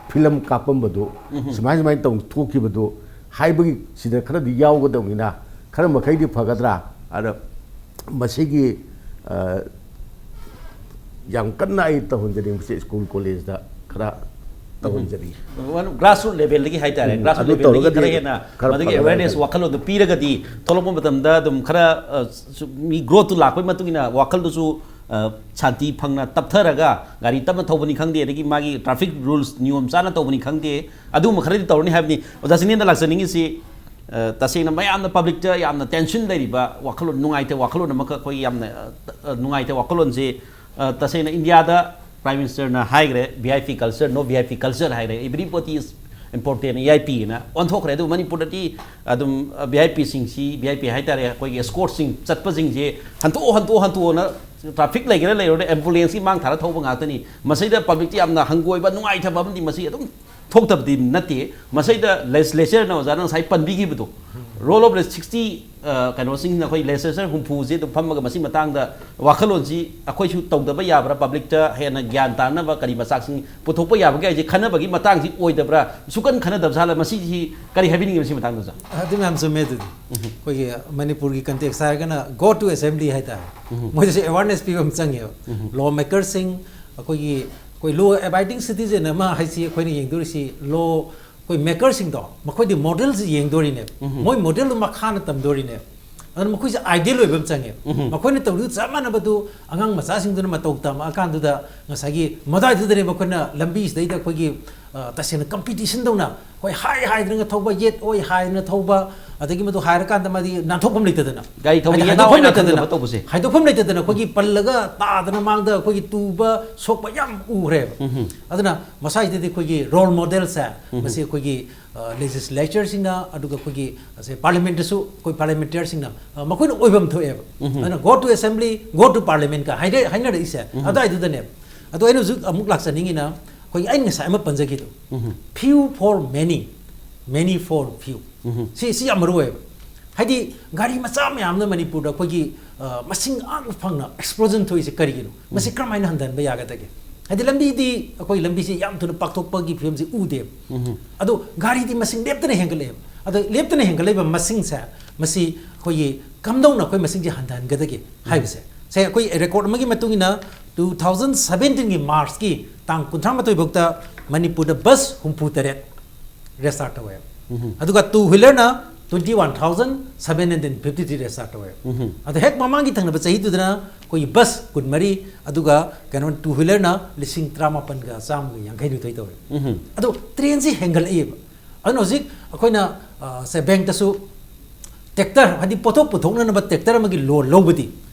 ꯐꯤꯂꯝ ꯀꯥꯞꯄꯝꯕꯗꯨ, ꯁꯨꯃꯥꯏ ꯁꯨꯃꯥꯏꯅ ꯇꯧ ꯊꯣꯛꯈꯤꯕꯗꯨ ꯍꯥꯏꯕꯒꯤ ꯁꯤꯗ ꯈꯔꯗꯤ ꯌꯥꯎꯒꯗꯧꯅꯤꯅ, ꯈꯔ ꯃꯈꯩꯗꯤ ꯐꯒꯗ꯭ꯔꯥ? ꯑꯗ ꯃꯁꯤꯒꯤ ꯑ, ꯌꯥꯝ ꯀꯟꯅ ꯑꯩ ꯇꯧꯍꯟꯖꯅꯤꯡꯕꯁꯦ ꯁ꯭ꯀꯨꯜ ꯀꯣꯂꯦꯖꯇ ꯈꯔ ꯇꯧꯍꯟꯖꯔꯤ꯫ ꯒ꯭ꯔꯥꯁ ꯔꯨꯠ ꯂꯦꯚꯦꯜꯗꯒꯤ ꯍꯥꯏꯇꯥꯔꯦ, ꯎꯝ, ꯒ꯭ꯔꯥꯁ ꯔꯨꯠ ꯑꯗꯨ ꯂꯦꯚꯦꯜꯗꯒꯤ ꯇꯧꯔꯒꯗꯤ ꯈꯔ ꯍꯦꯟꯅ ꯈꯔ ꯃꯗꯨꯒꯤ ꯐꯒꯗ꯭ꯔꯥ ꯑꯦꯋꯦꯔꯅꯦꯁ ꯈꯜꯂꯤ꯫ ꯋꯥꯈꯜꯂꯣꯟꯗꯨ ꯄꯤꯔꯒꯗꯤ ꯊꯣꯛꯂꯛꯄ ꯃꯇꯝꯗ ꯑꯗꯨꯝ ꯈꯔ ꯑ, ꯁꯨ- ꯃꯤ ꯒ꯭ꯔꯣꯠꯇꯨ ꯂꯥꯛꯄꯒꯤ ꯃꯇꯨꯡ ꯏꯟꯅ ꯋꯥꯈꯜꯗꯨꯁꯨ ꯑ, ꯁꯥꯟꯇꯤ ꯐꯪꯅ ꯇꯞꯊꯔꯒ ꯒꯥꯔꯤ ꯇꯞꯅ ꯊꯧꯕꯅꯤ ꯈꯪꯗꯦ, ꯑꯗꯒꯤ ꯃꯥꯒꯤ ꯇ꯭ꯔꯥꯐꯤꯛ ꯔꯨꯜꯁ ꯅꯤꯌꯣꯝ ꯆꯥꯅ ꯇꯧꯕꯅꯤ ꯈꯪꯗꯦ, ꯑꯗꯨꯒꯨꯝꯕ ꯈꯔꯗꯤ ꯇꯧꯔꯅꯤ ꯍꯥꯏꯕꯅꯤ꯫ ꯑꯣꯖꯥ ꯆꯤꯡꯂꯦꯟꯗ ꯂꯥꯛꯆꯅꯤꯡꯉꯤꯁꯤ ꯑ, ꯇꯁꯦꯡꯅ ꯃꯌꯥꯝꯅ ꯄꯕ꯭ꯂꯤꯛꯇ ꯌꯥꯝꯅ ꯇꯦꯟꯁꯟ ꯂꯩꯔꯤꯕ ꯋꯥꯈꯜꯂꯣꯟ, ꯅꯨꯡꯉꯥꯏꯇꯕ ꯋꯥꯈꯜꯂꯣꯟ ꯑꯃꯈꯛ ꯑꯩꯈꯣꯏ ꯌꯥꯝꯅ ꯑ, ꯑ, ꯅꯨꯡꯉꯥꯏꯇꯕ ꯋꯥꯈꯜꯂꯣꯟꯁꯤ ꯑ, ꯇꯁꯦꯡꯅ ꯏꯟꯗꯤꯌꯥꯗ ꯄ꯭ꯔꯥꯏꯝ ꯃꯤꯅꯤꯁꯇꯔꯅ ꯍꯥꯏꯈ꯭ꯔꯦ, "V I P culture, no V I P culture" ꯍꯥꯏꯔꯦ, "Everybody is important, V I P" ꯑꯅ ꯑꯣꯟꯊꯣꯛꯈ꯭ꯔꯦ꯫ ꯑꯗꯨ ꯃꯅꯤꯄꯨꯔꯗꯗꯤ ꯑꯗꯨꯝ V I ꯄꯤꯁꯤꯡꯁꯤ, V I P ꯍꯥꯏꯇꯥꯔꯦ, ꯑꯩꯈꯣꯏꯒꯤ ꯏꯁꯀꯣꯔꯠꯁꯤꯡ ꯆꯠꯄꯁꯤꯡꯁꯦ ꯍꯟꯇꯣꯛꯑꯣ, ꯍꯟꯇꯣꯛꯑꯣ, ꯍꯟꯇꯣꯛꯑꯣꯅ ꯇ꯭ꯔꯥꯐꯤꯛ ꯂꯩꯒꯦꯔꯥ ꯂꯩꯔꯣꯏꯔꯥ ꯑꯦꯝꯕꯨꯂꯦꯟꯁꯀꯤ ꯃꯥꯡ ꯊꯥꯔ ꯊꯧꯕ ꯉꯥꯛꯇꯅꯤ꯫ ꯃꯁꯤꯗ ꯄꯕ꯭ꯂꯤꯛꯇ ꯌꯥꯝꯅ ꯍꯪꯒꯣꯏꯕ, ꯅꯨꯡꯉꯥꯏꯇꯕ ꯑꯃꯗꯤ ꯃꯁꯤ ꯑꯗꯨꯝ ꯊꯣꯛꯇꯕꯗꯤ ꯅꯠꯇꯦ꯫ ꯃꯁꯤꯗ ꯂꯦꯖꯤꯁꯂꯦꯆꯔꯅ ꯑꯣꯖꯥꯅ ꯉꯁꯥꯏ ꯄꯟꯕꯤꯈꯤꯕꯗꯣ, ꯔꯣꯜ ꯑꯣꯐ ꯁꯤꯛꯁꯇꯤ ꯀꯩꯅꯣꯁꯤꯡꯅ, ꯑꯩꯈꯣꯏ ꯂꯦꯖꯤꯁꯂꯦꯆꯔ ꯍꯨꯝꯐꯨꯁꯦ ꯑꯗꯨꯝ ꯐꯝꯃꯒ ꯃꯁꯤ ꯃꯇꯥꯡꯗ ꯋꯥꯈꯜꯂꯣꯟꯁꯤ ꯑꯩꯈꯣꯏꯁꯨ ꯇꯧꯗꯕ ꯌꯥꯕ꯭ꯔꯥ, ꯄꯕ꯭ꯂꯤꯛꯇ ꯍꯦꯟꯅ ꯒ꯭ꯌꯥꯟ ꯇꯥꯅꯕ ꯀꯔꯤ ꯃꯆꯥꯛꯁꯤꯡ ꯄꯨꯊꯣꯛꯄ ꯌꯥꯕꯒꯦ ꯍꯥꯏꯁꯦ ꯈꯟꯅꯕꯒꯤ ꯃꯇꯥꯡꯁꯤ ꯑꯣꯏꯗꯕ꯭ꯔꯥ? ꯁꯨꯀꯟ ꯈꯟꯅꯗꯕ ꯁꯥꯠꯂ ꯃꯁꯤꯁꯤ ꯀꯔꯤ ꯍꯥꯏꯕꯤꯅꯤꯡꯉꯤ ꯃꯁꯤ ꯃꯇꯥꯡꯗ, ꯑꯣꯖꯥ? ꯑꯗꯨ ꯃꯌꯥꯝ ꯆꯨꯝꯃꯦ꯫ ꯑꯗꯨꯗꯤ ꯑꯩꯈꯣꯏꯒꯤ ꯃꯅꯤꯄꯨꯔꯒꯤ ꯀꯟꯇꯦꯛꯁ ꯍꯥꯏꯔꯒꯅ "Go to assembly" ꯍꯥꯏꯇꯥꯔꯦ꯫ ꯃꯣꯏꯗꯁꯨ ꯑꯦꯋꯥꯔꯅꯦꯁ ꯄꯤꯕ ꯑꯃ ꯆꯪꯉꯦꯕ꯫ ꯂꯣ ꯃꯦꯀꯔꯁꯤꯡ, ꯑꯩꯈꯣꯏꯒꯤ ꯑꯩꯈꯣꯏ ꯂꯣ ꯑꯦꯕꯥꯏꯗꯤꯡ ꯁꯤꯇꯤꯖꯦꯟ ꯑꯃ ꯍꯥꯏꯁꯤ ꯑꯩꯈꯣꯏꯅ ꯌꯦꯡꯗꯣꯔꯤꯁꯤ ꯂꯣ, ꯑꯩꯈꯣꯏ ꯃꯦꯀꯔꯁꯤꯡꯗꯣ, ꯃꯈꯣꯏꯗꯤ ꯃꯣꯗꯦꯜꯁꯤ ꯌꯦꯡꯗꯣꯔꯤꯅꯦꯕ꯫ ꯃꯣꯏ ꯃꯣꯗꯦꯜꯗꯨ ꯃꯈꯥꯅ ꯇꯝꯗꯣꯔꯤꯅꯦꯕ꯫ ꯑꯗꯨꯅ ꯃꯈꯣꯏꯁꯦ ꯑꯥꯏꯗꯤꯌꯦꯜ ꯑꯣꯏꯕ ꯑꯃ ꯆꯪꯉꯦꯕ꯫ ꯃꯈꯣꯏꯅ ꯇꯧꯔꯤꯗꯨ ꯆꯞ ꯃꯥꯟꯅꯕꯗꯨ ꯑꯉꯥꯡ ꯃꯆꯥꯁꯤꯡꯗꯨꯅ ꯃꯇꯧ ꯇꯝꯃꯛꯑꯀꯥꯟꯗꯨꯗ ꯉꯁꯥꯏꯒꯤ ꯃꯗꯥꯏꯗꯨꯗꯅꯦ ꯃꯈꯣꯏꯅ ꯂꯝꯕꯤꯁꯤꯗꯩꯗ ꯑꯩꯈꯣꯏꯒꯤ, ꯑ, ꯇꯁꯦꯡꯅ ꯀꯝꯄꯤꯇꯤꯁꯟ ꯇꯧꯅ ꯑꯩꯈꯣꯏ ꯍꯥꯏ ꯍꯥꯏꯗꯅ ꯊꯧꯕ, ꯌꯦꯠ ꯑꯣꯏ ꯍꯥꯏꯗꯅ ꯊꯧꯕ, ꯑꯗꯒꯤ ꯃꯗꯨ ꯍꯥꯏꯔꯀꯥꯟꯗ ꯃꯥꯗꯤ ꯅꯥꯟꯊꯣꯛꯐꯝ ꯂꯩꯇꯗꯅ, ꯒꯥꯔꯤ ꯊꯧꯕ ꯍꯥꯏꯗꯤ ꯌꯦꯠꯅꯥꯎ ꯍꯥꯏꯗꯣꯛꯐꯝ ꯑꯣꯏꯅ ꯂꯩꯇꯗꯅ, ꯈꯪꯗꯕ ꯇꯧꯕꯁꯦ꯫ ꯍꯥꯏꯗꯣꯛꯐꯝ ꯂꯩꯇꯗꯅ ꯑꯩꯈꯣꯏꯒꯤ ꯄꯜꯂꯒ ꯇꯥꯗꯅ ꯃꯥꯡꯗ ꯑꯩꯈꯣꯏꯒꯤ ꯇꯨꯕ ꯁꯣꯛꯄ ꯌꯥꯝ ꯎꯈ꯭ꯔꯦꯕ꯫ ꯑꯗꯨꯅ ꯃꯁꯥꯁꯤꯗꯗꯤ ꯑꯩꯈꯣꯏꯒꯤ ꯔꯣꯜ ꯃꯣꯗꯦꯜꯁꯦ ꯃꯁꯤ ꯑꯩꯈꯣꯏꯒꯤ, ꯑ, ꯂꯦꯖꯤꯁꯂꯦꯆꯔꯁꯤꯡꯅ, ꯑꯗꯨꯒ ꯑꯩꯈꯣꯏꯒꯤ ꯉꯁꯥꯏ ꯄꯥꯔꯂꯤꯌꯥꯃꯦꯟꯇꯁꯨ ꯑꯩꯈꯣꯏ ꯄꯥꯔꯂꯤꯌꯥꯃꯦꯟꯇꯔꯤꯌꯥꯁꯤꯡꯅ, ꯑ, ꯃꯈꯣꯏꯅ ꯑꯣꯏꯐꯝ ꯊꯣꯛꯑꯦꯕ꯫ ꯑꯗꯨꯅ "Go to assembly, go to parliament" ꯀ ꯍꯥꯏꯅ-, ꯍꯥꯏꯅꯔꯛꯏꯁꯦ ꯑꯗꯨꯋꯥꯏꯗꯨꯗꯅꯦꯕ꯫ ꯑꯗꯣ ꯑꯩꯅ ꯍꯧꯖꯤꯛ ꯑꯃꯨꯛ ꯂꯥꯛꯆꯅꯤꯡꯉꯤꯅ ꯑꯩꯈꯣꯏꯒꯤ ꯑꯩꯅ ꯉꯁꯥꯏ ꯑꯃ ꯄꯟꯖꯈꯤꯗꯣ, "Few for many, many for few"꯫ ꯁꯤ, ꯁꯤ ꯌꯥꯝ ꯃꯔꯨ ꯑꯣꯏꯌꯦꯕ꯫ ꯍꯥꯏꯗꯤ ꯒꯥꯔꯤ ꯃꯆꯥ ꯃꯌꯥꯝꯅ ꯃꯅꯤꯄꯨꯔꯗ ꯑꯩꯈꯣꯏꯒꯤ, ꯑ, ꯃꯁꯤꯡ ꯑꯥ ꯐꯪꯅ ꯑꯦꯛꯁꯄ꯭ꯂꯣꯖꯟ ꯊꯣꯛꯏꯁꯦ ꯀꯔꯤꯒꯤꯅꯣ? ꯃꯁꯤ ꯀꯔꯝꯍꯥꯏꯅ ꯍꯟꯊꯍꯟꯕ ꯌꯥꯒꯗꯒꯦ? ꯍꯥꯏꯗꯤ ꯂꯝꯕꯤꯗꯤ ꯑꯩꯈꯣꯏ ꯂꯝꯕꯤꯁꯤ ꯌꯥꯝ ꯊꯨꯅ ꯄꯥꯛꯊꯣꯛꯄꯒꯤ ꯐꯤꯕꯝꯁꯤ ꯎꯗꯦꯕ꯫ ꯑꯗꯣ ꯒꯥꯔꯤꯗꯤ ꯃꯁꯤꯡ ꯂꯦꯞꯇꯅ ꯍꯦꯟꯒꯠꯂꯛꯑꯦꯕ꯫ ꯑꯗꯣ ꯂꯦꯞꯇꯅ ꯍꯦꯟꯒꯠꯂꯛꯏꯕ ꯃꯁꯤꯡꯁꯦ, ꯃꯁꯤ ꯑꯩꯈꯣꯏꯒꯤ ꯀꯝꯗꯧꯅ ꯑꯩꯈꯣꯏ ꯃꯁꯤꯡꯁꯦ ꯍꯟꯊꯍꯟꯒꯗꯒꯦ ꯍꯥꯏꯕꯁꯦ, ꯁꯦ, ꯑꯩꯈꯣꯏ ꯔꯦꯀꯣꯔꯗ ꯑꯃꯒꯤ ꯃꯇꯨꯡ ꯏꯟꯅ, ꯇꯨ ꯊꯥꯎꯖꯟ ꯁꯕꯦꯟꯇꯤꯟꯒꯤ ꯃꯥꯔꯆꯀꯤ ꯇꯥꯡ ꯀꯨꯟꯊ꯭ꯔꯥ ꯃꯥꯊꯣꯏ ꯐꯥꯎꯗ ꯃꯅꯤꯄꯨꯔꯗ ꯕꯁ ꯍꯨꯝꯐꯨ ꯇꯔꯦꯠ ꯔꯦꯖꯤꯁꯇꯥꯔ ꯇꯧꯋꯦ꯫ ꯎꯝꯍꯨꯝ꯫ ꯑꯗꯨꯒ ꯇꯨ ꯋꯤꯂꯔꯅ twenty one thousand seven hundred fifty three register ꯇꯧꯋꯦ꯫ ꯎꯝꯍꯨꯝ꯫ ꯑꯗꯣ ꯍꯦꯛ ꯃꯃꯥꯡꯒꯤ ꯊꯪꯅꯕ ꯆꯍꯤꯗꯨꯗꯅ ꯑꯩꯈꯣꯏꯒꯤ ꯕꯁ ꯀꯨꯟꯃꯔꯤ, ꯑꯗꯨꯒ ꯀꯩꯅꯣ, ꯇꯨ ꯋꯤꯂꯔꯅ ꯂꯤꯁꯤꯡ ꯇꯔꯥꯃꯥꯄꯟꯒ ꯆꯥꯝꯃꯒ ꯌꯥꯡꯈꯩꯅꯤꯊꯣꯏ ꯇꯧꯋꯦ꯫ ꯎꯝꯍꯨꯝ꯫ ꯑꯗꯣ ꯇ꯭ꯔꯦꯟꯁꯤ ꯍꯦꯟꯒꯠꯂꯛꯏꯕ꯫ ꯑꯗꯨꯅ ꯍꯧꯖꯤꯛ ꯑꯩꯈꯣꯏꯅ, ꯑ, ꯁꯦ, ꯕꯦꯡꯛꯇꯁꯨ ꯇ꯭ꯔꯦꯛꯇꯔ, ꯍꯥꯏꯗꯤ ꯄꯣꯠꯊꯣꯛ ꯄꯨꯊꯣꯛꯅꯅꯕ ꯇ꯭ꯔꯦꯛꯇꯔ ꯑꯃꯒꯤ ꯂꯣꯟ ꯂꯧꯕꯗꯤ,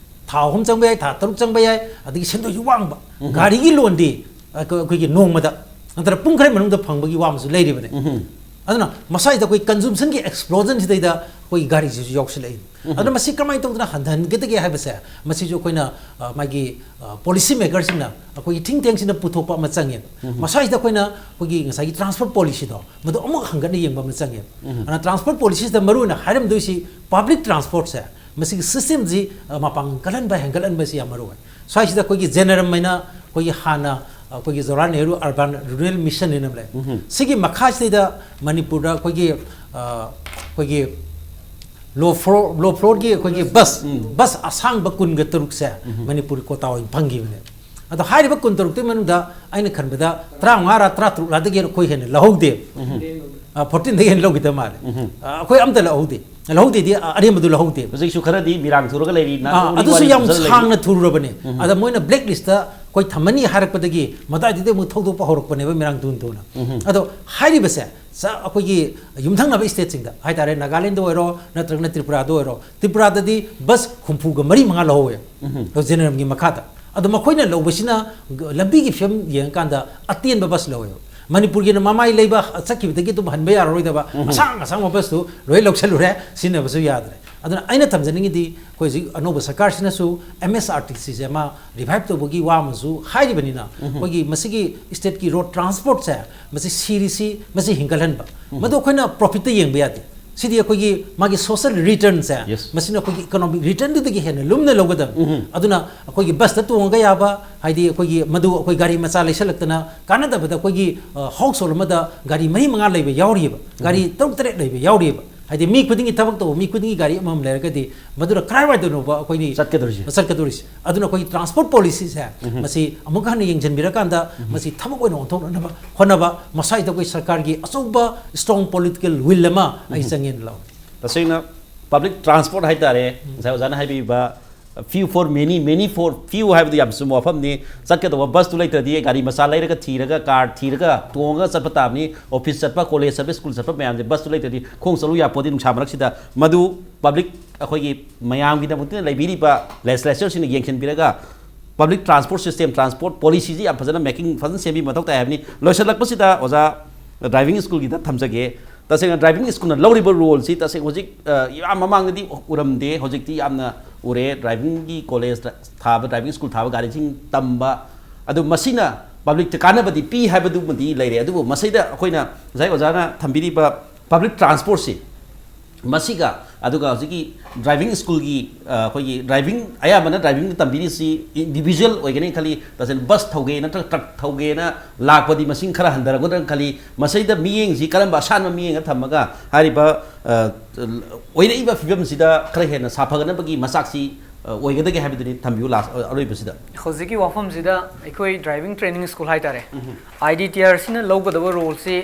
ꯊꯥ ꯑꯍꯨꯝ ꯆꯪꯕ ꯌꯥꯏ, ꯊꯥ ꯇꯔꯨꯛ ꯆꯪꯕ ꯌꯥꯏ, ꯑꯗꯒꯤ ꯁꯦꯟꯗꯣꯏꯁꯨ ꯋꯥꯡꯕ꯫ ꯎꯝꯍꯨꯝ꯫ ꯒꯥꯔꯤꯒꯤ ꯂꯣꯟꯗꯤ ꯑꯩꯈꯣꯏ-, ꯑꯩꯈꯣꯏꯒꯤ ꯅꯣꯡꯃꯗ ꯅꯠꯇ꯭ꯔ ꯄꯨꯡ ꯈꯔꯒꯤ ꯃꯅꯨꯡꯗ ꯐꯪꯕꯒꯤ ꯋꯥ ꯑꯃꯁꯨ ꯂꯩꯔꯤꯕꯅꯦ꯫ ꯎꯝꯍꯨꯝ꯫ ꯑꯗꯨꯅ ꯃꯁꯥꯁꯤꯗ ꯑꯩꯈꯣꯏ ꯀꯟꯖꯨꯝꯁꯟꯒꯤ ꯑꯦꯛꯁꯄ꯭ꯂꯣꯖꯟꯁꯤꯗꯩꯗ ꯑꯩꯈꯣꯏꯒꯤ ꯒꯥꯔꯤꯁꯤꯁꯨ ꯌꯥꯎꯁꯤꯜꯂꯛꯏ꯫ ꯎꯝꯍꯨꯝ꯫ ꯑꯗꯨꯅ ꯃꯁꯤ ꯀꯃꯥꯏꯅ ꯇꯧꯗꯅ ꯍꯟꯊꯍꯟꯒꯗꯒꯦ ꯍꯥꯏꯕꯁꯦ, ꯃꯁꯤꯁꯨ ꯑꯩꯈꯣꯏꯅ, ꯑ, ꯃꯥꯒꯤ, ꯑ, ꯄꯣꯂꯤꯁꯤ ꯃꯦꯀꯔꯁꯤꯡꯅ, ꯑꯩꯈꯣꯏꯒꯤ ꯊꯤꯡ ꯇꯦꯡꯁꯤꯡꯅ ꯄꯨꯊꯣꯛꯄ ꯑꯃ ꯆꯪꯉꯦꯕ꯫ ꯎꯝꯍꯨꯝ꯫ ꯃꯁꯥꯁꯤꯗ ꯑꯩꯈꯣꯏꯅ ꯑꯩꯈꯣꯏꯒꯤ ꯉꯁꯥꯏꯒꯤ ꯇ꯭ꯔꯥꯟꯁꯄꯣꯔꯠ ꯄꯣꯂꯤꯁꯤꯗꯣ, ꯃꯗꯨ ꯑꯃꯨꯛ ꯍꯟꯒꯠꯅ ꯌꯦꯡꯕ ꯑꯃ ꯆꯪꯉꯦꯕ꯫ ꯎꯝꯍꯨꯝ꯫ ꯑꯗꯨꯅ ꯇ꯭ꯔꯥꯟꯁꯄꯣꯔꯠ ꯄꯣꯂꯤꯁꯤꯁꯤꯗ ꯃꯔꯨꯑꯣꯏꯅ ꯍꯥꯏꯔꯝꯗꯣꯏꯁꯤ, ꯄꯕ꯭ꯂꯤꯛ ꯇ꯭ꯔꯥꯟꯁꯄꯣꯔꯠꯁꯦ, ꯃꯁꯤꯒꯤ ꯁꯤꯁꯇꯦꯝꯁꯤ, ꯑ, ꯃꯄꯥꯡꯒꯜ ꯀꯜꯍꯟꯕ, ꯍꯦꯟꯒꯠꯍꯟꯕꯁꯤ ꯌꯥꯝ ꯃꯔꯨ ꯑꯣꯏ꯫ ꯁ꯭ꯋꯥꯏꯁꯤꯗ ꯑꯩꯈꯣꯏꯒꯤ ꯖꯦꯅꯔꯝ ꯍꯥꯏꯅ ꯑꯩꯈꯣꯏꯒꯤ ꯍꯥꯟꯅ ꯑꯩꯈꯣꯏꯒꯤ Jawaharlal Nehru urban rural mission ꯍꯥꯏꯅ ꯑꯃ ꯂꯩ꯫ ꯎꯝꯍꯨꯝ꯫ ꯁꯤꯒꯤ ꯃꯈꯥꯁꯤꯗ ꯃꯅꯤꯄꯨꯔꯗ ꯑꯩꯈꯣꯏꯒꯤ, ꯑ, ꯑꯩꯈꯣꯏꯒꯤ ꯂꯣ ꯐ꯭ꯂꯣꯔ, ꯂꯣ ꯐ꯭ꯂꯣꯔꯒꯤ ꯑꯩꯈꯣꯏꯒꯤ ꯕꯁ, ꯎꯝ꯫ ꯕꯁ ꯑꯁꯥꯡꯕ ꯀꯨꯟꯒ ꯇꯔꯨꯛꯁꯦ ꯎꯝꯍꯨꯝ꯫ ꯃꯅꯤꯄꯨꯔꯒꯤ ꯀꯣꯇꯥ ꯑꯣꯏꯅ ꯐꯪꯈꯤꯕꯅꯦ꯫ ꯑꯗꯣ ꯍꯥꯏꯔꯤꯕ ꯀꯨꯟꯇꯔꯨꯛꯇꯨꯒꯤ ꯃꯅꯨꯡꯗ ꯑꯩꯅ ꯈꯟꯕꯗ ꯇꯔꯥꯃꯉꯥꯔ ꯇꯔꯥꯇꯔꯨꯛꯂꯥꯗꯒꯤ ꯑꯩꯈꯣꯏ ꯍꯦꯟꯅ ꯂꯧꯍꯧꯗꯦ꯫ ꯎꯝꯍꯨꯝ꯫ ꯑ, ꯐꯣꯔꯇꯤꯟꯗꯒꯤ ꯍꯦꯟꯅ ꯂꯧꯈꯤꯗꯕ ꯃꯥꯜꯂꯦ꯫ ꯎꯝꯍꯨꯝ꯫ ꯑ, ꯑꯩꯈꯣꯏ ꯑꯝꯇ ꯂꯧꯍꯧꯗꯦ꯫ ꯂꯧꯍꯧꯗꯦꯗꯤ, ꯑ, ꯑꯔꯦꯝꯕꯗꯨ ꯂꯧꯍꯧꯗꯦ꯫ ꯍꯧꯖꯤꯛꯁꯨ ꯈꯔꯗꯤ ꯃꯤꯔꯥꯡ ꯊꯨꯔꯒ ꯂꯩꯔꯤ, ꯑ, ꯅꯥꯇꯣꯡꯒꯤ ꯑꯗꯨꯁꯨ ꯋꯥꯔꯤ ꯌꯥꯝ ꯐꯖꯅ ꯂꯩꯔꯤ꯫ ꯁꯥꯡꯅ ꯊꯨꯔꯨꯔꯕꯅꯦ꯫ ꯎꯝꯍꯨꯝ꯫ ꯑꯗ ꯃꯣꯏꯅ ꯕ꯭ꯂꯦꯛ ꯂꯤꯁꯇ ꯑꯩꯈꯣꯏ ꯊꯝꯃꯅꯤ ꯍꯥꯏꯔꯛꯄꯗꯒꯤ ꯃꯗꯥꯏꯗꯨꯗ ꯑꯃꯨꯛ ꯊꯧꯗꯣꯛꯄ ꯍꯧꯔꯛꯄꯅꯦꯕ, ꯃꯤꯔꯥꯡ ꯊꯨ ꯊꯨꯅ꯫ ꯎꯝꯍꯨꯝ꯫ ꯑꯗꯣ ꯍꯥꯏꯔꯤꯕꯁꯦ, ꯆ-, ꯑꯩꯈꯣꯏꯒꯤ ꯌꯨꯝꯊꯪꯅꯕ ꯁ꯭ꯇꯦꯠꯁꯤꯡꯗ ꯍꯥꯏꯇꯥꯔꯦ, ꯅꯥꯒꯥꯂꯦꯟꯗ ꯑꯣꯏꯔꯣ ꯅꯠꯇ꯭ꯔꯒꯅ ꯇ꯭ꯔꯤꯄꯨꯔꯥꯗ ꯑꯣꯏꯔꯣ, ꯇ꯭ꯔꯤꯄꯨꯔꯥꯗꯗꯤ ꯕꯁ ꯍꯨꯝꯐꯨꯒ ꯃꯔꯤ ꯃꯉꯥ ꯂꯧꯍꯧꯋꯦ꯫ ꯎꯝꯍꯨꯝ꯫ ꯑꯗꯣ ꯖꯦꯅꯔꯦꯜꯒꯤ ꯃꯈꯥꯗ꯫ ꯑꯗꯣ ꯃꯈꯣꯏꯅ ꯂꯧꯕꯁꯤꯅ ꯂꯝꯕꯤꯒꯤ ꯐꯤꯕꯝ ꯌꯦꯡꯉꯀꯥꯟꯗ ꯑꯇꯦꯟꯕ ꯕꯁ ꯂꯧꯋꯦꯕ꯫ ꯃꯅꯤꯄꯨꯔꯒꯤꯅ ꯃꯃꯥꯏ ꯂꯩꯕ ꯆꯠꯈꯤꯕꯗꯒꯤ ꯑꯗꯨꯝ ꯍꯟꯕ ꯌꯥꯔꯔꯣꯏꯗꯕ ꯎꯝꯍꯨꯝ꯫ ꯑꯁꯥꯡ ꯑꯁꯥꯡꯕ ꯕꯁꯇꯨ ꯂꯣꯏ ꯂꯧꯁꯜꯂꯨꯔꯦ, ꯁꯤꯖꯤꯟꯅꯕꯁꯨ ꯌꯥꯗ꯭ꯔꯦ꯫ ꯑꯗꯨꯅ ꯑꯩꯅ ꯊꯝꯖꯅꯤꯡꯉꯤꯗꯤ, ꯑꯩꯈꯣꯏ ꯍꯧꯖꯤꯛ ꯑꯅꯧꯕ ꯁꯔꯀꯥꯔꯁꯤꯅꯁꯨ ꯑꯦꯝ ꯑꯦꯁ ꯑꯥꯔ ꯇꯤ ꯁꯤꯁꯦ ꯑꯃ ꯔꯤꯚꯥꯏꯚ ꯇꯧꯕꯒꯤ ꯋꯥ ꯑꯃꯁꯨ ꯍꯥꯏꯔꯤꯕꯅꯤꯅ, ꯎꯝꯍꯨꯝ꯫ ꯑꯩꯈꯣꯏꯒꯤ ꯃꯁꯤꯒꯤ ꯁ꯭ꯇꯦꯠꯀꯤ ꯔꯣꯗ ꯇ꯭ꯔꯥꯟꯁꯄꯣꯔꯠꯁꯦ, ꯃꯁꯤ ꯁꯤꯔꯤꯁꯤ, ꯃꯁꯤ ꯍꯤꯡꯒꯠꯍꯟꯕ, ꯎꯝꯍꯨꯝ꯫ ꯃꯗꯨ ꯑꯩꯈꯣꯏꯅ ꯄ꯭ꯔꯣꯐꯤꯠꯇ ꯌꯦꯡꯕ ꯌꯥꯗꯦ꯫ ꯁꯤꯗꯤ ꯑꯩꯈꯣꯏꯒꯤ ꯃꯥꯒꯤ ꯁꯣꯁꯤꯌꯦꯜ ꯔꯤꯇꯔꯟꯁꯦ, ꯌꯦꯁ꯫ ꯃꯁꯤꯅ ꯑꯩꯈꯣꯏꯒꯤ ꯏꯀꯣꯅꯣꯃꯤꯛ ꯔꯤꯇꯔꯟꯗꯨꯗꯒꯤ ꯍꯦꯟꯅ ꯂꯨꯝꯅ ꯂꯧꯒꯗꯕꯅꯤ꯫ ꯎꯝꯍꯨꯝ꯫ ꯑꯗꯨꯅ ꯑꯩꯈꯣꯏꯒꯤ ꯕꯁꯇ ꯇꯣꯡꯉꯒ ꯌꯥꯕ, ꯍꯥꯏꯗꯤ ꯑꯩꯈꯣꯏꯒꯤ ꯃꯗꯨ ꯑꯩꯈꯣꯏ ꯒꯥꯔꯤ ꯃꯆꯥ ꯂꯩꯁꯜꯂꯛꯇꯅ ꯀꯥꯟꯅꯗꯕꯗ ꯑꯩꯈꯣꯏꯒꯤ, ꯑ, ꯍꯥꯎꯁ ꯍꯣꯜ ꯑꯃꯗ ꯒꯥꯔꯤ ꯃꯔꯤ ꯃꯉꯥ ꯂꯩꯕ ꯌꯥꯎꯔꯤꯑꯕ, ꯒꯥꯔꯤ ꯎꯝꯍꯨꯝ꯫ ꯇꯔꯨꯛ ꯇꯔꯦꯠ ꯂꯩꯕ ꯌꯥꯎꯔꯤꯑꯕ꯫ ꯍꯥꯏꯗꯤ ꯃꯤ ꯈꯨꯗꯤꯡꯒꯤ ꯊꯕꯛ ꯇꯧꯕ ꯃꯤ ꯈꯨꯗꯤꯡꯒꯤ ꯒꯥꯔꯤ ꯑꯃꯃꯝ ꯂꯩꯔꯒꯗꯤ ꯃꯗꯨꯅ ꯀꯔꯥꯏꯋꯥꯏꯗꯅꯣꯕ ꯑꯩꯈꯣꯏꯒꯤ ꯆꯠꯀꯗꯧꯔꯤꯁꯦ? ꯆꯠꯀꯗꯧꯔꯤꯁꯦ? ꯑꯗꯨꯅ ꯑꯩꯈꯣꯏꯒꯤ ꯇ꯭ꯔꯥꯟꯁꯄꯣꯔꯠ ꯄꯣꯂꯤꯁꯤꯁꯦ ꯃꯁꯤ ꯑꯃꯨꯛꯀ ꯍꯟꯅ ꯌꯦꯡꯁꯤꯟꯕꯤꯔꯀꯥꯟꯗ ꯃꯁꯤ ꯊꯕꯛ ꯑꯣꯏꯅ ꯑꯣꯟꯊꯣꯛꯅꯅꯕ ꯍꯣꯠꯅꯕ ꯃꯁꯥꯏꯗ ꯑꯩꯈꯣꯏ ꯁꯔꯀꯥꯔꯒꯤ ꯑꯆꯧꯕ strong political will ꯑꯃ ꯑꯩ ꯆꯪꯉꯦꯅ ꯂꯧꯏ꯫ ꯇꯁꯦꯡꯅ ꯄꯕ꯭ꯂꯤꯛ ꯇ꯭ꯔꯥꯟꯁꯄꯣꯔꯠ ꯍꯥꯏꯇꯥꯔꯦ, ꯉꯁꯥꯏ ꯑꯣꯖꯥꯅ ꯍꯥꯏꯕꯤꯕ few for many, many for few ꯍꯥꯏꯕꯗꯨ ꯌꯥꯝ ꯆꯨꯝꯕ ꯋꯥꯐꯝꯅꯤ꯫ ꯆꯠꯀꯗꯧꯕ ꯕꯁꯇꯨ ꯂꯩꯇ꯭ꯔꯗꯤ ꯒꯥꯔꯤ ꯃꯆꯥ ꯂꯩꯔꯒ ꯊꯤꯔꯒ ꯀꯥꯔ ꯊꯤꯔꯒ ꯇꯣꯡꯉꯒ ꯆꯠꯄ ꯇꯥꯕꯅꯤ꯫ ꯑꯣꯐꯤꯁ ꯆꯠꯄ, ꯀꯣꯂꯦꯖ ꯆꯠꯄ, ꯁ꯭ꯀꯨꯜ ꯆꯠꯄ ꯃꯌꯥꯝꯁꯦ ꯕꯁꯇꯨ ꯂꯩꯇ꯭ꯔꯗꯤ ꯈꯣꯡ ꯆꯠꯂꯨ ꯌꯥꯄꯣꯠꯇꯦ ꯅꯨꯡꯁꯥ ꯃꯔꯛꯁꯤꯗ꯫ ꯃꯗꯨ ꯄꯕ꯭ꯂꯤꯛ ꯑꯩꯈꯣꯏꯒꯤ ꯃꯌꯥꯝꯒꯤꯗꯃꯛꯇ ꯂꯩꯕꯤꯔꯤꯕ ꯂꯦꯖꯤꯁꯂꯦꯆꯔꯁꯤꯡꯅ ꯌꯦꯡꯁꯤꯟꯕꯤꯔꯒ ꯄꯕ꯭ꯂꯤꯛ ꯇ꯭ꯔꯥꯟꯁꯄꯣꯔꯠ ꯁꯤꯁꯇꯦꯝ, ꯇ꯭ꯔꯥꯟꯁꯄꯣꯔꯠ ꯄꯣꯂꯤꯁꯤꯁꯤ ꯌꯥꯝ ꯐꯖꯅ ꯃꯦꯀꯤꯡ ꯐꯖꯅ ꯁꯦꯝꯕꯤꯕ ꯃꯊꯧ ꯇꯥꯏ ꯍꯥꯏꯕꯅꯤ꯫ ꯂꯣꯏꯁꯤꯜꯂꯛꯄꯁꯤꯗ ꯑꯣꯖꯥ ꯗ꯭ꯔꯥꯏꯚꯤꯡ ꯁ꯭ꯀꯨꯜꯒꯤꯗ ꯊꯝꯖꯒꯦ꯫ ꯇꯁꯦꯡꯅ ꯗ꯭ꯔꯥꯏꯚꯤꯡ ꯁ꯭ꯀꯨꯜꯅ ꯂꯧꯔꯤꯕ ꯔꯣꯜꯁꯤ ꯇꯁꯦꯡꯅ ꯍꯧꯖꯤꯛ, ꯑ, ꯌꯥꯝ ꯃꯃꯥꯡꯗꯗꯤ ꯎꯔꯝꯗꯦ, ꯍꯧꯖꯤꯛꯇꯤ ꯌꯥꯝꯅ ꯎꯔꯦ꯫ ꯗ꯭ꯔꯥꯏꯚꯤꯡꯒꯤ ꯀꯣꯂꯦꯖ ꯊꯥꯕ, ꯗ꯭ꯔꯥꯏꯚꯤꯡ ꯁ꯭ꯀꯨꯜ ꯊꯥꯕ ꯒꯥꯔꯤꯁꯤꯡ ꯇꯝꯕ, ꯑꯗꯨ ꯃꯁꯤꯅ ꯄꯕ꯭ꯂꯤꯛꯇ ꯀꯥꯟꯅꯕꯗꯤ ꯄꯤ ꯍꯥꯏꯕꯗꯨꯃꯗꯤ ꯂꯩꯔꯦ꯫ ꯑꯗꯨꯕꯨ ꯃꯁꯤꯗ ꯑꯩꯈꯣꯏꯅ ꯉꯁꯥꯏ ꯑꯣꯖꯥꯅ ꯊꯝꯕꯤꯔꯤꯕ ꯄꯕ꯭ꯂꯤꯛ ꯇ꯭ꯔꯥꯟꯁꯄꯣꯔꯠꯁꯤ ꯃꯁꯤꯒ, ꯑꯗꯨꯒ ꯍꯧꯖꯤꯛꯀꯤ ꯗ꯭ꯔꯥꯏꯚꯤꯡ ꯁ꯭ꯀꯨꯜꯒꯤ, ꯑ, ꯑꯩꯈꯣꯏꯒꯤ ꯗ꯭ꯔꯥꯏꯚꯤꯡ, ꯑꯌꯥꯝꯕꯅ ꯗ꯭ꯔꯥꯏꯚꯤꯡ ꯇꯝꯕꯤꯔꯤꯁꯤ ꯏꯟꯗꯤꯕꯤꯖꯨꯋꯦꯜ ꯑꯣꯏꯒꯅꯤ ꯈꯜꯂꯤ꯫ ꯇꯁꯦꯡꯅ ꯕꯁ ꯊꯧꯒꯦ ꯅꯠꯇ꯭ꯔꯒ ꯇ꯭ꯔꯛ ꯊꯧꯒꯦꯅ ꯂꯥꯛꯄꯗꯤ ꯃꯁꯤꯡ ꯈꯔ ꯍꯟꯊꯔꯛꯀꯗ꯭ꯔꯥ ꯈꯜꯂꯤ꯫ ꯃꯁꯤꯗ ꯃꯤꯠꯌꯦꯡꯁꯤ ꯀꯔꯝꯕ ꯑꯁꯥꯟꯕ ꯃꯤꯠꯌꯦꯡꯗ ꯊꯝꯃꯒ ꯍꯥꯏꯔꯤꯕ, ꯑ, ꯑꯣꯏꯔꯛꯏꯕ ꯐꯤꯕꯝꯁꯤꯗ ꯈꯔ ꯍꯦꯟꯅ ꯁꯥꯐꯒꯠꯅꯕꯒꯤ ꯃꯆꯥꯛꯁꯤ, ꯑ, ꯑꯣꯏꯒꯗꯒꯦ ꯍꯥꯏꯕꯗꯨꯅꯤ ꯊꯝꯕꯤꯌꯨ ꯂꯥꯁ, ꯑ, ꯑꯔꯣꯏꯕꯁꯤꯗ꯫ ꯍꯧꯖꯤꯛꯀꯤ ꯋꯥꯐꯝꯁꯤꯗ ꯑꯩꯈꯣꯏ ꯗ꯭ꯔꯥꯏꯚꯤꯡ ꯇ꯭ꯔꯦꯅꯤꯡ ꯁ꯭ꯀꯨꯜ ꯍꯥꯏꯇꯥꯔꯦ, ꯑꯥꯏ ꯗꯤ ꯇꯤ ꯑꯥꯔ ꯁꯤꯅ ꯂꯧꯒꯗꯕ ꯔꯣꯜꯁꯤ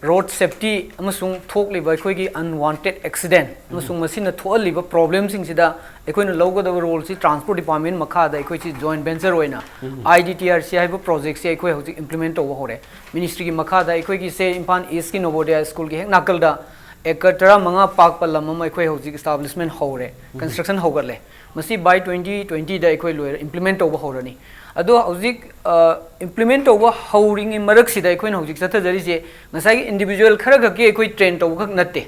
ꯔꯣꯗ ꯁꯦꯐꯇꯤ ꯑꯃꯁꯨꯡ ꯊꯣꯛꯂꯤꯕ ꯑꯩꯈꯣꯏꯒꯤ ꯑꯟꯋꯥꯟꯇꯦꯗ ꯑꯦꯛꯁꯤꯗꯦꯟ ꯑꯃꯁꯨꯡ ꯃꯁꯤꯅ ꯊꯣꯛꯍꯜꯂꯤꯕ ꯄ꯭ꯔꯣꯕ꯭ꯂꯦꯝꯁꯤꯡꯁꯤꯗ ꯑꯩꯈꯣꯏꯅ ꯂꯧꯒꯗꯕ ꯔꯣꯜꯁꯤ ꯇ꯭ꯔꯥꯟꯁꯄꯣꯔꯠ ꯗꯤꯄꯥꯔꯠꯃꯦꯟ ꯃꯈꯥꯗ ꯑꯩꯈꯣꯏꯁꯤ ꯖꯣꯏꯟ ꯚꯦꯟꯆꯔ ꯑꯣꯏꯅ ꯑꯥꯏ ꯗꯤ ꯇꯤ ꯑꯥꯔ ꯁꯤ ꯍꯥꯏꯕ ꯄ꯭ꯔꯣꯖꯦꯛꯁꯦ ꯑꯩꯈꯣꯏ ꯍꯧꯖꯤꯛ ꯏꯝꯄ꯭ꯂꯤꯃꯦꯟ ꯇꯧꯕ ꯍꯧꯔꯦ꯫ ꯃꯤꯅꯤꯁꯇ꯭ꯔꯤꯒꯤ ꯃꯈꯥꯗ ꯑꯩꯈꯣꯏꯒꯤꯁꯦ ꯏꯝꯐꯥꯜ ꯏꯁꯀꯤ ꯅꯣꯕꯣꯗꯌꯥ ꯁ꯭ꯀꯨꯜꯒꯤ ꯍꯦꯛ ꯅꯥꯀꯜꯗ ꯑꯦꯀꯔ ꯇꯔꯥꯃꯉꯥ ꯄꯥꯛꯄ ꯂꯝ ꯑꯃ ꯑꯩꯈꯣꯏ ꯍꯧꯖꯤꯛ ꯏꯁꯇꯥꯕ꯭ꯂꯤꯁꯃꯦꯟ ꯍꯧꯔꯦ, ꯀꯟꯁꯇ꯭ꯔꯛꯁꯟ ꯍꯧꯒꯠꯂꯦ꯫ ꯃꯁꯤ ꯕꯥꯏ ꯇ꯭ꯋꯦꯟꯇꯤ ꯇ꯭ꯋꯦꯟꯇꯤꯗ ꯑꯩꯈꯣꯏ ꯂꯣꯏꯔ ꯏꯝꯄ꯭ꯂꯤꯃꯦꯟ ꯇꯧꯕ ꯍꯧꯔꯅꯤ꯫ ꯑꯗꯣ ꯍꯧꯖꯤꯛ ꯏꯝꯄ꯭ꯂꯤꯃꯦꯟ ꯇꯧꯕ ꯍꯧꯔꯤꯉꯩ ꯃꯔꯛꯁꯤꯗ ꯑꯩꯈꯣꯏꯅ ꯍꯧꯖꯤꯛ ꯆꯠꯊꯖꯔꯤꯁꯦ ꯉꯁꯥꯏꯒꯤ ꯏꯟꯗꯤꯕꯤꯖꯨꯋꯦꯜ ꯈꯔ ꯈꯛꯀꯤ ꯑꯩꯈꯣꯏ ꯇ꯭ꯔꯦꯟ ꯇꯧꯕꯈꯛ ꯅꯠꯇꯦ꯫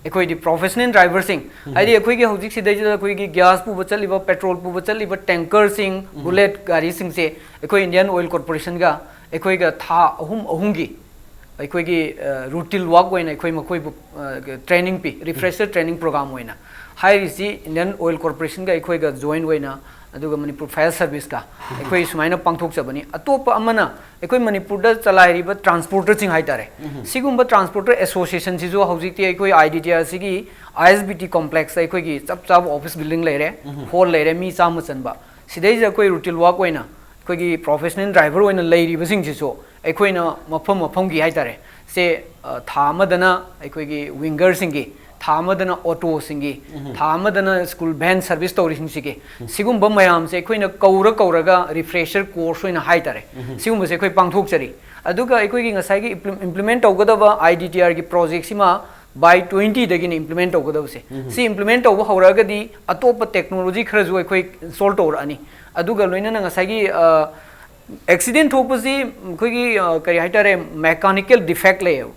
ꯑꯩꯈꯣꯏꯗꯤ ꯄ꯭ꯔꯣꯐꯦꯁꯅꯦꯜ ꯗ꯭ꯔꯥꯏꯚꯔꯁꯤꯡ, ꯍꯥꯏꯗꯤ ꯑꯩꯈꯣꯏꯒꯤ ꯍꯧꯖꯤꯛ ꯁꯤꯗꯩꯁꯤꯗ ꯑꯩꯈꯣꯏꯒꯤ ꯒ꯭ꯌꯥꯁ ꯄꯨꯕ ꯆꯠꯂꯤꯕ, ꯄꯦꯇ꯭ꯔꯣꯜ ꯄꯨꯕ ꯆꯠꯂꯤꯕ ꯇꯦꯡꯀꯔꯁꯤꯡ, ꯕꯨꯂꯦꯠ ꯒꯥꯔꯤꯁꯤꯡꯁꯦ ꯑꯩꯈꯣꯏ ꯏꯟꯗꯤꯌꯟ ꯑꯣꯏꯜ ꯀꯣꯔꯄꯣꯔꯦꯁꯟꯒ ꯑꯩꯈꯣꯏꯒ ꯊꯥ ꯑꯍꯨꯝ ꯑꯍꯨꯝꯒꯤ ꯑꯩꯈꯣꯏꯒꯤ ꯔꯨꯇꯤꯟ ꯋꯥꯛ ꯑꯣꯏꯅ ꯑꯩꯈꯣꯏ ꯃꯈꯣꯏꯕꯨ ꯇ꯭ꯔꯦꯅꯤꯡ ꯄꯤ, ꯔꯤꯐ꯭ꯔꯦꯁꯔ ꯇ꯭ꯔꯦꯅꯤꯡ ꯄ꯭ꯔꯣꯒ꯭ꯔꯥꯝ ꯑꯣꯏꯅ꯫ ꯍꯥꯏꯔꯤꯁꯤ ꯏꯟꯗꯤꯌꯟ ꯑꯣꯏꯜ ꯀꯣꯔꯄꯣꯔꯦꯁꯟꯒ ꯑꯩꯈꯣꯏꯒ ꯖꯣꯏꯟ ꯑꯣꯏꯅ ꯑꯗꯨꯒ ꯃꯅꯤꯄꯨꯔ ꯐꯥꯏꯌꯔ ꯁꯔꯚꯤꯁꯀ ꯑꯩꯈꯣꯏ ꯁꯨꯃꯥꯏꯅ ꯄꯥꯡꯊꯣꯛꯆꯕꯅꯤ꯫ ꯑꯇꯣꯞꯄ ꯑꯃꯅ ꯑꯩꯈꯣꯏ ꯃꯅꯤꯄꯨꯔꯗ ꯆꯂꯥꯏꯔꯤꯕ ꯇ꯭ꯔꯥꯟꯁꯄꯣꯔꯇꯔꯁꯤꯡ ꯍꯥꯏꯇꯥꯔꯦ, ꯁꯤꯒꯨꯝꯕ ꯇ꯭ꯔꯥꯟꯁꯄꯣꯔꯇꯔ ꯑꯦꯁꯣꯁꯤꯌꯦꯁꯟꯁꯤꯁꯨ ꯍꯧꯖꯤꯛꯇꯤ ꯑꯩꯈꯣꯏ ꯑꯥꯏ ꯗꯤ ꯇꯤ ꯑꯥꯔ ꯁꯤꯒꯤ ꯑꯥꯏ ꯑꯦꯁ ꯕꯤ ꯇꯤ ꯀꯣꯝꯄ꯭ꯂꯦꯛꯁꯇ ꯑꯩꯈꯣꯏꯒꯤ ꯆꯞ ꯆꯥꯕ ꯑꯣꯐꯤꯁ ꯕꯤꯜꯗꯤꯡ ꯂꯩꯔꯦ, ꯍꯣꯜ ꯂꯩꯔꯦ, ꯃꯤ ꯆꯥꯝꯃ ꯆꯟꯕ꯫ ꯁꯤꯗꯩꯁꯤꯗ ꯑꯩꯈꯣꯏ ꯔꯨꯇꯤꯟ ꯋꯥꯛ ꯑꯣꯏꯅ ꯑꯩꯈꯣꯏꯒꯤ ꯄ꯭ꯔꯣꯐꯦꯁꯅꯦꯜ ꯗ꯭ꯔꯥꯏꯚꯔ ꯑꯣꯏꯅ ꯂꯩꯔꯤꯕꯁꯤꯡꯁꯤꯁꯨ ꯑꯩꯈꯣꯏꯅ ꯃꯐꯝ ꯃꯐꯝꯒꯤ ꯍꯥꯏꯇꯥꯔꯦ, ꯁꯦ, ꯑ, ꯊꯥ ꯑꯃꯗꯅ ꯑꯩꯈꯣꯏꯒꯤ ꯋꯤꯡꯒꯔꯁꯤꯡꯒꯤ, ꯊꯥ ꯑꯃꯗꯅ ꯑꯣꯇꯣꯁꯤꯡꯒꯤ, ꯊꯥ ꯑꯃꯗꯅ ꯁ꯭ꯀꯨꯜ ꯚꯦꯟ ꯁꯔꯚꯤꯁ ꯇꯧꯔꯤꯁꯤꯡꯁꯤꯒꯤ, ꯁꯤꯒꯨꯝꯕ ꯃꯌꯥꯝꯁꯦ ꯑꯩꯈꯣꯏꯅ ꯀꯧꯔ ꯀꯧꯔꯒ ꯔꯤꯐ꯭ꯔꯦꯁꯔ ꯀꯣꯔꯁ ꯑꯣꯏꯅ ꯍꯥꯏꯇꯥꯔꯦ, ꯁꯤꯒꯨꯝꯕꯁꯦ ꯑꯩꯈꯣꯏ ꯄꯥꯡꯊꯣꯛꯆꯔꯤ꯫ ꯑꯗꯨꯒ ꯑꯩꯈꯣꯏꯒꯤ ꯉꯁꯥꯏꯒꯤ ꯏꯝꯄ꯭ꯂꯤ-, ꯏꯝꯄ꯭ꯂꯤꯃꯦꯟ ꯇꯧꯒꯗꯕ ꯑꯥꯏ ꯗꯤ ꯇꯤ ꯑꯥꯔꯒꯤ ꯄ꯭ꯔꯣꯖꯦꯛꯁꯤꯃ by twenty ꯗꯒꯤꯅ ꯏꯝꯄ꯭ꯂꯤꯃꯦꯟ ꯇꯧꯒꯗꯕꯁꯦ꯫ ꯁꯤ ꯏꯝꯄ꯭ꯂꯤꯃꯦꯟ ꯇꯧꯕ ꯍꯧꯔꯛꯑꯒꯗꯤ ꯑꯇꯣꯞꯄ ꯇꯦꯛꯅꯣꯂꯣꯖꯤ ꯈꯔꯁꯨ ꯑꯩꯈꯣꯏ ꯏꯟꯁꯇꯣꯜ ꯇꯧꯔꯛꯑꯅꯤ꯫ ꯑꯗꯨꯒ ꯂꯣꯏꯅꯅ ꯉꯁꯥꯏꯒꯤ, ꯑ, ꯑꯦꯛꯁꯤꯗꯦꯟ ꯊꯣꯛꯄꯁꯤ ꯑꯩꯈꯣꯏꯒꯤ, ꯑ, ꯀꯔꯤ ꯍꯥꯏꯇꯥꯔꯦ, ꯃꯦꯀꯥꯅꯤꯀꯦꯜ ꯗꯤꯐꯦꯛ ꯂꯩꯌꯦꯕ꯫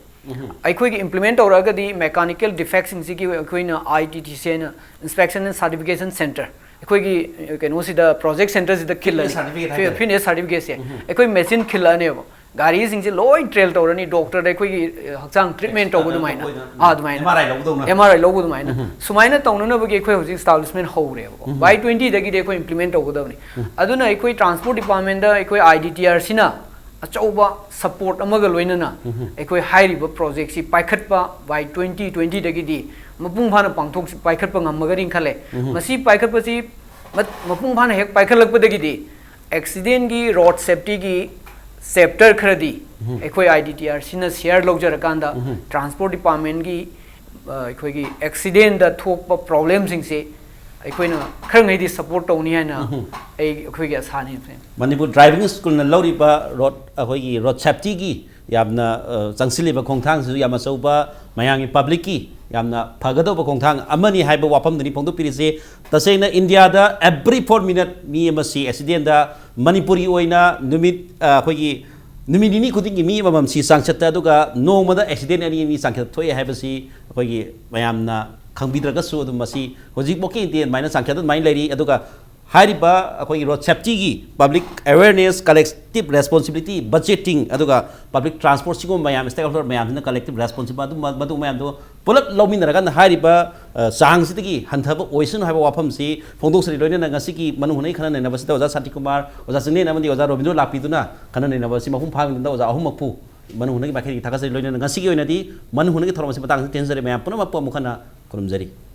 ꯑꯩꯈꯣꯏꯒꯤ ꯏꯝꯄ꯭ꯂꯤꯃꯦꯟ ꯇꯧꯔꯛꯑꯒꯗꯤ ꯃꯦꯀꯥꯅꯤꯀꯦꯜ ꯗꯤꯐꯦꯛꯁꯤꯡꯁꯤꯒꯤ ꯑꯩꯈꯣꯏꯅ ꯑꯥꯏ ꯇꯤ ꯇꯤ ꯁꯤ ꯍꯥꯏꯅ, ꯏꯟꯁꯄꯦꯛꯁꯟ ꯑꯦꯟ ꯁꯥꯔꯇꯤꯐꯤꯀꯦꯁꯟ ꯁꯦꯟꯇꯔ, ꯑꯩꯈꯣꯏꯒꯤ, ꯑ, ꯀꯩꯅꯣꯁꯤꯗ, ꯄ꯭ꯔꯣꯖꯦꯛ ꯁꯦꯟꯇꯔꯁꯤꯗ ꯈꯤꯜꯂꯅꯤ꯫ ꯐꯤꯠꯅꯦꯁ ꯁꯥꯔꯇꯤꯐꯤꯀꯦꯠ ꯍꯥꯏꯇꯥꯔꯦ꯫ ꯐꯤꯠꯅꯦꯁ ꯁꯥꯔꯇꯤꯐꯤꯀꯦꯠꯁꯦ ꯑꯩꯈꯣꯏ ꯃꯦꯆꯤꯟ ꯈꯤꯜꯂꯛꯑꯅꯦꯕ꯫ ꯒꯥꯔꯤꯁꯤꯡꯁꯦ ꯂꯣꯏ ꯇ꯭ꯔꯦꯜ ꯇꯧꯔꯅꯤ, ꯗꯣꯛꯇꯔꯗ ꯑꯩꯈꯣꯏꯒꯤ, ꯑ, ꯍꯛꯆꯥꯡ ꯇ꯭ꯔꯤꯠꯃꯦꯟ ꯇꯧꯕ ꯑꯗꯨꯃꯥꯏꯅ꯫ ꯑꯥ, ꯑꯗꯨꯃꯥꯏꯅ꯫ ꯑꯦꯝ ꯑꯥꯔ ꯑꯥꯏ ꯂꯧꯕꯗꯧꯅ꯫ ꯑꯦꯝ ꯑꯥꯔ ꯑꯥꯏ ꯂꯧꯕ ꯑꯗꯨꯃꯥꯏꯅ꯫ ꯁꯨꯃꯥꯏꯅ ꯇꯧꯅꯅꯕꯒꯤ ꯑꯩꯈꯣꯏ ꯍꯧꯖꯤꯛ ꯏꯁꯇꯥꯕ꯭ꯂꯤꯁꯃꯦꯟ ꯍꯧꯔꯦꯕꯀꯣ꯫ By twenty ꯗꯒꯤꯗꯤ ꯑꯩꯈꯣꯏ ꯏꯝꯄ꯭ꯂꯤꯃꯦꯟ ꯇꯧꯒꯗꯕꯅꯤ꯫ ꯑꯗꯨꯅ ꯑꯩꯈꯣꯏ ꯇ꯭ꯔꯥꯟꯁꯄꯣꯔꯠ ꯗꯤꯄꯥꯔꯠꯃꯦꯟꯗ ꯑꯩꯈꯣꯏ ꯑꯥꯏ ꯗꯤ ꯇꯤ ꯑꯥꯔ ꯁꯤꯅ ꯑꯆꯧꯕ ꯁꯄꯣꯔꯠ ꯑꯃꯒ ꯂꯣꯏꯅꯅ ꯑꯩꯈꯣꯏ ꯍꯥꯏꯔꯤꯕ ꯄ꯭ꯔꯣꯖꯦꯛꯁꯤ ꯄꯥꯏꯈꯠꯄ by twenty twenty ꯗꯒꯤꯗꯤ ꯃꯄꯨꯡ ꯐꯥꯅ ꯄꯥꯡꯊꯣꯛ, ꯄꯥꯏꯈꯠꯄ ꯉꯝꯃꯒꯅꯤ ꯈꯜꯂꯦ꯫ ꯃꯁꯤ ꯄꯥꯏꯈꯠꯄꯁꯤ ꯃ-, ꯃꯄꯨꯡ ꯐꯥꯅ ꯍꯦꯛ ꯄꯥꯏꯈꯠꯂꯛꯄꯗꯒꯤꯗꯤ ꯑꯦꯛꯁꯤꯗꯦꯟꯒꯤ, ꯔꯣꯗ ꯁꯦꯐꯇꯤꯒꯤ ꯆꯦꯞꯇꯔ ꯈꯔꯗꯤ ꯑꯩꯈꯣꯏ ꯑꯥꯏ ꯗꯤ ꯇꯤ ꯑꯥꯔ ꯁꯤꯅ ꯁꯤꯌꯔ ꯂꯧꯖꯔꯀꯥꯟꯗ ꯇ꯭ꯔꯥꯟꯁꯄꯣꯔꯠ ꯗꯤꯄꯥꯔꯠꯃꯦꯟꯒꯤ, ꯑ, ꯑꯩꯈꯣꯏꯒꯤ ꯑꯦꯛꯁꯤꯗꯦꯟꯗ ꯊꯣꯛꯄ ꯄ꯭ꯔꯣꯕ꯭ꯂꯦꯝꯁꯤꯡꯁꯦ ꯑꯩꯈꯣꯏꯅ ꯈꯔꯉꯩꯗꯤ ꯁꯄꯣꯔꯠ ꯇꯧꯅꯤ ꯍꯥꯏꯅ ꯑꯩ, ꯑꯩꯈꯣꯏꯒꯤ ꯑꯁꯥꯅꯤ꯫ ꯃꯅꯤꯄꯨꯔ ꯗ꯭ꯔꯥꯏꯚꯤꯡ ꯁ꯭ꯀꯨꯜꯅ ꯂꯧꯔꯤꯕ ꯔꯣꯗ, ꯑꯩꯈꯣꯏꯒꯤ ꯔꯣꯗ ꯁꯦꯐꯇꯤꯒꯤ ꯌꯥꯝꯅ, ꯑ, ꯆꯪꯁꯤꯜꯂꯤꯕ ꯈꯣꯡꯊꯥꯡꯁꯤꯁꯨ ꯌꯥꯝ ꯑꯆꯧꯕ ꯃꯌꯥꯝꯒꯤ, ꯄꯕ꯭ꯂꯤꯛꯀꯤ ꯌꯥꯝꯅ ꯐꯒꯗꯧꯕ ꯈꯣꯡꯊꯥꯡ ꯑꯃꯅꯤ ꯍꯥꯏꯕ ꯋꯥꯐꯝꯗꯨꯅꯤ ꯐꯣꯡꯗꯣꯛꯄꯤꯔꯤꯁꯦ꯫ ꯇꯁꯦꯡꯅ ꯏꯟꯗꯤꯌꯥꯗ every four minute ꯃꯤ ꯑꯃꯁꯤ ꯑꯦꯛꯁꯤꯗꯦꯟꯗ, ꯃꯅꯤꯄꯨꯔꯒꯤ ꯑꯣꯏꯅ ꯅꯨꯃꯤꯠ, ꯑ, ꯑꯩꯈꯣꯏꯒꯤ ꯅꯨꯃꯤꯠ ꯅꯤꯅꯤ ꯈꯨꯗꯤꯡꯒꯤ ꯃꯤ ꯑꯃꯃꯝ ꯁꯤ ꯆꯥꯡꯆꯠꯇ, ꯑꯗꯨꯒ ꯅꯣꯡꯃꯗ ꯑꯦꯛꯁꯤꯗꯦꯟ ꯑꯅꯤ ꯑꯅꯤ ꯆꯥꯡꯆꯠꯇ ꯊꯣꯛꯑꯦ ꯍꯥꯏꯕꯁꯤ ꯑꯩꯈꯣꯏꯒꯤ ꯃꯌꯥꯝꯅ ꯈꯪꯕꯤꯗ꯭ꯔꯒꯁꯨ ꯑꯗꯨꯝ ꯃꯁꯤ ꯍꯧꯖꯤꯛꯐꯥꯎꯀꯤ ꯏꯟꯗꯤꯌꯥ ꯑꯗꯨꯃꯥꯏꯅ ꯆꯥꯡꯆꯠꯇ ꯑꯗꯨꯃꯥꯏꯅ ꯂꯩꯔꯤ꯫ ꯑꯗꯨꯒ ꯍꯥꯏꯔꯤꯕ ꯑꯩꯈꯣꯏꯒꯤ ꯔꯣꯗ ꯁꯦꯐꯇꯤꯒꯤ public awareness, collective responsibility, budgeting, ꯑꯗꯨꯒ ꯄꯕ꯭ꯂꯤꯛ ꯇ꯭ꯔꯥꯟꯁꯄꯣꯔꯠ, ꯁꯤꯒꯨꯝꯕ ꯃꯌꯥꯝ, ꯁ꯭ꯇꯦꯛ ꯍꯣꯜꯗꯔ ꯃꯌꯥꯝꯁꯤꯅ ꯀꯂꯦꯛꯇꯤꯞ ꯔꯦꯁꯄꯣꯟꯁꯤꯕꯜ, ꯑꯗꯨꯝꯕ ꯃꯗꯨ ꯃꯌꯥꯝꯗꯣ ꯄꯨꯂꯞ ꯂꯧꯃꯤꯟꯅꯔꯀꯥꯟꯗ ꯍꯥꯏꯔꯤꯕ ꯑ, ꯆꯥꯡꯁꯤꯗꯒꯤ ꯍꯟꯊꯕ ꯑꯣꯏꯁꯅꯨ ꯍꯥꯏꯕ ꯋꯥꯐꯝꯁꯤ ꯐꯣꯡꯗꯣꯛꯆꯔꯤ꯫ ꯂꯣꯏꯅꯅ ꯉꯁꯤꯒꯤ ꯃꯅꯨꯡ ꯍꯨꯠꯅꯒꯤ ꯈꯟꯅ ꯅꯩꯅꯕꯁꯤꯗ ꯑꯣꯖꯥ ꯁꯥꯟꯇꯤꯀꯨꯃꯥꯔ, ꯑꯣꯖꯥ ꯆꯤꯡꯂꯦꯟ ꯑꯃꯗꯤ ꯑꯣꯖꯥ ꯔꯣꯕꯤꯟꯗ꯭ꯔꯣ ꯂꯥꯛꯄꯤꯗꯨꯅ ꯈꯟꯅ ꯅꯩꯅꯕ ꯑꯁꯤ ꯃꯄꯨꯡ ꯐꯥꯍꯟꯕꯗ ꯑꯣꯖꯥ ꯑꯍꯨꯝꯃꯛꯄꯨ ꯃꯅꯨꯡ ꯍꯨꯠꯅꯒꯤ ꯃꯥꯏꯀꯩꯗꯒꯤ ꯊꯥꯒꯠꯆꯔꯤ꯫ ꯂꯣꯏꯅꯅ ꯉꯁꯤꯒꯤ ꯑꯣꯏꯅꯗꯤ ꯃꯅꯨꯡ ꯍꯨꯠꯅꯒꯤ ꯊꯧꯔꯝ ꯑꯁꯤ ꯃꯇꯥꯡꯁꯤꯗ ꯇꯦꯟꯖꯔꯦ꯫ ꯃꯌꯥꯝ ꯄꯨꯝꯅꯃꯛꯄꯨ ꯑꯃꯨꯛ ꯍꯟꯅ ꯈꯨꯔꯨꯝꯖꯔꯤ꯫